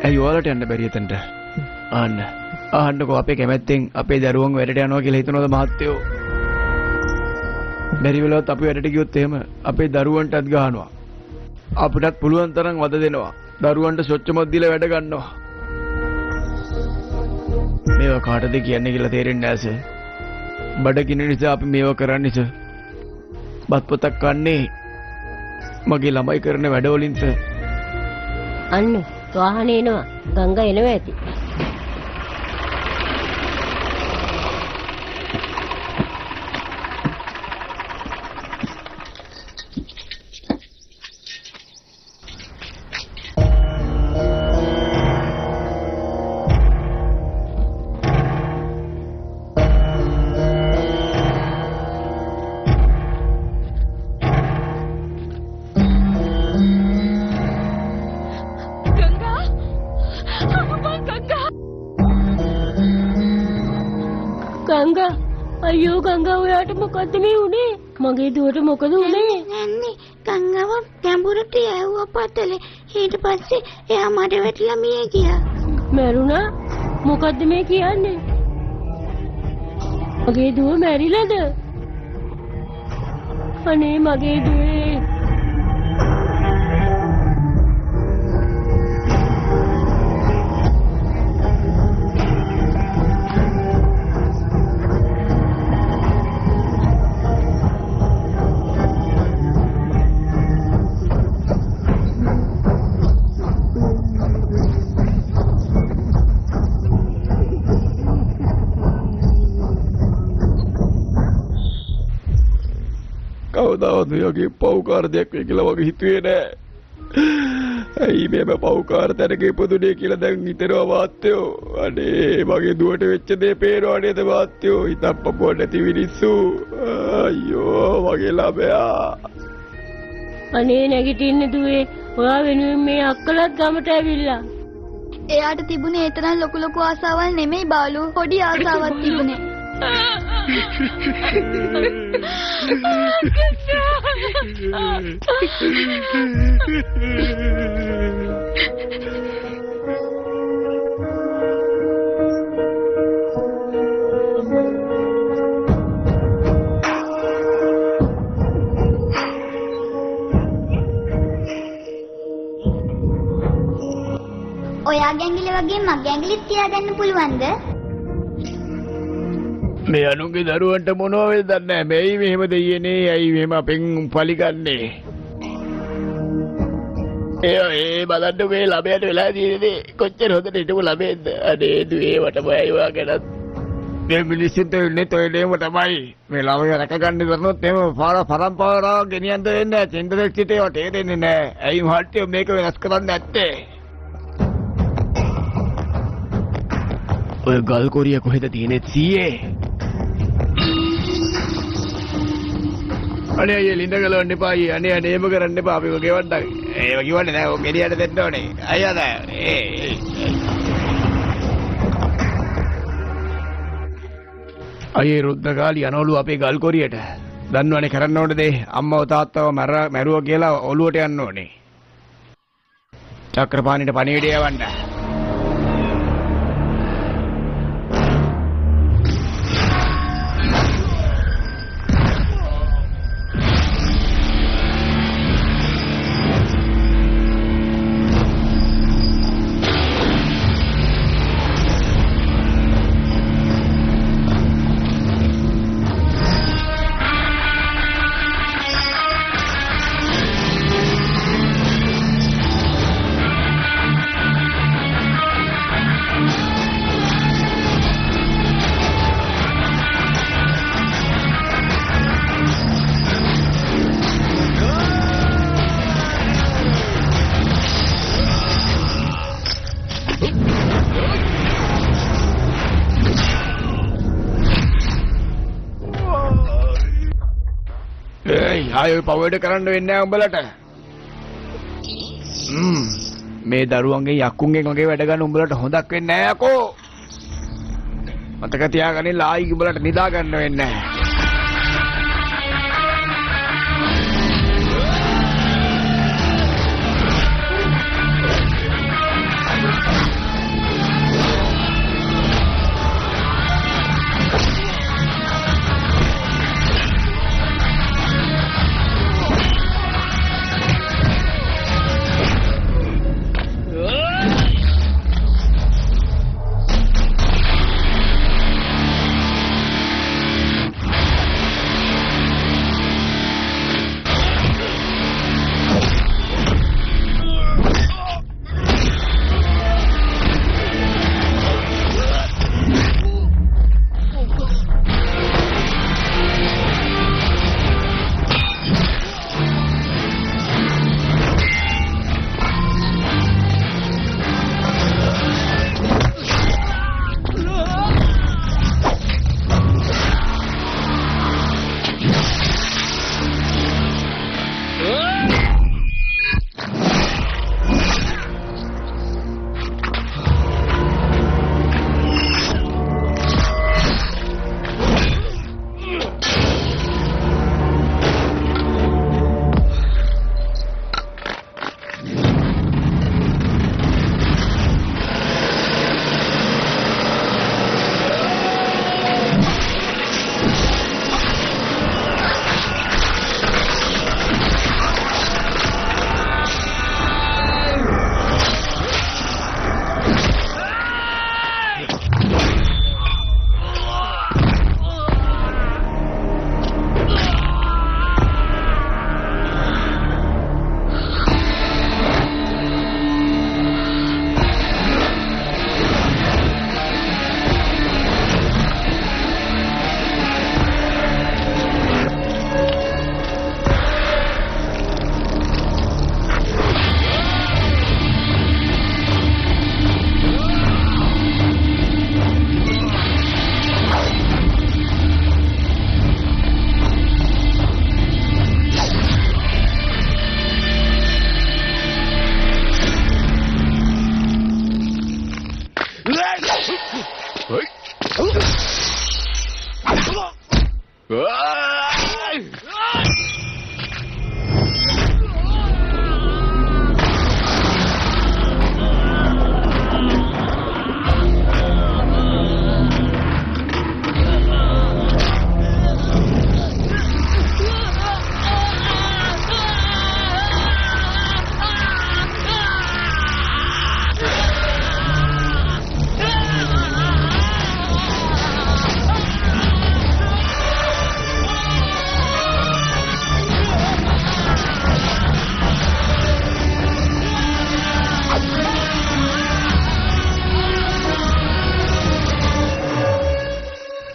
ඇයි ඔයාලට යන්න බැරි එතනට? ආන්න. ආන්නකෝ අපේ කැමැත්තෙන් අපේ දරුවන් වැඩට යනවා කියලා හිතනවද මහත්තයෝ? බැරි වෙලාවත් අපි වැඩට ගියොත් එහෙම අපේ දරුවන්ටත් ගහනවා. අපිටත් පුළුවන් තරම් වද දෙනවා. දරුවන්ට සොච්චමත් දීලා වැඩ ගන්නවා. මේවා කාටද කියන්නේ කියලා තේරෙන්නේ නෑ සර්. බඩගිනි නිසා අපි මේවා කරන්නේ සර්. බත් පොතක් කන්නේ මගේ ළමයි කරන වැඩවලින් සර්. අන්න වාහනේ එනවා. ගංගා එනවා ඇති. අයියෝ ගංගා ඔයාට මොකද්ද මේ වුනේ? මගේ දුවට මොකද වුනේ? නන්නේ ගංගාව ගැඹුරට යැව්වා පතලේ. ඊට පස්සේ එයා මඩ වැටිලා මිය ගියා. මැරුණා? මොකද්ද මේ කියන්නේ? මගේ දුව මැරිලාද? අනේ මගේ දුවේ. කවදාවත් මේ වගේ පව්කාර දෙයක් වෙයි කියලා වගේ හිතුවේ නෑ. ඇයි මේම පව්කාර තැනක ඉපදුනේ කියලා දැන් හිතෙනවා මහත්තයෝ. අනේ මගේ දුවට වෙච්ච දේ පේනවා නේද මහත්තයෝ? හිතක් පපුව නැති මිනිස්සු. අයියෝ මගේ ළමයා. අනේ නැගිටින්න දුවේ. ඔයා වෙනුවෙන් මේ අක්කලත් ගමට ඇවිල්ලා. එයාට තිබුණේ ඒ තරම් ලොකු ලොකු ආසාවල් නෙමෙයි බාලු. පොඩි ආසාවක් තිබුණේ. ඔයාගේ ඇඟිලි වගේ මගේ ඇඟිලිත් තියාගන්න පුළුවන්ද? මේ අනුන්ගේ දරුවන්ට මොනවා වෙයිද දන්නේ නැහැ. මේයි මෙහෙම දෙයියනේ. ඇයි මෙහෙම අපෙන් පලි ගන්නේ? ඒ ඒ බලන්න මේ ළමයාට වෙලා තියෙන දේ කොච්චර හොඳට හිටපු ළමයෙක්ද? අනේ දුවේ මට බයයි ඔයා ගැනත්. මේ මිනිස්සුන්ට වෙන්නේ ඔය දේම තමයි. මේ ළමයා රැක ගන්න කරනොත් එහෙම පාර පරම්පරාවක් ගෙනියන්න දෙන්නේ නැහැ. චින්තනෙක් සිට ඒවා තේරෙන්නේ නැහැ. ඇයි මහත්තයෝ මේක වෙනස් කරන්නේ නැත්තේ? ඔය ගල් කොරිය කොහෙද තියෙන්නේ සීයේ? අනේ අයියේ ලිඳ ගලවන්න එපා අයියේ. අනේ අනේ එහෙම කරන්න එපා. අපිව ගෙවන්න. ඒව කිව්වන්නේ නෑ. ඔය ගෙඩියට දෙන්න ඕනේ. අයියා නෑ. ඒ අයියේ රුද්දකාලි යනවලු අපේ ගල් කොරියට. දන්නවනේ කරන්න ඕන දේ. අම්මව තාත්තව මැරුවා කියලා ඔලුවට යන්න ඕනේ. චක්‍රපාණිට පණිවිඩය යවන්න. ආයෙ පව් වැඩ කරන්න වෙන්නේ නැහැ උඹලට. මේ දරුවන්ගේ යක්කුන්ගෙන් වගේ වැඩ ගන්න උඹලට හොඳක් වෙන්නේ නැහැ යකෝ. මතක තියාගන්න ආයි උඹලට නිදා ගන්න වෙන්නේ නැහැ.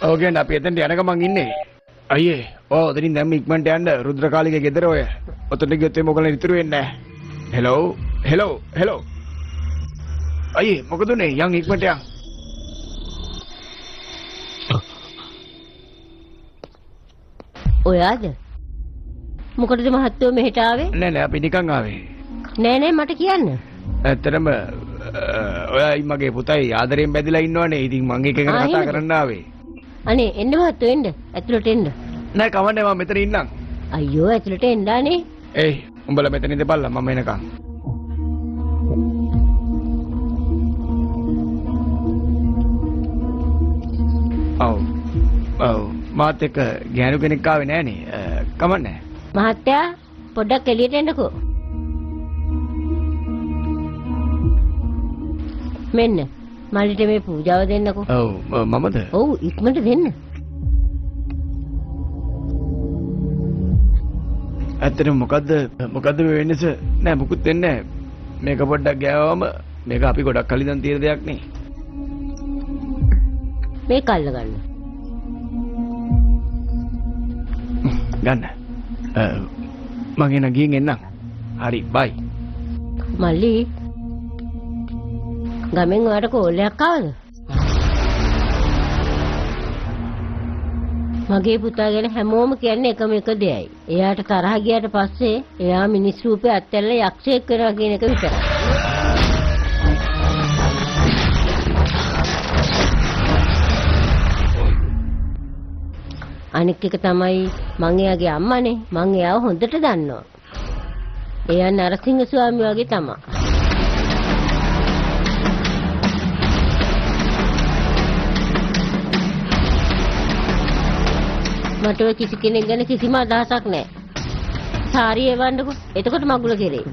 ඔව් අපි එතනට යන ගමන් ඉන්නේ. අයියේ ඔව් ඔතනින් දැම්ම ඉක්මනට යන්න රුද්‍රකාලිගේ ගෙදර ඔය. ඔතනට ගියොත් එimhe ඔයගොල්ලෝ ඉතුරු වෙන්නේ නැහැ. Hello hello hello. අයියේ මොකද උනේ? යන් ඉක්මනට යන්. ඔයාද? මොකටද මහත්තයෝ මෙහෙට ආවේ? නෑ නෑ අපි නිකන් ආවේ. නෑ නෑ මට කියන්න. ඇත්තටම ඔයයි මගේ පුතයි ආදරයෙන් බැඳිලා ඉන්නවනේ. ඉතින් මං ඒක ගැන කතා කරන්න ආවේ. අනේ එන්න මහත්තයෝ එන්න. ඇතුළට එන්න. නෑ කවන්නේ මම මෙතන ඉන්නම්. අයියෝ ඇතුළට එන්න අනේ. ඒයි උඹලා මෙතන ඉඳපල්ලා මම එනකන්. ඔව් ඔව් මාත් එක්ක ගෑනු කෙනෙක් ආවේ නෑනේ. කමන්නේ. මහත්තයා පොඩ්ඩක් එළියට එන්නකෝ. මෙන්න මල්ලිට මේ පූජාව දෙන්නකෝ. ඔව් මමද? ඔව් ඉක්මනට දෙන්න. ඇත්තටම මොකද්ද මොකද්ද මේ වෙන්නේ සර්? නෑ මොකුත් වෙන්නේ නෑ. මේක පොඩ්ඩක් ගෑවම මේක අපි ගොඩක් කලින් ඉඳන් තියෙන දෙයක් නේ. මේක අල්ල ගන්න. ගන්න. මං එන ගිහින් එන්නම්. හරි බයි. මල්ලි ගමෙන් ඔයාට කෝල් එකක් ආවද? මගේ පුතා ගැන හැමෝම කියන්නේ එකම එක දෙයයි. එයාට තරහ ගියාට පස්සේ එයා මිනිස් රූපේ අත්හැරලා යක්ෂයෙක් වෙනවා කියන එක විතරයි. අනික් එක තමයි මං එයාගේ අම්මනේ. මං එයාව හොඳට දන්නවා. එයා නරසිංහ ස්වාමී වගේ තමයි. මට ඔය කිසි කෙනෙක් ගැන කිසිම අදහසක් නැහැ. සාරි එවන්නකෝ. එතකොට මගුල කෙරේ.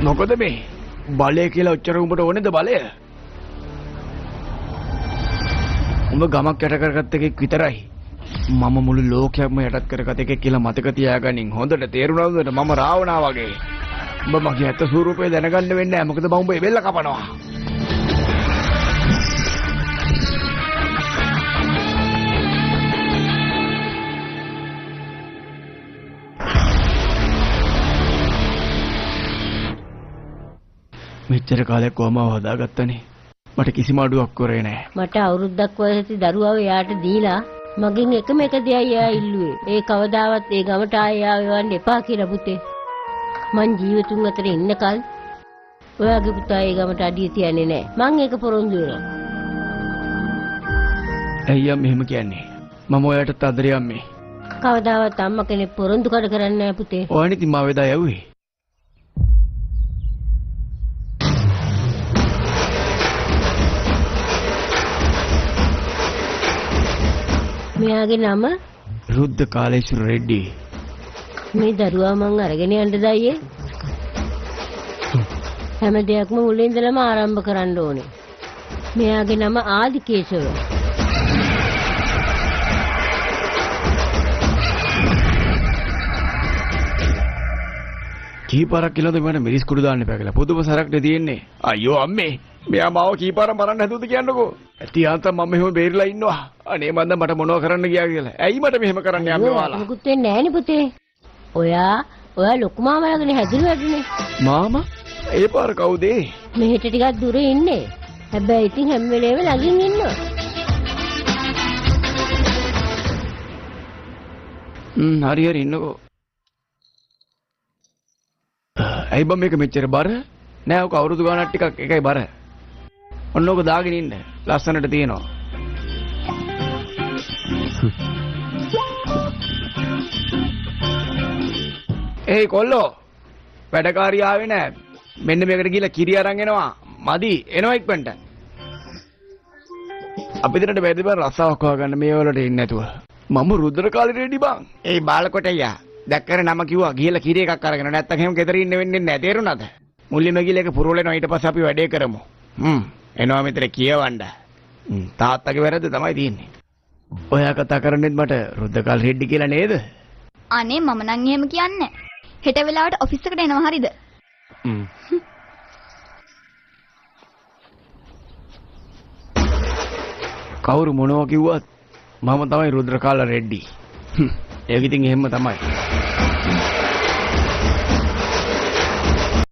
මොකද මේ බලය කියලා ඔච්චර උඹට ඕනේද බලය? උඹ ගමක් යට කරගත්ත එකෙක් විතරයි. මම මුළු ලෝකයක්ම යටත් කරගත්ත එකෙක් කියලා මතක තියාගනින්. හොඳට තේරුණාද? මම රාවණා වගේ. උඹ මගේ ඇත්ත ස්වරූපය දැනගන්න වෙන්නේ නැහැ. මොකද මම උඹ එබෙල්ල කපනවා. මෙච්චර කාලයක් කොහමව හදාගත්තනේ. මට කිසිම අඩුවක් කරේ නෑ. මට අවුරුද්දක් වයසේදී දරුවව එයාට දීලා මගෙන් එකම එක දෙයයි එයා ඉල්ලුවේ. ඒ කවදාවත් ඒ ගමට ආයෙ එයාව එවන්න එපා කියලා පුතේ. මං ජීවිතුන් අතර ඉන්නකල් ඔයාගේ පුතා ඒ ගමට අඩිය තියන්නේ නෑ. මං ඒක පොරොන්දු වෙනවා. ඇයි අම්මේ එහෙම කියන්නේ? මම ඔයාටත් ආදරේ අම්මේ. කවදාවත් අම්මා කෙනෙක් පොරොන්දු කඩ කරන්නේ නෑ පුතේ. ඔයානේ ඉතින් මාව එදා යව්වේ. මෙයාගේ නම රුද්ද කාලේශ්වර රෙඩ්ඩි. මේ දරුවා මං අරගෙන යන්නද අයියේ? හැම දෙයක්ම මුලින් ඉඳලම ආරම්භ කරන්න ඕනේ. මෙයාගේ නම ආදිකේශව. කීපාරක් කියලාද මට මිරිස් කුඩු දාන්න එපා කියලා. පුදුම සරක් නේ තියෙන්නේ. අයියෝ අම්මේ, මෙයා මාව කීපාරක් මරන්න හැදුවද කියන්නකෝ. ඇති යාන්තම් මම මෙහෙම බේරිලා ඉන්නවා. අනේ මන්ද මට මොනව කරන්න ගියා කියලා. ඇයි මට මෙහෙම කරන්න යන්නේ ඔයාලා? මොකුත් වෙන්නේ නෑනේ පුතේ. ඔයා ලොකු මාමා ළඟනේ හැදුණු වැඩනේ. මාමා? ඒ පාර කවුද ඒ? මෙහෙට ටිකක් දුර ඉන්නේ. හැබැයි ඉතින් හැම වෙලේම ළඟින් ඉන්නවා. හරි හරි ඉන්නකෝ. ඇයි බං මේක මෙච්චර බර? නෑ ඔක අවුරුදු ගානක් ටිකක් එකයි බර. ඔන්න ඔක දාගෙන ඉන්න. ලස්සනට තියෙනවා. ඒයි කොල්ලෝ, වැඩකාරිය ආවේ නෑ. මෙන්න මේකට ගිහලා කිරි අරන් එනවා. මදි එනවා ඉක්මනට. අපි දෙන්නට බැරිද බං රස්සාවක් හොයාගන්න මේ වලට එන්නේ නැතුව. මම රුද්‍රකාලි රෙඩි බං. ඒ බාලකොටయ్యා දැක්කර නම කිව්වා ගිහලා කිරි එකක් අරගෙන නැත්තම් එහෙම ගෙදර ඉන්න වෙන්නේ නෑ. තේරුණාද? මුල්ලිම ගිහලා ඒක පුරවලෙනවා. ඊට පස්සේ අපි වැඩේ කරමු. එනවා මෙතන කියවන්න. තාත්තගේ වැරද්ද තමයි තියෙන්නේ. ඔයා කතා කරන්නේත් මට රුද්‍රකාලි රෙඩි කියලා නේද? අනේ මම නම් එහෙම කියන්නේ. හෙට වෙලාවට ඔෆිස් එකට එනවා හරිද? කවුරු මොනවා කිව්වත් මම තමයි රුද්‍රකාල රෙඩ්ඩි. ඒක ඉතින් එහෙම තමයි.